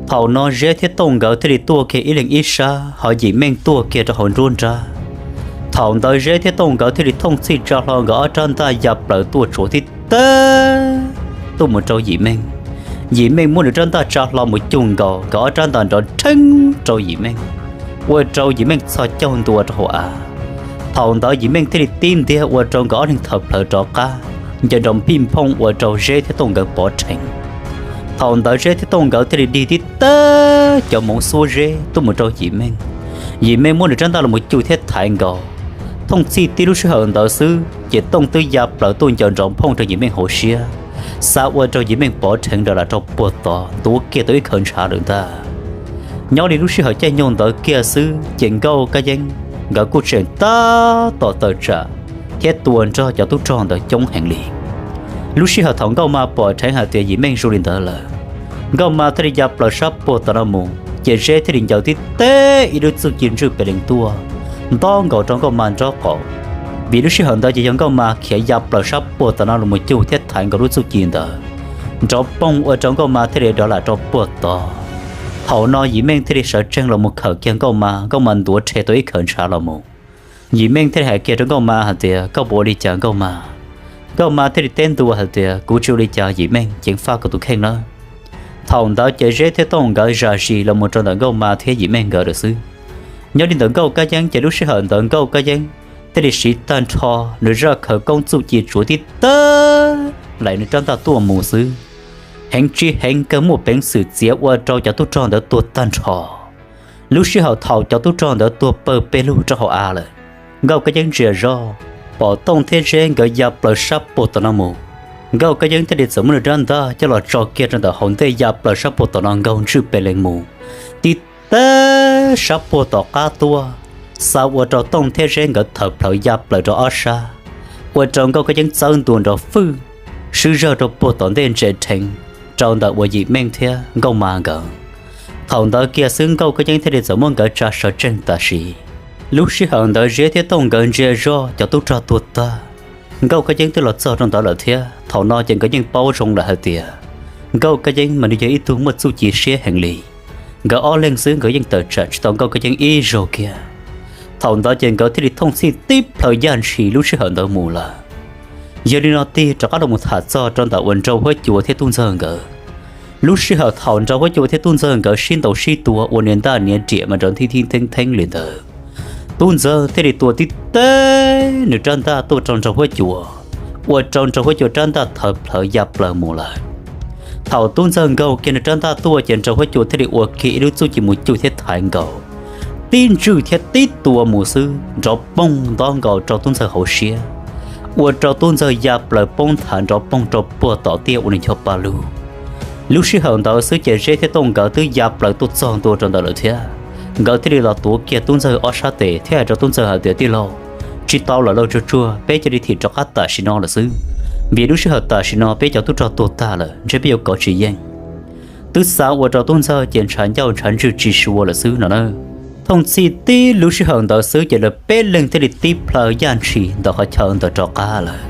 Thaum no Zeb thiab Tooj nkawd thiaj li tuaj kiag ib leeg ib sab, ho Yim Meej tuaj kiag rau hauv nruab nrab. Thaum ntawd Zeb thiab Tooj nkawd thiaj li thooj txhij tsa hlo nkawd ob rab ntaj ya plaws tuaj tsuav tib teb tuaj mus rau Yim Meej. Yim Meej muab nws rab ntaj tsa hlo mus cug nkaus, nkawd ob rab ntaj nrov rheeb rau Yim Meej, ua rau Yim Meej txhos caug ntua rau hauv av. Thaum ntawd Yim Meej thiaj li tib ntiag ua rau nkawd ob leeg thawm plhawv rov qab, ncaws nrov npij nphooj ua rau Zeb thiab Tooj nkawd pov rheev. Thaum ntawd Zeb thiab Tooj nkawd thiaj li dig tib teb cov moov xuab Zeb tuaj mus rau Yim Meej. Yim Meej muab nws rab ntaj los mus cuj thiab thaiv nkaus. Thooj txhij tib lub sij hawm ntawd xwb ces Tooj twb ya plaws tuaj ncaws nrov nphooj rau Yim Meej hauv siab, xav ua rau Yim Meej pov rheev nrov lam rau puag tod ntuav kiag tau ib khawv ntshav lawm ntag. Nyob li lub sij hawm caij nyoog ntawd kiag xwb ces Nkauj Kab Yeeb nkawd kuj tseem tab tom tawm tsam thiab tua nrog cov tub rog ntawd coob heev li. Lub sij hawm thaum Nkauj Ma pom dheev hais tias Yim Meej zoo li ntawd lawm, Nkauj Ma thiaj li ya plaws sab puag tom no mus ces Zeb thiaj li ncaws tib teb ib lub txuj ci ntswj pes lees tuaj nto nkaus rau Nkauj Ma nraub qaum. Vim lub sij hawm ntawd ces yog Nkauj Ma khiav ya plaws sab puag tom no los mus cuj thiab thaiv nkaus lub txuj ci ntawd, nrov poog ua rau Nkauj Ma thiaj li rov lam rau puag tod. Thaum no Yim Meej thiaj li sawv tsees los mus khawm kiag Nkauj Ma, Nkauj Ma ntuav rhe tau ib khawv ntshav los mus. Yim Meej thiaj li hais kiag rau Nkauj Ma hais tias, koj puas ua li cas Nkauj Ma? Nkauj Ma thiaj li teb ntua hais tias, kuv tsis ua li cas Yim Meej, ceev faj kuv tus kheej nawb. Thaum ntawd ces Zeb thiab Tooj nkawd zam zis los mus rau ntawm Nkauj Ma thiab Yim Meej nkawd lawm xwb. Nyob li ntawm Nkauj Kab Yeeb ces lub sij hawm ntawd Nkauj Kab Yeeb thiaj li siv tag nrho nws zaj khawv koob txuj ci tsuav tib teb laim nws rab ntaj tuaj mus xwb. Heev tsis heev kawg muaj peev xwm txiav ua rau cov tub rog ntawd tuag tag nrho. Lub sij hawm thaum cov tub rog ntawd tuag pawg pes lug rau hauv av lawm, Nkauj Kab Yeeb ntsia zog pom Tooj thiab Zeb nkawd ya plaws sab puag tom no mus. Nkauj Kab Yeeb thiaj li txawm muab nws rab ntaj coj los tso kiag rau ntawm hauv ntej ya plaws sab puag tom no nkaug ntswj pes lees mus tib teb sab puag tom qab tuaj, xa ua rau Tooj thiab Zeb nkawd thawm plhawv ya plaws rau ob sab, ua rau Nkauj Kab Yeeb txawb ntua nrov fwj, swb zawg rau puag tom ntej ntse dheev rau ntawm uas Yim Meej thiab Nkauj Ma nkawd. Thaum ntawd kiag xwb Nkauj Kab Yeeb thiaj li txawm muab nkawd tsa sawv tsees tam sim. Lub sij hawm ntawd Zeb thiab Tooj nkawd ntsia zog cov tub rog tuag tag, Nkauj Kab Yeeb twb los txog rau ntawd lawm thiab. Thaum no ces nkawd yeej paub zoo lawm hais tias Nkauj Kab Yeeb mas nws yog ib tug muaj txuj ci siab heev li. Nkawd ob leeg xwb nkawd yeej tawm tsam tsis tau Nkauj Kab Yeeb ib zaug kiag. Thaum ntawd ces nkawd thiaj li thooj txhij tib plhaw yaj ntshis lub sij hawm ntawd mus lawm. Yog li no tig rov qab los mus tham txog rau ntawm uas Nraug Huab Cua thiab Tub Ntxawg nkawd. Lub sij hawm thaum Nraug Huab Cua thiab Tub Ntxawg nkawd sib ntaus sib tua ua niam ntaj niam riam mas nrov nthib thib theeb theeb li ntawd, Tub Ntxawg thiaj li tua tib teb nws rab ntaj tuaj rau Nraug Huab Cua, ua rau Nraug Huab Cua rab ntaj thawv plhawv ya plaws mus lawm. Thaum Tub Ntxawg nkaug kiag nws rab ntaj tuaj ces Nraug Huab Cua thiaj li ua kiag ib lub txuj ci mus cuj thiab thaiv nkaus, tib ntswj thiab tib tua mus xwb nrov poog nto nkaus rau Tub Ntxawg hauv siab, ua rau Tub Ntxawg ya plaws poob nthav nrov poog rau puag tom tiaj ua nws ncho pa lug. Lub sij hawm ntawd xwb ces Zeb thiab Tooj nkawd twb ya plaws tuaj txog ntua rau ntawd lawm thiab. Nkawd thiaj li los tuav kiag Tub Ntxawg ob sab tes thiab hais rau Tub Ntxawg hais tias, tij laug, tsis tau lawm lauj, tsuag tsuag, peb cia li thim rov qab tam sim no lawm xwb, vim lub sij hawm tam sim no peb cov tub rog tuag tag lawm, ntshe peb yuav kov tsis yeej. Twb xav ua rau Tub Ntxawg ces ntshav ncauj ntshav ntswg tsis sua lawm xwb no na. Thooj txhij tib lub sij hawm ntawd xwb ces lawv peb leeg thiaj li tib plhaw yaj ntshis ntawm qhov chaw ntawd rov qab lawm.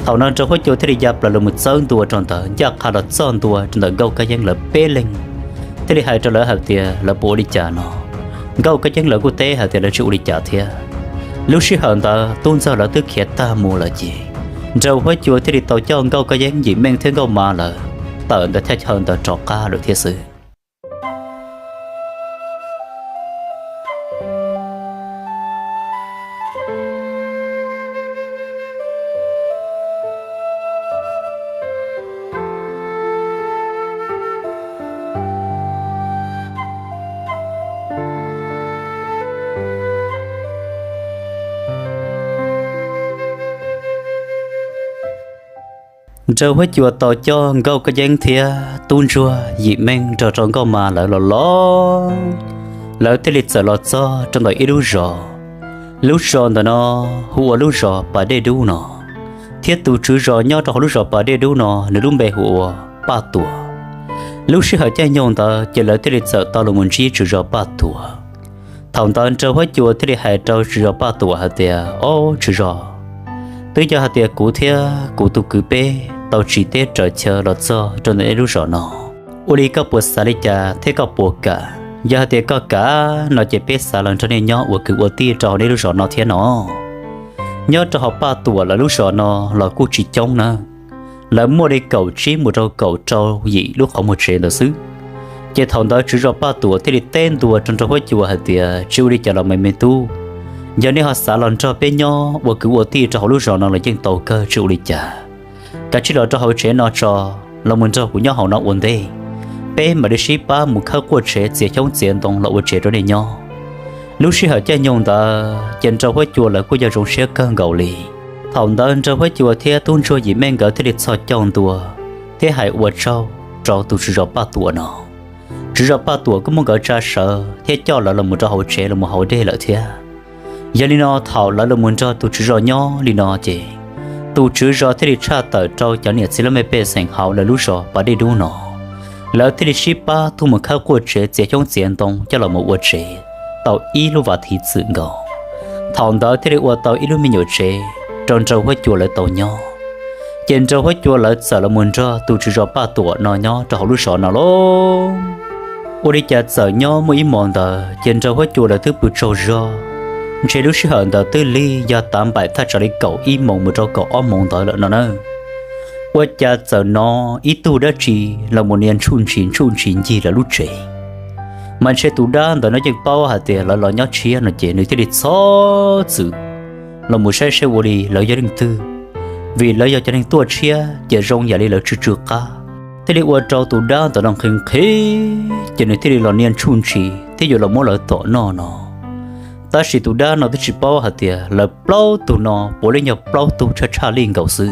Thaum no Nraug Huab Cua thiaj li ya plaws los mus txawb ntua rau ntawd, ncaj qha los txog ntua rau ntawm Nkauj Kab Yeeb lawv peb leeg, thiaj li hais rau lawv hais tias lawv puas ua li cas no. Nkauj Kab Yeeb lawv kuj teb hais tias lawv tsis ua li cas thiab. Lub sij hawm ntawd Tub Ntxawg lawv twb khiav tag mus lawm ces Nraug Huab Cua thiaj li tau coj Nkauj Kab Yeeb, Yim Meej thiab Nkauj Ma lawv tawm ntawm thaj chaw ntawd rov qab lawm thiab xwb. Nraug Huab Cua tau coj Nkauj Kab Yeeb thiab Tub Ntsuag, Yim Meej nrog rau Nkauj Ma lawv los los, lawv thiaj li txawm los txog rau ntawm ib lub zos. Lub zos ntawm no hu ua lub zos Pas Dej Dub no, thiab tus tswv zos nyob rau hauv lub zos Pas Dej Dub no nws lub npe hu ua Paj Tuam. Lub sij hawm caij nyoog ntawd ces lawv thiaj li txawm tau los mus ntsib tswv zos Paj Tuam. Thaum ntawd Nraug Huab Cua thiaj li hais rau tswv zos Paj Tuam hais tias, ob tswv zos, twb yog hais tias kuv thiab kuv tus kwv peb tau tsiv teb raws chaw los txog rau ntawm nej lub zos no, ua li koj puas xav li cas thiab koj puas kam? Yog hais tias koj kam no ces peb xav los nrog nej nyob ua kwv ua tij rau hauv nej lub zos no thiab no. Nyob rau hauv Paj Tuam lawv lub zos no los kuj tsis coob na, lawv muaj li kaum tsib mus rau kaum rau yim lub qhov muag tsev ntawd xwb. Ces thaum ntawd tswv zos Paj Tuam thiaj li teb ntua rau Nraug Huab Cua hais tias, tsis ua li cas los me me tub, Yog nej ho xav los nrog peb nyob ua kwv ua tij rau hauv lub zos no los yeej tau kawg, tsis ua li cas. Kav tsij los rau hauv tsev no tso, los mus nrog kuv nyob hauv no ua ntej, peb mam li sib pab mus khawb quaj tsev txiav xyoob txiav ntoo los ua tsev rau nej nyob. Lub sij hawm caij nyoog ntawd ces Nraug Huab Cua lawv kuj yog zoo siab kawg nkaus li. Thaum ntawd Nraug Huab Cua thiab Tub Ntsuag Yim Meej nkawd thiaj li txhos caug ntua thiab hais ua tsaug rau tus tswv zos Paj Tuam no. Tswv zos Paj Tuam kuj muab nkawd tsa sawv thiab coj lawv los mus rau hauv tsev los mus haus dej lawm thiab. Yog li no thaum lawv los mus nrog tus tswv zos nyob li no ces tus tswv zos thiaj li tshaj tawm rau cov niam txiv laj mej pej xeem hauv lawv lub zos Pas Dej Dub no, lawv thiaj li sib pab tuaj mus khawb quaj tsev txiav xyoob txiav ntoo coj los mus ua tsev tau ib lub vas thiv txwm nkaus. Thaum ntawd thiaj li ua tau ib lub me nyuam tsev rau Nraug Huab Cua lawv tau nyob. Ces Nraug Huab Cua lawv txawm los mus nrog tus tswv zos Paj Tuam no nyob rau hauv lub zos no lauj. Ua li cas txawm nyob muaj ib hmos ntawd ces Nraug Huab Cua lawv twb pw tsaug zog, ntshe lub sij hawm ntawd twb lig yog tav npaim thaj tsam li kaum ib moos mus rau kaum ob moos ntawd lawm no na. Ua cas txawm hnov ib tug dab tsi los mus nias ntsuj ntshis ntsuj ntshis ncig lawv lub tsev. Mas ntshe tus dab ntawd no yeej paub hais tias lawv los nyob tshiab no ces nws thiaj li txhob txwm los mus saib seb ua li lawv yog leej twg, vim lawv yog cov neeg tuaj tshiab ces zoo yam li lawv tsw tsw qab, thiaj li ua rau tus dab ntawm no nqhis nqhis ces nws thiaj li los nias ntsuj ntshis thiab yuav los muab lawv tom noj no. Tab sis tus dab no twb tsis paub hais tias lawv plaub tug no puav leej yog plaub tug tshaj tshaj lij nkaus xwb.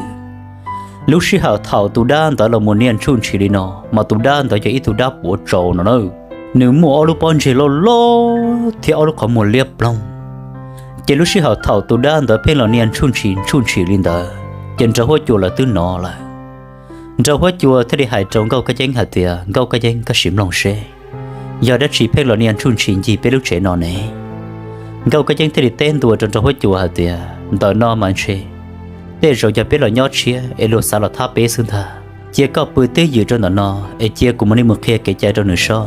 Lub sij hawm thaum tus dab ntawd los mus nias ntsuj ntshis li no, mas tus dab ntawd yog ib tug dab puav tsau no na. Nws muaj ob lub pob ntseg loj loj thiab ob lub qhov muag liab ploog. Ces lub sij hawm thaum tus dab ntawd pheej los nias ntsuj ntshis ntsuj ntshis li ntawd ces Nraug Huab Cua lawv twb hnov lawm. Nraug Huab Cua thiaj li hais rau Nkauj Kab Yeeb hais tias, Nkauj Kab Yeeb, koj sim mloog seb, yog dab tsi pheej los nias ntsuj ntshis ncig peb lub tsev no ne? Nkauj Kab Yeeb thiaj li teb ntua rau Nraug Huab Cua hais tias, Ntawm no mas ntshe tej zaum yog peb los nyob tshiab es luag xav los thab peb xwb ntag. Cia koj pw twj ywm rau ntawm no es cia kuv mam li mus qhia kev cai rau nws soj.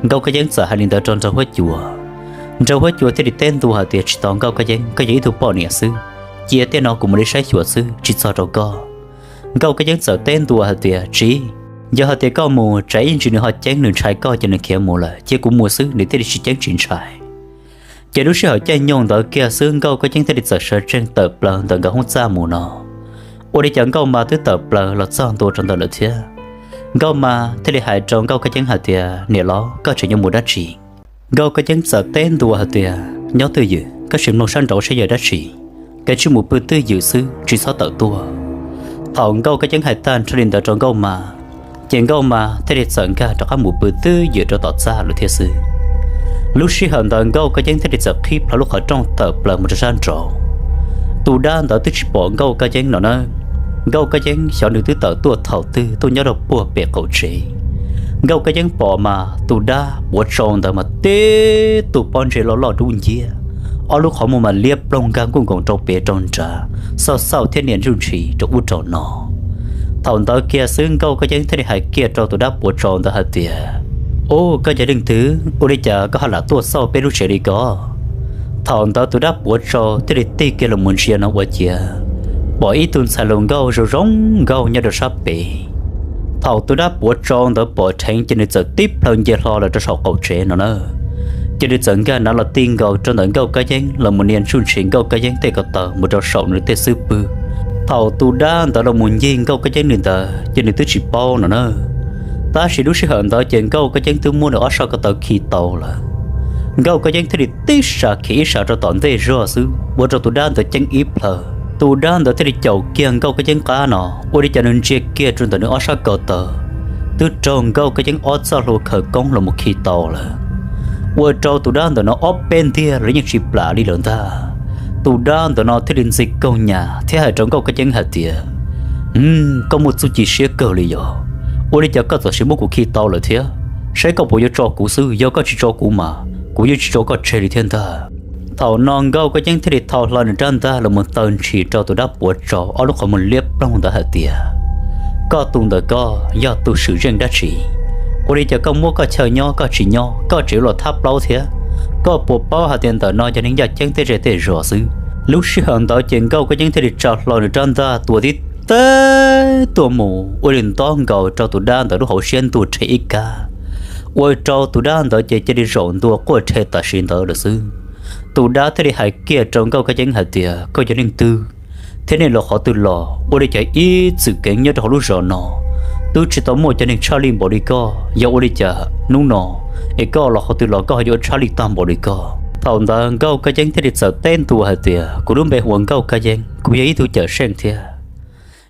Nkauj Kab Yeeb txawm hais li ntawd rau Nraug Huab Cua. Nraug Huab Cua thiaj li teb ntua hais tias, Tsis tau, Nkauj Kab Yeeb, koj yog ib tug poj niam xwb, cia tej no kuv mam li saib xyuas xwb, tsis txog rau koj. Nkauj Kab Yeeb txawm teb ntua hais tias, Tsis, yog hais tias koj mus tsam ib ntsis nws ho ceeb nws ntshai koj ces nws khiav mus lawm, cia kuv mus xwb nws thiaj li tsis ceeb tsis ntshai. Ces lub sij hawm caij nyoog ntawd kiag xwb Nkauj Kab Yeeb thiaj li txawm sawv tsees tawm plaws ntawm nkawd hoob txaj mus no. Ua li cas Nkauj Mas twb tawm plaws los txog ntua rau ntawd lawm thiab. Nkauj Mas thiaj li hais rau Nkauj Kab Yeeb hais tias, Niam los, koj tseem yuav mus dab tsi? Nkauj Kab Yeeb txawm teb ntua hais tias, Nyob twj ywm, koj sim mloog sab nraud seb yog dab tsi. Koj tsij mus pw twj ywm xwb, tsis txhob tawm tuaj. Thaum Nkauj Kab Yeeb hais tag nrho li ntawd rau Nkauj Mas, ces Nkauj Mas thiaj li txawm nkag rov qab mus pw twj ywm rau tom txaj lawm thiab xwb. Lub sij hawm ntawd Nkauj Kab Yeeb thiaj li txawm qhib plho lub qhov rooj tawm plaws mus rau sab nraud. Tus dab ntawd twb tsis pom Nkauj Kab Yeeb no na. Nkauj Kab Yeeb xyov nws twb tawm tuaj thaum twg tuaj nyob rau puag pem qaum tsev. Nkauj Kab Yeeb pom mas tus dab puav tsau ntawd mas tib tug pob ntseg loj loj dub nciab, ob lub qhov muag mas liab ploog nkag nkuj nkoos rau pem rau nrad, xauj xauj thiab nias ntsuj ntshis rau ub rau no. Thaum ntawd kiag xwb Nkauj Kab Yeeb thiaj li hais kiag rau tus dab puav tsau ntawd hais tias, Ub, koj yog leej twg? Ua li cas koj ho lam tuaj xauj peb lub tsev li ko? Thaum ntawd tus dab puav tsau thiaj li tig kiag los mus ntsia no ua ciav pom ib tug ntxhais hluas nkauj zoo zoo nkauj nyob rau sab pem. Thaum tus dab puav tsau ntawd pom dheev ces nws txawm tib plhaw nce hlo los rau saum qaum tsev no na. Ces nws txawm nkag nav los ti nkaus rau ntawm Nkauj Kab Yeeb los mus nias ntsuj ntshis Nkauj Kab Yeeb tej ko taw mus rau saum nws tej xub pwg. Thaum tus dab ntawd los mus ncig Nkauj Kab Yeeb li ntawd ces nws twb tsis paub no na. Tab sis lub sij hawm ntawd ces Nkauj Kab Yeeb twb muab nws ob sab ko taw khi tau lawm. Nkauj Kab Yeeb thiaj li tib sas khiav ib sas rau tom ntej zog xwb ua rau tus dab ntawd ceeb ib plhaw. Tus dab ntawd thiaj li caum kiag Nkauj Kab Yeeb qab no, ua li cas nws ntsia kiag rau ntawm nws ob sab ko taw twb raug Nkauj Kab Yeeb ob txoj hlua khawv koob los mus khi tau lawm. Ua rau tus dab ntawm no ob peb ntiag los yeej tsis plam li lawm ntag. Tus dab ntawm no thiaj li ntxi koog nyas thiab hais rau Nkauj Kab Yeeb hais tias, Koj muaj txuj ci siab kawg li yog, ua li cas koj txawm sim muab kuv khi tau lawm thiab? Saib koj puas yuav tso kuv xwb, yog koj tsis tso kuv mas kuv yeej tsis tso koj tseg li thiab ntag. Thaum no Nkauj Kab Yeeb thiaj li thau hlo nws rab ntaj los mus taw ntshis rau tus dab puav tsau ob lub qhov muag liab ploog ntawd hais tias, Koj tus ntawm koj yog tus swm zeej dab tsi? Ua li cas koj muab koj chaw nyob koj tsis nyob, koj tseem yuav los thab plaub thiab? Koj puas paub hais tias ntawm no yog neeg yaj ceeb tej zej tej zos xwb? Lub sij hawm ntawd ces Nkauj Kab Yeeb thiaj li tsa hlo nws rab ntaj tua tib teb tuaj mus ua li ntob nkaus rau tus dab ntawd lub hauv siab ntuag rhe ib kab, ua rau tus dab ntawd ces cia li zaum ntua quaj rhe tam sim ntawd lawm xwb. Tus dab thiaj li hais kiag rau Nkauj Kab Yeeb hais tias, koj yog leej twg thiab nej los qhov twg los? Ua li cas ib txwm keev nyob rau hauv lub zos no twb tsis tau muaj cov neeg tshaj lij npaum li koj, yog ua li cas hnub no es koj los qhov twg los koj ho yuav tshaj lij tag npaum li koj? Thaum ntawd Nkauj Kab Yeeb thiaj li txawm teb ntua hais tias, kuv lub npe hu ua Nkauj Kab Yeeb, kuv yog ib tug cawm seej thiab.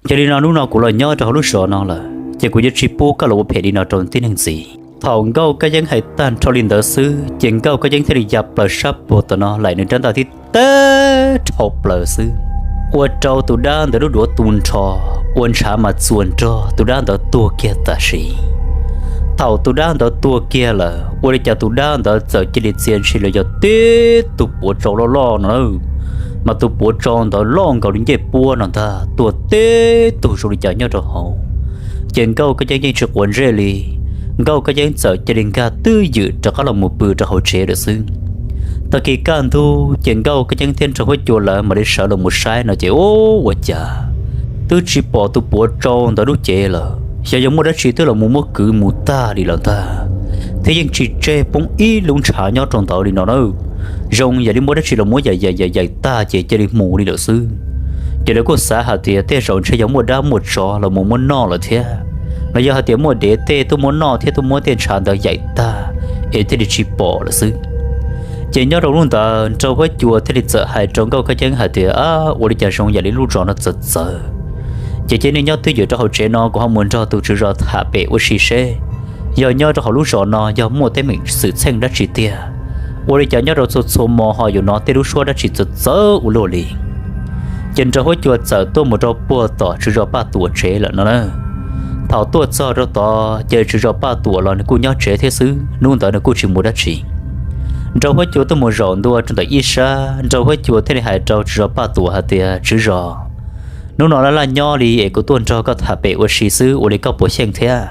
Yog li no hnub no kuv los nyob rau hauv lub zos no lawm ces kuv yuav tsis pub koj los ua phem li no rau tib neeg ntxiv. Thaum Nkauj Kab Yeeb hais tag nrho li ntawd xwb ces Nkauj Kab Yeeb thiaj li ya plaws sab puag tom no laim nws rab ntaj tib teb dhau plaws xwb, ua rau tus dab ntawd lub duav tu nrho, ua ntshav mas txuas nrog tus dab ntawd tuag kiag tam sim. Thaum tus dab ntawd tuag kiag lawm ua li cas tus dab ntawd txawm cia li txia ntshis los yog tib tug puav tsau loj loj no na, mas tus puav tsau ntawd loj nkaus li ncej puab no ntag, tuag tib tug zoo li cas nyob rau hauv. Ces Nkauj Kab Yeeb yeej tsis quav ntsej li, Nkauj Kab Yeeb txawm cia li nkag twj ywm rov qab los mus pw rau hauv tsev lawm xwb. Tag kis kaj ntug ces Nkauj Kab Yeeb thiab Nraug Huab Cua lawv mam li sawv los mus saib no ces ub, ua cas twb tsis pom tus puav tsau ntawd lub cev lawm, xyov yog muaj dab tsi twb los mus muab kwv mus tag li lawm ntag, thiab yeej tsis tseg poob ib lub ntshav nyob rau ntawd li no na. Zoo yam li muaj dab tsi los muab yaim yaim yaim yaim tag ces cia li mus li lawm xwb. Ces lawv kuj xav hais tias tej zaum ntshe yog muaj dab muaj tsov los mus muab noj lawm thiab, los yog hais tias muaj dev tej tuaj muab noj thiab tuaj muab tej ntshav ntawd yaim tag es thiaj li tsis pom lawm xwb. Ces nyob rau hnub ntawd Nraug Huab Cua thiaj li txawm hais rau Nkauj Kab Yeeb hais tias, ua li cas zoo yam li lub zos no txawv txawv, ces cia nej nyob twj ywm rau hauv tsev no, kuv ho mus nrog tus tswv zos tham pem ua si seb yog nyob rau hauv lub zos no yog muaj teeb meem xwm txheej dab tsi tiag. Ua li cas nyob rau txhua txhua hmo ho yuav hnov tej lub suab dab tsi txawv txawv ua luaj li. Ces Nraug Huab Cua txawm tuaj mus rau puag tom tswv zos Paj Tuam tsev lawm no na. Thaum tuaj txog rau tod ces tswv zos Paj Tuam los nws kuj nyob tsev thiab xwb, hnub ntawd nws kuj tsis mus dab tsi. Nraug Huab Cua tuaj mus zaum ntua rau ntawm ib sab, Nraug Huab Cua thiaj li hais rau tswv zos Paj Tuam hais tias, tswv zos, hnub no laj laj nyob li es kuv tuaj nrog koj tham pem ua si xwb, ua li koj puas xyeej thiab?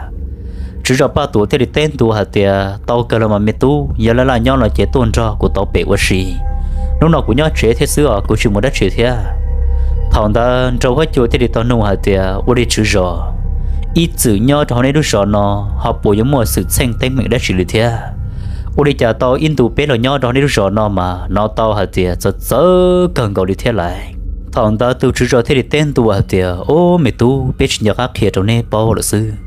Tswv zos Paj Tuam thiaj li teb ntua hais tias, tau kawg los mas me tub, yog laj laj nyob no ces tuaj nrog kuv tau pem ua si. Hnub no kuv nyob tsev thiab xwb os, kuv tsis mus dab tsi thiab. Thaum ntawd Nraug Huab Cua thiaj li tau nug hais tias, ua li tswv zos, ib txwm nyob rau hauv nej lub zos no ho puas yuav muaj xwm txheej teeb meem dab tsi li thiab? Ua li cas tau ib ntus peb los nyob rau hauv nej lub zos no mas hnov tau hais tias txawv txawv kawg nkaus li thiab lais. Thaum ntawd tus tswv zos thiaj li teb ntua hais tias, ub me tub, peb tsis nco qab qhia rau neb paub lawm xwb.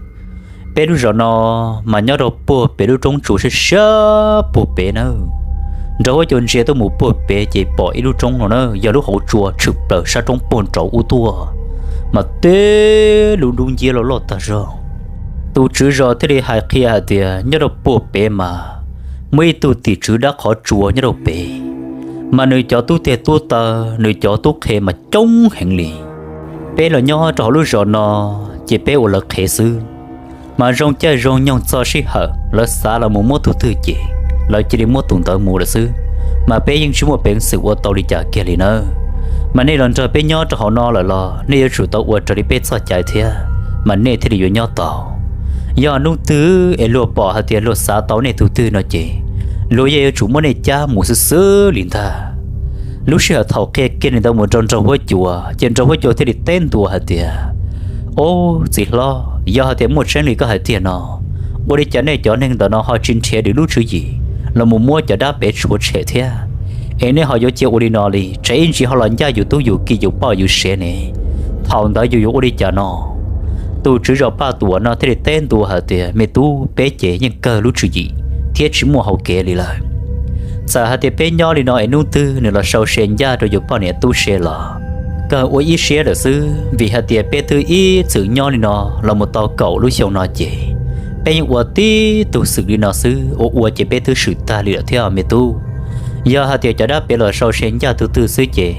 Peb lub zos no mas nyob rau puag pem lub roob tsua siab siab puag pem nawb. Nraug Huab Cua ntsia tuaj mus puag pem ces pom ib lub roob no na, yog lub hauv tsua tshwm plaws sab roob puag nraud ub tuaj, mas teb lub dub nciab loj loj tag zog. Tus tswv zos thiaj li hais qhia hais tias nyob rau puag pem mas muaj ib tug tim tswv dab qhov tsua nyob rau pem, mas nws cov tub teg tub taw, nws cov tub qhe mas coob heev li. Peb los nyob rau hauv lub zos no ces peb ua lawv qhev xwb, mas zoo caij zoo nyoog txog sij hawm lawv xav los mus muab tus twg ces lawv cia li muab tus ntawd mus lawm xwb, mas peb yeej tsis muaj peev xwm ua tau li cas kiag li nawb. Mas nej los nrog peb nyob rau hauv no lawm los nej yuav tsum tau ua raws li peb txoj cai thiab, mas nej thiaj li yuav nyob tau. Yog hnub twg es luag pom hais tias luag xav tau nej tus twg no ces luag yeej yuav tsum muab nej cab mus xwb xwb li ntag. Lub sij hawm thaum qhia kiag li ntawd mus rau Nraug Huab Cua ces Nraug Huab Cua thiaj li teb ntua hais tias, ob txiv hlob, yog hais tias muaj tseeb li koj hais tiag no, ua li cas nej cov neeg ntawm no ho tsis nrhiav lwm lub tswv yim los mus muab cov dab pem tshuav tshem thiab, es nej ho yuav cia ua li no li, tsam ib ntsis ho los ncaj yus tub yus ki yus poj yus sev ne, thaum ntawd yus yuav ua li cas no? Tus tswv zos Paj Tuam no thiaj li teb ntua hais tias, me tub, peb ces yeej kawg lub tswv yim thiab tsis muaj hau kev li lawm. Txawm hais tias peb nyob li no es hnub twg nws los sau se ncaj rau yus poj niam tub se los kawg ua ib siab lawm xwb, vim hais tias peb twb ib txwm nyob li no los mus tau kaum lub xyoo no ces peb yeej ua tib tug xwm li no xwb, ua ua ces peb twb swm tag li lawm thiab me tub. Yog hais tias cov dab pem los sau se ncaj tus twg xwb ces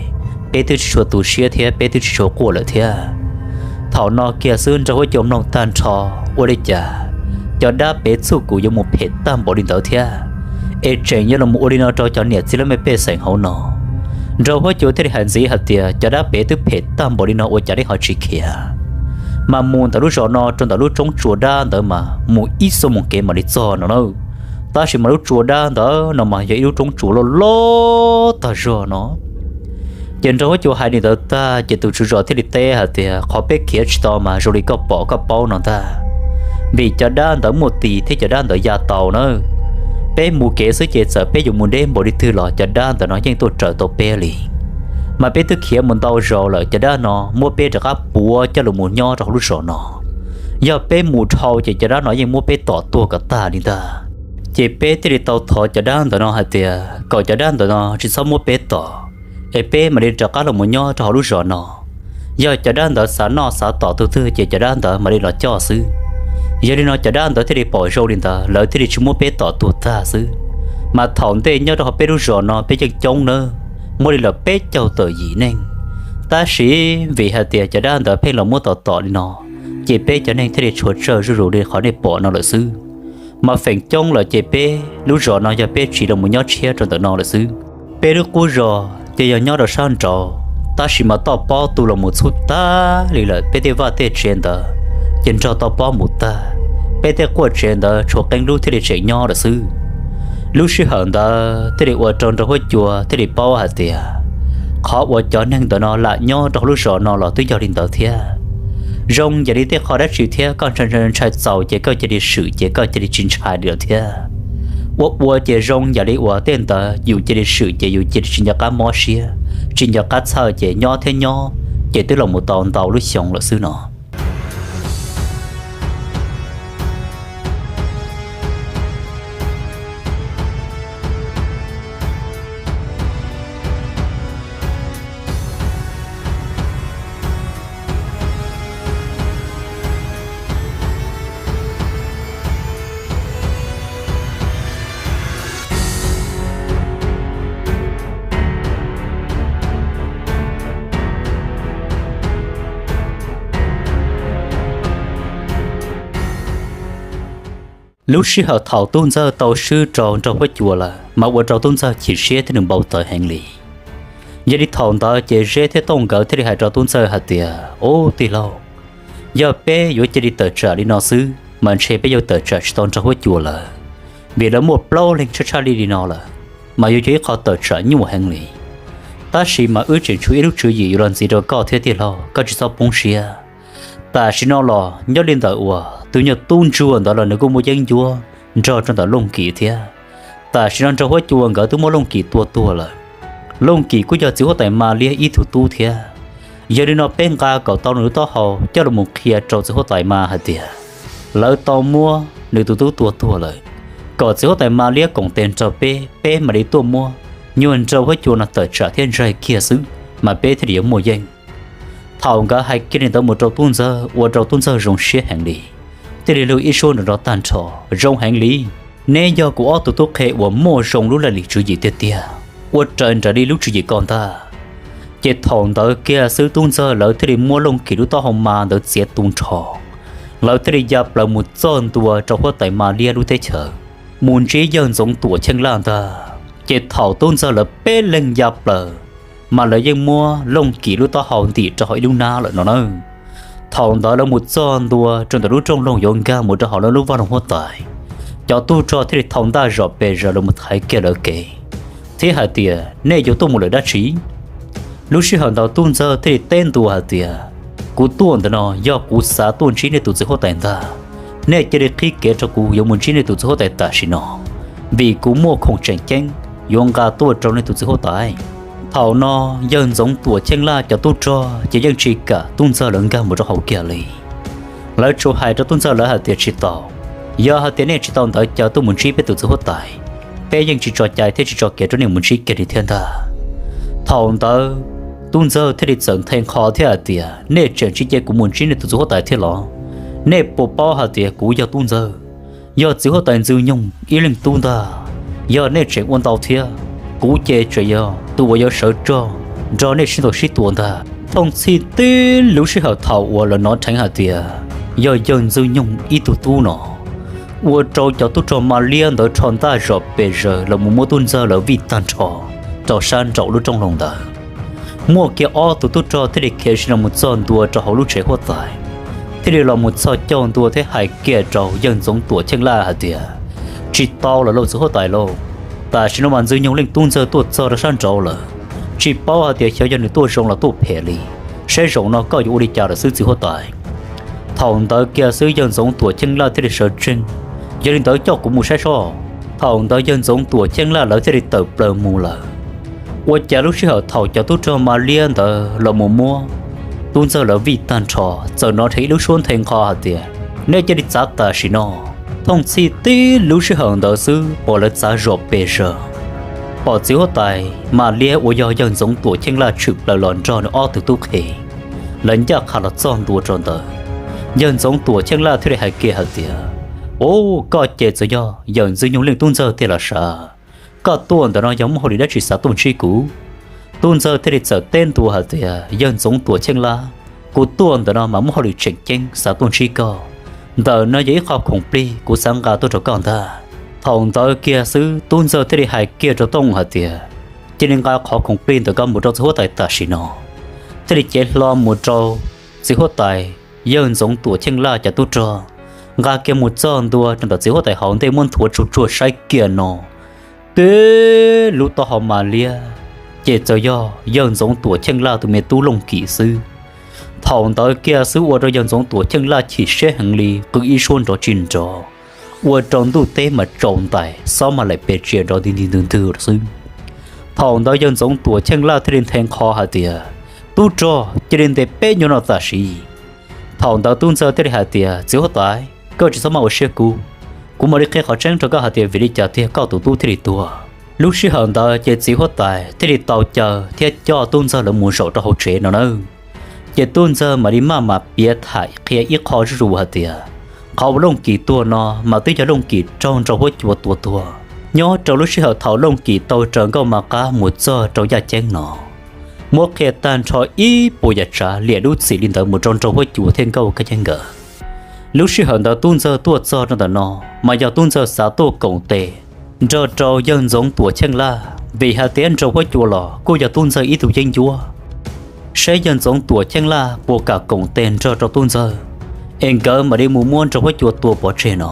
peb twb tsis tshua tu siab thiab peb twb tsis tshua quaj lawm thiab. Thaum no kiag xwb Nraug Huab Cua mloog tag nrho, ua li cas cov dab pem txuj kum yuav mus phem tag npaum li ntawd thiab, es tseem yuav los ua li no rau cov niam txiv laj mej pej xeem hauv no. Nraug Huab Cua thiaj li hais ntxiv hais tias, cov dab pem twb phem tag npaum li no ua cas nej ho tsis khiav, mas mus ntawm lub zos no rau ntawm lub roob tsua dab ntawd mas mus ib xuab moos kev mam li txog no na. Tab sis mas lub tsua dab ntawd no mas yog ib lub roob tsua loj loj tag zog no. Ces Nraug Huab Cua hais li ntawd tag ces tus tswv zos thiaj li teb hais tias, qhov peb khiav tsis tau mas zoo li koj pom koj paub no ntag, vim cov dab ntawd muaj tis thiab cov dab ntawd ya tau na. Peb mus kev xwb ces txawm peb yuav mus deb npaum li twg los cov dab ntawm no yeej tuaj raws tau peb li. Mas peb twb khiav mus ntau zaus lawm, cov dab no muab peb rov qab puav coj los mus nyob rau hauv lub zos no. Yog peb mus dhau ces cov dab no yeej muab peb tom tuag kom tag li ntag. Ces peb thiaj li tau thov cov dab ntawm no hais tias kom cov dab ntawm no tsis txhob muab peb tom, es peb mam li rov qab los mus nyob rau hauv lub zos no. Yog cov dab ntawd xav noj xav tom tus twg ces cov dab ntawd mam li los coj xwb. Yog li no cov dab ntawd thiaj li pom zoo li ntawd, lawv thiaj li tsis muab peb tom tuag tag xwb. Mas thaum ntej nyob rau hauv peb lub zos no peb yeej coob nawb, muaj li lawm peb caug tawm yim neeg. Tab sis vim hais tias cov dab ntawd pheej los muab tom tom li no, ces peb cov neeg thiaj li tshuav tsawg zuj zus li qhov nej pom no lawm xwb. Mas feem coob lawm ces peb lub zos no yog peb tsiv los mus nyob tshiab rau ntawm no lawm xwb. Peb lub qub zos ces yog nyob rau sab nraud, tab sis mas toj pob tu los mus txhub tag li lawm, peb tej vaj tej tsev ntawd ces nrog toj pob mus tag. Peb tej quaj tsev ntawd tshuav qee lub thiaj li tseem nyob lawm xwb. Lub sij hawm ntawd thiaj li ua rau Nraug Huab Cua thiaj li paub hais tias qhov uas cov neeg ntawm no lam nyob rau hauv lub zos no los twb yog li ntawd thiab. Zoo yam li tej qho dab tsi thiab koj ntshai txaus ces koj cia li swm ces koj cia li tsis ntshai li lawm thiab. Ua ua ces zoo yam li uas tej ntawd yus cia li swm ces yus cia li tsis nco qab mob siab, tsis nco qab txhawj ces nyob thiab nyob, ces twb los mus tau ntau lub xyoo lawm xwb no. Lub sij hawm thaum tub ntxawg tau swb rau Nraug Huab Cua lawm mas ua rau tub ntxawg chim siab thiab nws npau taws heev li. Yog li thaum ntawd ces Zeb thiab Tooj nkawd thiaj li hais rau tub ntxawg hais tias, Ub tij laug, yog peb yuav cia li tawm tsam li no xwb mas ntshe peb yuav tawm tsam tsis tau Nraug Huab Cua lawm, vim lawv muaj plaub leeg tshaj tshaj li li no lawm, mas yuav yog ib qho tawm tsam nyuaj heev li. Tab sis mas wb tseem tshuav ib lub tswv yim yuav los ntxiv rau koj thiab tij laug, koj tsis txhob poob siab. Tam sim no los nyob li ntawm uas tus nyuag tub ntsuag ntawd los nws kuj muaj yeeb ncuab nrog rau ntawm Looj Kim thiab. Tam sim no Nraug Huab Cua nkawd twb muab Looj Kim tua tuag lawm. Looj Kim kuj yog txiv huab tais Mas Liab ib tug tub thiab. Yog li no peb nqa kom tau nws lub taub hau coj los mus qhia rau txiv huab tais Mas hais tias lawv tau muab nws tus tub tua tuag lawm, kom txiv huab tais Mas Liab koom tes nrog peb, peb mam li tuaj muab nyuag Nraug Huab Cua no tawm tsam thiab ntsaig kiag xwb, mas peb thiaj li yuav muaj yeej. Thaum nkawd hais kiag li ntawd mus rau tub ntxawg ua rau tub ntxawg zoo siab heev li, thiaj li lug ib suab nrov nrov tag nrho, Zoo heev li, neb yog kuv ob tug tub qhe uas muaj zoo lub laj lim tswv yim tiag tiag, ua raws nraim li lub tswv yim koj ntag. Ces thaum ntawd kiag xwb tub ntxawg lawv thiaj li muab Looj Kim lub taub hau mas ntawd txiav tu nrho, lawv thiaj li ya plaws mus txog ntua rau huab tais Mas Liab lub teb chaws, mus ntsib yawg Ntxoov Tuam Cheej Laj ntag. Ces thaum tub ntxawg lawv peb leeg ya plaws, mas lawv yeej muab Looj Kim lub taub hau ntim rau hauv ib lub hnab lawm no na. Thaum ntawd lawv mus txog ntua rau ntawm lub rooj loog yuav nkag mus rau hauv lawv lub vaj loog huab tais, cov tub rog thiaj li thau ntaj zom pes zaws los mus thaiv kiag lawv kev thiab hais tias, Nej yuav tuaj mus lawm dab tsi? Lub sij hawm ntawd tub ntxawg thiaj li teb ntua hais tias, Kuv tuaj ntawm no yog kuv xav tuaj ntsib nej tus txiv huab tais ntag. Nej cia li qhib kev rau kuv yuav mus ntsib nej tus txiv huab tais tam sim no, vim kuv muaj khoom tseem ceeb yuav nqa tuaj rau nej tus txiv huab tais. Thaum no yawg Ntxoov Tuam Cheej Laj cov tub rog ces yeej tsis kam tub ntxawg lawv nkag mus rau hauv kiag li. Lawv tsuas hais rau tub ntxawg lawv hais tias, Tsis tau, yog hais tias nej tsis tau ntawd caw tuaj mus ntsib peb tus txiv huab tais, peb yeej tsis tso cai thiab tsis tso kev rau nej mus ntsib kiag li thiab ntag. Thaum ntawd tub ntxawg thiaj li txawm nthe nqho thiab hais tias, Nej tseem tsis cia kuv mus ntsib nej tus txiv huab tais thiab los? Nej puas paub hais tias kuv yog tub ntxawg, yog txiv huab tais Ntxwg Nyoog ib leeg tub ntag. Yog nej tseem ua ntau thiab, kuv ces tseem yog tus uas yuav sawv rog nrog nej sib ntaus sib tua ntag. Thooj txhij tib lub sij hawm thaum uas lawv hnov dheev hais tias yog yawg Ntxwg Nyoog ib tug tub no, ua rau cov tub rog Mas Liab ntawd rho ntaj zom pes zaws los mus muab tub ntxawg lawv vij tag nrho rau sab nraum lub rooj loog ntawd. Muaj kiag ob tug tub rog thiaj li khiav sim los mus txog ntua rau hauv lub tsev huab tais, thiaj li los mus txhos caug ntua thiab hais kiag rau yawg Ntxoov Tuam Cheej Laj hais tias, Tsis tau lawm lauj txiv huab tais lauj, tam sim no mas Ntxwg Nyoog leej tub ntxawg tuaj txog rau sab nraud lawm. Tsis paub hais tias xyov yog nws tuaj zoo los tuaj phem li, saib zaum no koj yuav ua li cas lawm xwb txiv huab tais. Thaum ntawd kiag xwb yawg Ntxoov Tuam Cheej Laj thiaj li sawv tsees, Yog li ntawd coj kuv mus saib seb. Thaum ntawd yawg Ntxoov Tuam Cheej Laj lawv thiaj li tawm plaws mus lawm. Ua cas lub sij hawm thaum cov tub rog Mas Liab ntawd los mus muab tub ntxawg lawv vij tag nrho, txawm hnov dheev ib lub suab nthe nqho hais tias, nej cia li txav tam sim no. Thooj txhij tib lub sij hawm ntawd xwb pom lawv txav zom pes zaws, pom txiv huab tais Mas Liab uas yog yawg Ntxoov Tuam Cheej Laj tshwm plaws los nrog nws ob tug tub qhe, lawv ncaj qha los txog ntua rau ntawd. Yawg Ntxoov Tuam Cheej Laj thiaj li hais kiag hais tias, u, koj ces txawm yog yawm Ntxwg Nyoog Leej tub ntxawg tiag los sav? Koj tuaj ntawm no yog muaj hauj lwm dab tsi xav tuaj ntsib kuv? Tub ntxawg thiaj li txawm teb ntua hais tias, yawg Ntxoov Tuam Cheej Laj, kuv tuaj ntawm no mas muaj hauj lwm tseem ceeb xav tuaj ntsib koj. Ntawm no yog ib qho khoom plig kuv xav nqa tuaj rau koj ntag. Thaum ntawd kiag xwb tub ntxawg thiaj li hais kiag rau Tooj hais tias, cia li nqa qhov khoom plig ntawm koj mus rau txiv huab tais tam sim no. Thiaj li cev hlo mus rau txiv huab tais yawg Ntxoov Tuam Cheej Laj cov tub rog, nqa kiag mus txog ntua rau ntawm txiv huab tais hauv ntej muab nthuav tsuag tsuag saib kiag no, tib lub taub hau Mas Liab ces txawm yog yawg Ntxoov Tuam Cheej Laj tus me tub Looj Kim xwb. Thaum ntawd kiag xwb ua rau yawg Ntxoov Tuam Cheej Laj chim siab heev li, qw ib suab nrov tsis nrov, ua rau ntuj teb mas tsaus ntais, xob mas laim pes tsia nrov nti nti ntwg ntwg xwb. Thaum ntawd yawg Ntxoov Tuam Cheej Laj thiaj li nthe nqho hais tias, tub rog, cia li ntes peb nyuag no tam sim. Thaum ntawd tub ntxawg thiaj li hais tias, txiv huab tais, koj tsis txhob maj ua siab kub, kuv mam li qhia qhov tseeb rau koj hais tias vim li cas tiag koj tus tub thiaj li tuag. Lub sij hawm ntawd ces txiv huab tais thiaj li tau caw thiab coj tub ntxawg lawv mus zaum rau hauv tsev no nawb. Ces tub ntxawg mam li maj mam piav tham qhia ib qho zuj zus hais tias, qhov uas Looj Kim tuag no mas twb yog Looj Kim raug Nraug Huab Cua tua tuag. Nyob rau lub sij hawm thaum Looj Kim tau raws Nkauj Mas Qab mus txog rau Yaj Ceeb no, muab qhia tag nrho ib puas yam tsav liam lub txim li ntawd mus rau Nraug Huab Cua thiab Nkauj Kab Ceeb nkawd. Lub sij hawm ntawd tub ntxawg tuaj txog rau ntawm no, mas yog tub ntxawg xav tuaj koom tes nrog rau yawg Ntxoov Tuam Cheej Laj, vim hais tias Nraug Huab Cua los kuj yog tub ntxawg ib tug yeeb ncuab, saib yawg Ntxoov Tuam Cheej Laj puas kam koom tes nrog rau tub ntxawg, es nkawd mam li mus muab Nraug Huab Cua tua pov tseg no.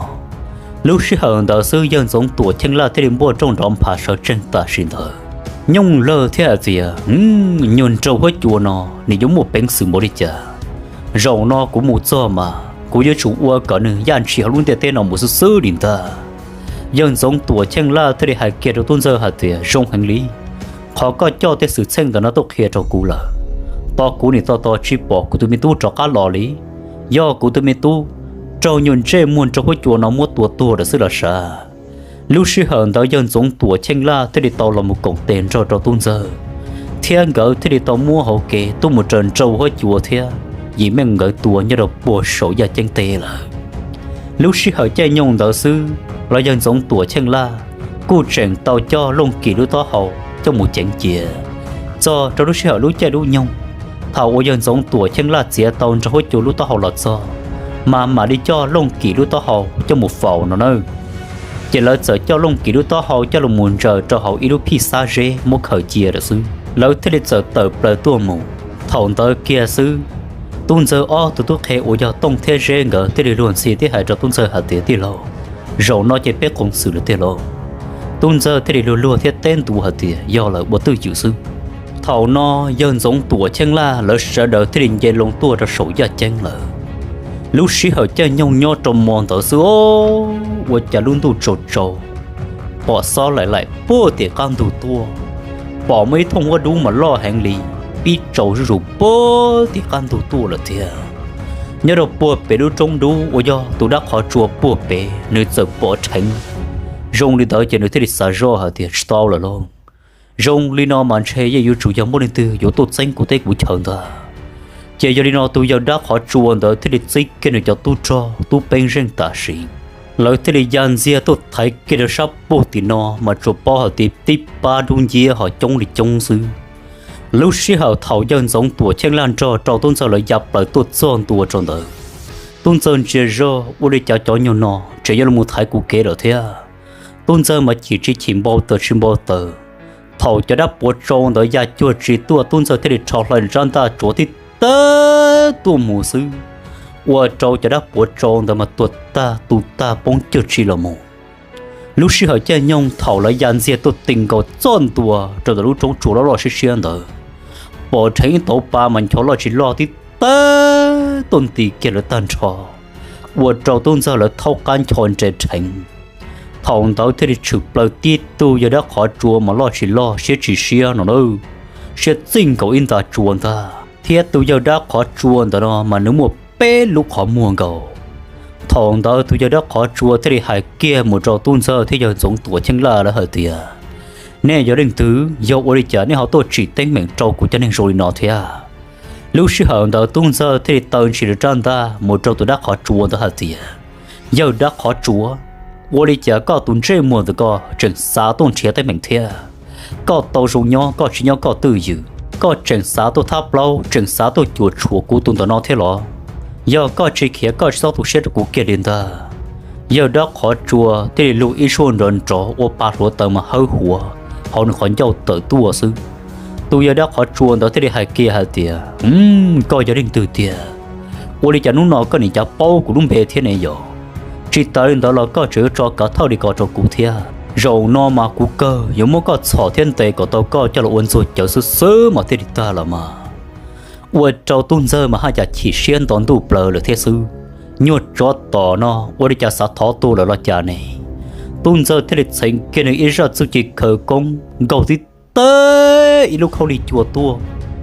Lub sij hawm ntawd xwb yawg Ntxoov Tuam Cheej Laj thiaj li npuaj rooj nrov nphav sawv tsees tam sim ntawd. Nyooj Lawg thiaj hais tias, nyuag Nraug Huab Cua no nws yuav muaj peev xwm npaum li cas? Zaum no kuv mus txog mas kuv yuav tsum ua kom nws yaj ntshis hauv lub ntiaj teb no mus xwb xwb li ntag. Yawg Ntxoov Tuam Cheej Laj thiaj li hais kiag rau tub ntxawg hais tias, zoo heev li, qhov koj coj tej xwm txheej ntawm no tuaj qhia rau kuv lawm, tos kuv nim tos tos tsis pom kuv tus me tub rov qab los li. Yog kuv tus me tub raug nyuag ntsej muag Nraug Huab Cua no muab tua tuag lawm xwb los sav. Lub sij hawm ntawd yawg Ntxoov Tuam Cheej Laj thiaj li tau los mus koom tes nrog rau tub ntxawg, thiab nkawd thiaj li tau muab hauv kev tuaj mus raws Nraug Huab Cua thiab Yim Meej nkawd tua nyob rau puag saum Yaj Ceeb teb lawm. Lub sij hawm caij nyoog ntawd xwb los yawg Ntxoov Tuam Cheej Laj kuj tseem tau coj Looj Kim lub taub hau coj mus ceev cia. Txog rau lub sij hawm lub caij lub nyoog, thaum uas yawg Ntxoov Tuam Cheej Laj txiav tau Nraug Huab Cua lub taub hau los txog, mas mam li coj Looj Kim lub taub hau coj mus faus no na. Ces lawv txawm coj Looj Kim lub taub hau coj los mus ntsaws rau hauv ib lub phij xab zeb muab khaws cia lawm xwb, lawv thiaj li txawm tawm plaws tuaj mus. Thaum ntawd kiag xwb, tub ntxawg ob tug tub qhe uas yog Tooj thiab Zeb nkawd thiaj li luag ntxhi thiab hais rau tub ntxawg hais tias, tij laug, zaum no ces peb qoos xwm lawm tiag lauj. Tub ntxawg thiaj li luag luag thiab teb ntua hais tias, yog lawm, ua twj ywm xwb. Thaum no yawg Ntxoov Tuam Cheej Laj lawv sawv daws thiaj li nce loo tuaj rau saum Yaj Ceeb lawm. Lub sij hawm caij nyoog nyob rau mo ntawd xwb, ua cas lub ntuj tsaus tsaus, pom xob laim laim puag tim qab ntug tuaj, pom muaj ib thooj huab dub mas loj heev li, pib tsaus zuj zus puag tim qab ntug tuaj lawm thiab. Nyob rau puag pem lub roob dub uas yog tus dab qhov tsua puag pem, nws txawm pom dheev. Zoo li ntawd ces nws thiaj li xav zoj hais tias, tsis tau lawm lauj, zoo li no mas ntshe yeej yuav tsum yog muaj leej twg yuav tuaj txeeb kuv teb kuv chaw ntag. Ces yog li no tus yawg dab qhov tsua ntawd thiaj li txib kiag nws cov tub rog tub peeb zeej tam sim, lawv thiaj li ya ntxiag tuaj thaiv kiag rau sab puag tim no mas tsuas paub hais tias tib pab dub nciab ho coob li coob xwb. Lub sij hawm thaum yawg Ntxoov Tuam Cheej Laj nrog rau tub ntxawg lawv ya plaws tuaj txog ntua rau ntawd, tub ntxawg ntsia zog, ua li cas cov nyuag no tseem yuav los thaiv kuv kev lawm thiab. Tub ntxawg mas chim tsis chim npau taws tsis npau taws. Thaum cov dab puav tsau ntawd ya cuag tsis tuaj, tub ntxawg thiaj li rho hlo rab ntaj tsuav tib tag tuaj mus xwb, ua rau cov dab puav tsau ntawd mas tuag tag tu tag poob cuag tsi los mus. Lub sij hawm caij nyoog thaum lawv ya ntxiag tuaj ti nkaus txoj ntua rau ntawm lub roob tsua loj loj siab siab ntawd, pom dheev ib tauv pa mas ncho loj tsis loj tib tag tuaj nti kiag lawv tag nrho, ua rau tub ntxawg lawv thaub qab ncho nres dheev. Thaum ntawd thiaj li tshwm plaws tib tug yawg dab qhov tsua mas loj tsis loj siab tsis siab no na, siab txij nkaus ib nta tsua ntag. Thiab tus yawg dab qhov tsua ntawd no mas nws muaj peb lub qhov muag nkaus. Thaum ntawd tus yawg dab qhov tsua thiaj li hais kiag mus rau tub ntxawg thiab yawg Ntxoov Tuam Cheej Laj lawv hais tias, nej yog leej twg, yog ua li cas nej ho tuaj tsim teeb meem rau kuv cov neeg zoo li no thiab? Lub sij hawm ntawd tub ntxawg thiaj li taw ntshis rau rab ntaj mus rau tus dab qhov tsua ntawd hais tias, yawg dab qhov tsua, ua li cas koj tus ntsej muag ntawm koj tseem xav tuaj nrhiav teeb meem thiab? Koj tau zoo nyob koj tsis nyob koj twj ywm, koj tseem xav tuaj thab plaub tseem xav tuaj cuam tshuam kuv tus ntawm no thiab los? Yog koj tsis khiav koj tsis txhob tu siab rau kuv kiag li ntag. Yawg dab qhov tsua thiaj li lug ib suab nrov nrov ua pa hluav taws mas hawb huav hauv nws qhov ncauj tawm tuaj xwb. Tus yawg dab qhov tsua ntawd thiaj li hais kiag hais tias, koj yog leej twg tiag? Ua li cas hnub no koj nim cav paub kuv lub npe thiab ne yom? Tsis tas li ntawd los koj tseem yuav tso kav thawj li ko rau kuv thiab. Zaum no mas kuv kawg yuav muab koj txhom thiab ntes kom tau koj coj los ua ntxuag cawv xwb xwb mas thiaj li tag los mas. Ua rau tub ntxawg mas haj yam chim siab nto ntuj plaws lawm thiab xwb. Nyuag tsov tom no ua li cas xav thov tuag lawm los cas ne? Tub ntxawg thiaj li txheev kiag nws ib zaj txuj ci khawv koob nkaug tib teb ib lub khaub lig cua tuaj,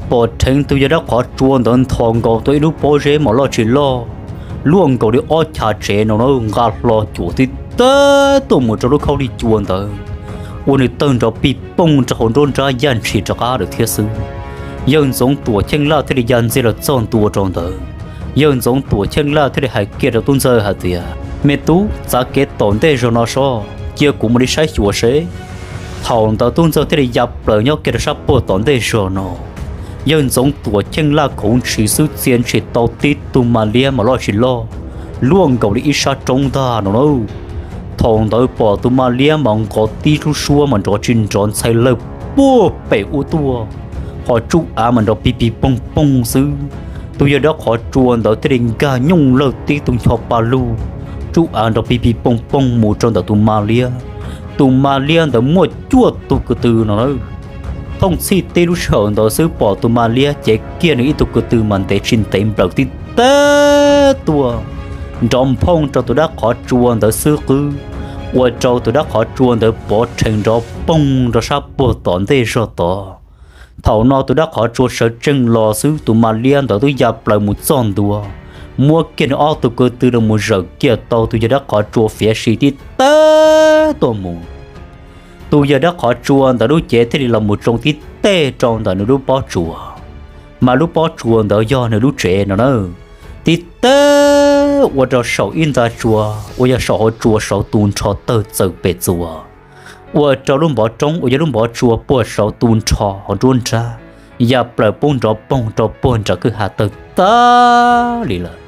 pom dheev tus yawg dab qhov tsua ntawd nthos nkaus tau ib lub pob zeb mas loj tsis loj, luaj nkaus li ob chav tsev no na, nqa hlo cuam tib teb tuaj mus rau lub khaub lig cua ntawd, ua nws tawg nrov pig pooj rau hauv nruab nrab yaj ntshis rov qab lawm thiab xwb. Yawg Ntxoov Tuam Cheej Laj thiaj li ya ntxiag los txog ntua rau ntawd. Yawg Ntxoov Tuam Cheej Laj thiaj li hais kiag rau tub ntxawg hais tias, me tub, txav kev tom ntej zog no sob, cia kuv mus li saib xyuas seb. Thaum ntawd tub ntxawg thiaj li ya plaws nyob kiag rau sab puag tom ntej zog no. Yawg Ntxoov Tuam Cheej Laj khoov ntshis xwb txia ntshis tau tib tug ma liab mas loj tsis loj, luaj nkaus li ib sab roob ntag no na. Thaum ntawd pom tus ma liab mas nqos tib lub suab mas nrov tsis nrov ntxhais lawg puag pem ub tuaj, ho tsuj av mas nrov pig pig pooj pooj xwb. Tus yawg dab qhov tsua ntawd thiaj li nkag nyooj lawg tib tug ncho pa lug, tsuj av nrov pig pig pooj pooj mus rau ntawm tus ma liab. Tus ma liab ntawd muaj cuaj tug ko tw no na. Thooj txhij tib lub sij hawm ntawd xwb pom tus ma liab cev kiag nws ib tug ko tw mas ntev tsis ntev nplawm tib teb tuaj, nrov nphooj rau tus dab qhov tsua ntawd xwb qwb, ua rau tus dab qhov tsua ntawd pov rhees nrov poog rau sab puag tom ntej zog tod. Thaum no tus dab qhov tsua sawv tsees los xwb tus ma liab ntawd twb ya plaws mus txog ntua, muab kiag nws ob tug ko tw los mus zawm kiag tau tus yawg dab qhov tsua fiav si tib teb tuaj mus. Tus yawg dab qhov tsua ntawd lub cev thiaj li los mus tsoo tib teg rau ntawm nws lub pob tsuas, mas lub pob tsuas ntawd yog nws lub tsev no na. Tib teb ua rau saum ib nta tsua uas yog saum hauv tsua saud tu nrho tawg txawm pem txuas, ua rau lub npov roob uas yog lub npov tsua puag saud tu nrho hauv nruab nrab, ya plaws poob nrov poog rau puag nram kwj ha tawg tag li lawm.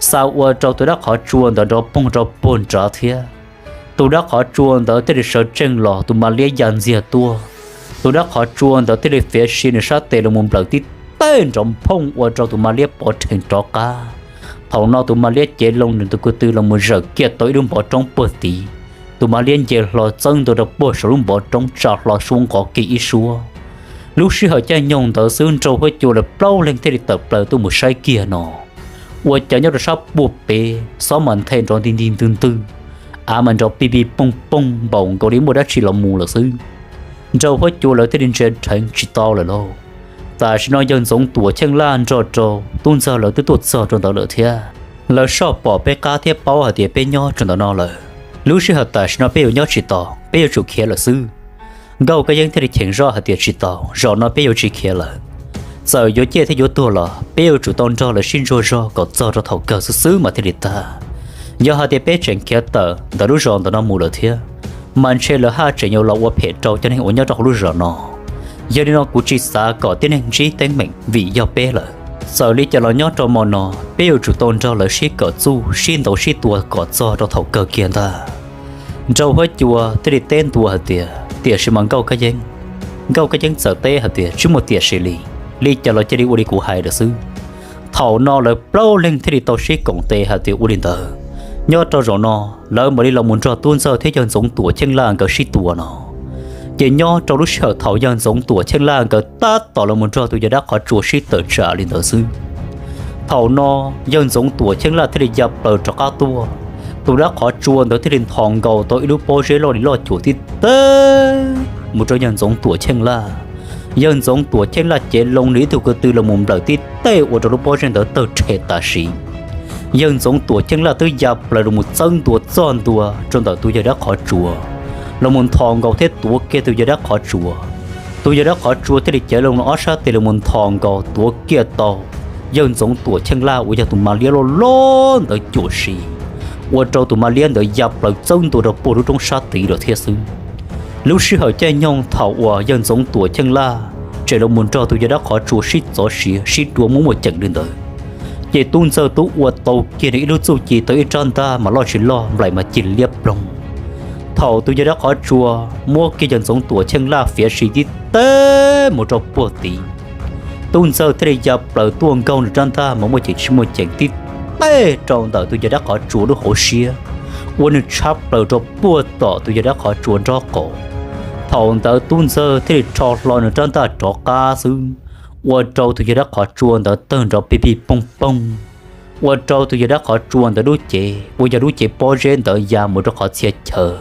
Xa ua rau tus dab qhov tsua ntawd nrov poog rau puag nrad thiab. Tus dab qhov tsua ntawd thiaj li sawv tsees los tus ma liab ya ntxiag tuaj. Tus dab qhov tsua ntawd thiaj li fiav si nws sab tes los mus nplawm tib teg nrov nphooj ua rau tus ma liab pov rhees rov qab. Thaum no tus ma liab cev loo nws tus ko tw los mus zawm kiag tau ib lub npov roob puag tid. Tus ma liab nce hlo txawb ntua rau puag saum lub npov roob tsa hlo suab nqov kiag ib suab. Lub sij hawm caij nyoog ntawd xwb nraug huab cua lawv plaub leeg thiaj li tawm plaws tuaj mus saib kiag no, ua cas nyob rau sab puag pem xob mas nthe nrov nti nti ntwg ntwg, av mas nrov pig pig pooj pooj npaum nkaus li muaj dab tsi los mus lawm xwb. Nraug huab cua lawv thiaj li ntsia dheev tsis tau lawm lauj. Tam sim no yawg Ntxoov Tuam Cheej Laj nrog rau tub ntxawg lawv twb tuaj txog rau ntawd lawm thiab. Lawv soj pom peb qab thiab paub hais tias peb nyob rau ntawm no lawm. Lub sij hawm tam sim no peb yuav nyob tsis tau, peb yuav tsum khiav lawm xwb. Nkauj Kab Yeeb thiaj li cheem zoj hais tias tsis tau, zaum no peb yuav tsis khiav lawm. Txawm yuav ciaj thiab yuav tuag los peb yuav tsum tau nrog lawv sib ntsuag zog kom txog rau thaum kawg xwb xwb mas thiaj li tag. Yog hais tias peb tseem khiav tawm ntawm lub zos ntawm no mus lawm thiab, mas ntshe lawv haj tseem yuav los ua phem rau cov neeg uas nyob rau hauv lub zos no. Yog li no kuv tsis xav kom tib neeg ntsib teeb meem vim yog peb lawm. Txawm li cas los nyob rau hmo no peb yuav tsum tau nrog lawv sib kawm txuj sib ntaus sib tua kom txog rau thaum kawg kiag ntag. Nraug huab cua thiaj li teb ntua hais tias tiam sis mas Nkauj Kab Yeeb. Nkauj Kab Yeeb txawm teb hais tias tsis muaj tiam sis li, li cas los cia li ua li kuv hais lawm xwb. Thaum no lawv plaub leeg thiaj li tau sib koom tes hais tias ua li ntawd, nyob rau zaum no lawv mam li los mus nrog tub ntxawg thiab yawg Ntxoov Tuam Cheej Laj nkawd sib tua no. Ces nyob rau lub sij hawm thaum yawg Ntxoov Tuam Cheej Laj nkawd tab tom los mus nrog tus yawg dab qhov tsua sib tawm tsam li ntawd xwb, thaum no yawg Ntxoov Tuam Cheej Laj thiaj li ya plaws rov qab tuaj, Tus dab qhov tsua ntawd thiaj li nthos nkaus tau ib lub pob zeb loj li loj cuam tib teb mus rau yawg Ntxoov Tuam Cheej Laj. Yawg Ntxoov Tuam Cheej Laj cev loo nws ib tug ko tw los mus nplawm tib teb ua rau lub pob zeb ntawd tawg rhe tas sim. Yawg Ntxoov Tuam Cheej Laj twb ya plaws los mus txawb ntua txog ntua rau ntawm tus yawg dab qhov tsua, los mus nthos nkaus thiab tuav kiag tus yawg dab qhov tsua. Tus yawg dab qhov tsua thiaj li cev loo ob sab tes los mus nthos nkaus tuav kiag tau yawg Ntxoov Tuam Cheej Laj uas yog tus mas liab loj loj ntawd cuam si, ua rau tus mas liab ntawd ya plaws txawb ntua rau puag lub roob sab tid lawm thiab xwb. Lub sij hawm caij nyoog thaum uas yawg Ntxoov Tuam Cheej Laj tseem los mus nrog tus yawg dab qhov tsua sib txov siav sib dua muaj muaj ceem li ntawd, ces Tub Ntxawg twb ua tau kiag nws ib lub txuj ci tau ib rab ntaj mas loj tsis loj nplaim mas cig liab ploog. Thaum tus yawg dab qhov tsua muab kiag yawg Ntxoov Tuam Cheej Laj fiav si tib teb mus rau puag tid, Tub Ntxawg thiaj li ya plaws tuaj nkaug nws rab ntaj mas muaj ceem tsis muaj ceem tib teb rau ntawm tus yawg dab qhov tsua lub hauv siab, ua nws tshab plaws rau puag tom tus yawg dab qhov tsua nraub qaum. Thaum ntawd Tub Ntxawg thiaj li rho hlo nws rab ntaj rov qab xwb, ua rau tus yawg dab qhov tsua ntawd tawg nrov pig pig poog poog, ua rau tus yawg dab qhov tsua ntawd lub cev uas yog lub cev pob zeb ntawd ya mus rau qhov txhia chaw,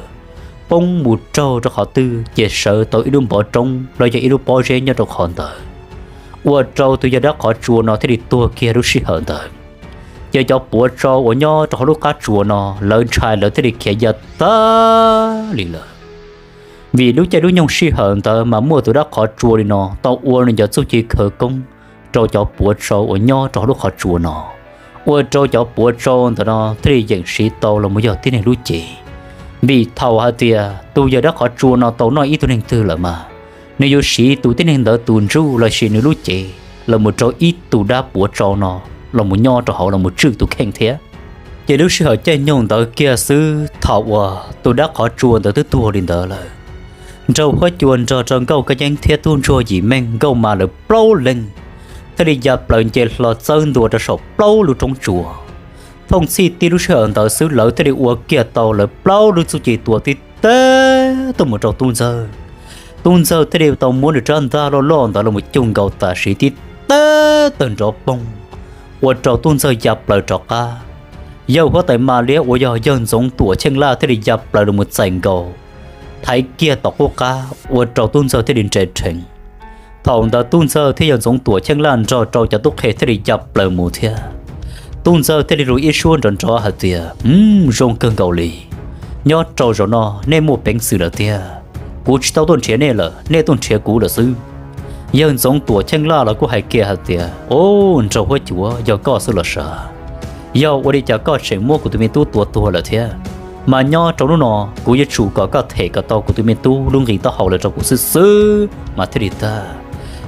poob mus raug rau qhov twg ces sawv tau ib lub npov roob los yog ib lub pob zeb nyob rau qhov ntawd, ua rau tus yawg dab qhov tsua no thiaj li tuag kiag lub sij hawm ntawd. Ces cov puav tsau uas nyob rau hauv lub qab tsuas no lawv ntshai lawv thiaj li khiav ya tag li lawm. Vim lub caij lub nyoog sij hawm ntawd mas muaj tus dab qhov tsua li no tau ua nws cov txuj ci khawv koob rau cov puav tsau uas nyob rau hauv lub qhov tsua no, ua rau cov puav tsau ntawm no thiaj li yeem siv tau los mus yog tib neeg lub cev. Vim thaum hais tias tus yawg dab qhov tsua no tau noj ib tug neeg twg lawm mas, nws yuav siv tus tib neeg ntawd tus ntsuj los sis nws lub cev los mus rau ib tug dab puav tsau no los mus nyob rau hauv los mus tswj tus kheej thiab. Ces lub sij hawm caij nyoog ntawd kiag xwb thaum uas tus dab qhov tsua ntawd twb tuag li ntawd lawm, Nraug Huab Cua nrog rau Nkauj Kab Yeeb thiab Tub Ntsuag Yim Meej Nkauj Ma lawv plaub leeg thiaj li ya plaws nce hlo txawb ntua rau saum plaub lub roob tsua. Thooj txhij tib lub sij hawm ntawd xwb lawv thiaj li ua kiag tau lawv plaub lub txuj ci tua tib teb tuaj mus rau Tub Ntxawg. Tub Ntxawg thiaj li tau muab nws rab ntaj loj loj ntawd los mus cug nkaus tam sim tib teb tawg nrov poog, ua rau Tub Ntxawg ya plaws rov qab. Yawg huab tais Ma Liab uas yog yawg Ntxoov Tuam Cheej Laj thiaj li ya plaws los mus txais nkaus, thaiv kiag tom qub qab ua rau Tub Ntxawg thiaj li nres rhees. Thaum ntawd Tub Ntxawg thiab yawg Ntxoov Tuam Cheej Laj nrog rau cov tub qhe thiaj li ya plaws mus thiab. Tub Ntxawg thiaj li lus ib suab nrov nrov hais tias, Zoo kawg nkaus li. Nyob rau zaum no nej muaj peev xwm lawm tiag. Kuv tsis tau tuaj nrhiav nej lawm, nej tuaj nrhiav kuv lawm xwb. Yawg Ntxoov Tuam Cheej Laj los kuj hais kiag hais tias, Au, Nraug Huab Cua, yog koj xwb los sav. Yog ua li cas koj tseem muab kuv tus me tub tua tuag lawm thiab? Mas nyob rau hnub no kuv yuav tsum kom koj them kom tau kuv tus me tub lub nqi taub hau los rau kuv xwb xwb mas thiaj li tag.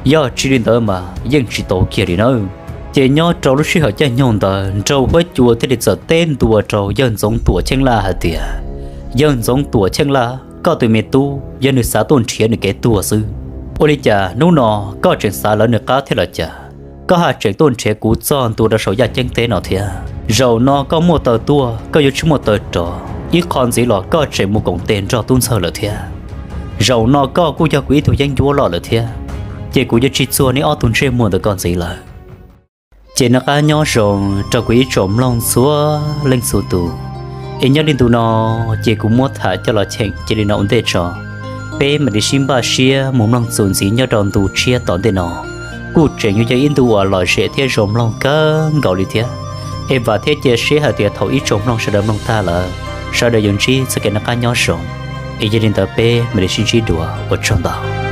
Yog tsis li ntawd mas yeej tsis tau kiag li nawb. Ces nyob rau lub sij hawm caij nyoog ntawd Nraug Huab Cua thiaj li txawm teb ntua rau yawg Ntxoov Tuam Cheej Laj hais tias, Yawg Ntxoov Tuam Cheej Laj, koj tus me tub yog nws xav tuaj nrhiav nws kev tuag xwb. Ua li cas hnub no koj tseem xav lawv nws qab thiab los cas? Koj haj tseem tuaj nrhiav kuv txog ntua rau saum yaj ceeb teb no thiab. Zaum no koj muaj taw tuaj koj yuav tsis muaj taw rov, ib qho ntxiv los koj tseem mus koom tes nrog Tub Ntxawg lawm thiab. Zaum no koj kuj yog kuv ib tug yeeb ncuab loj lawm thiab, ces kuv yuav tsis txuag nej ob tug ntsej muag ntawm koj ntxiv lawm. Ces noj qab nyob zoo rau kuv ib tsoom mloog txhua leej txhua tus. Es nyob li ntu no, ces kuv muab tham coj los cheem cia li no ua ntej tso. Peb mam li sib npaj siab mus mloog txuas ntxiv nyob rau ntu tshiab tom ntej no. Kuj tseem yuav yog ib ntu uas lom zem thiab zoo mloog kawg nkaus li thiab. Es vam thiab cia siab hais tias thaum ib tsoom mloog sawv daws mloog tag lawm, sawv daws yuav ntsib txoj kev noj qab nyob zoo. Es yog li ntawd peb mam li sib ntsib dua, ua tsaug ntau.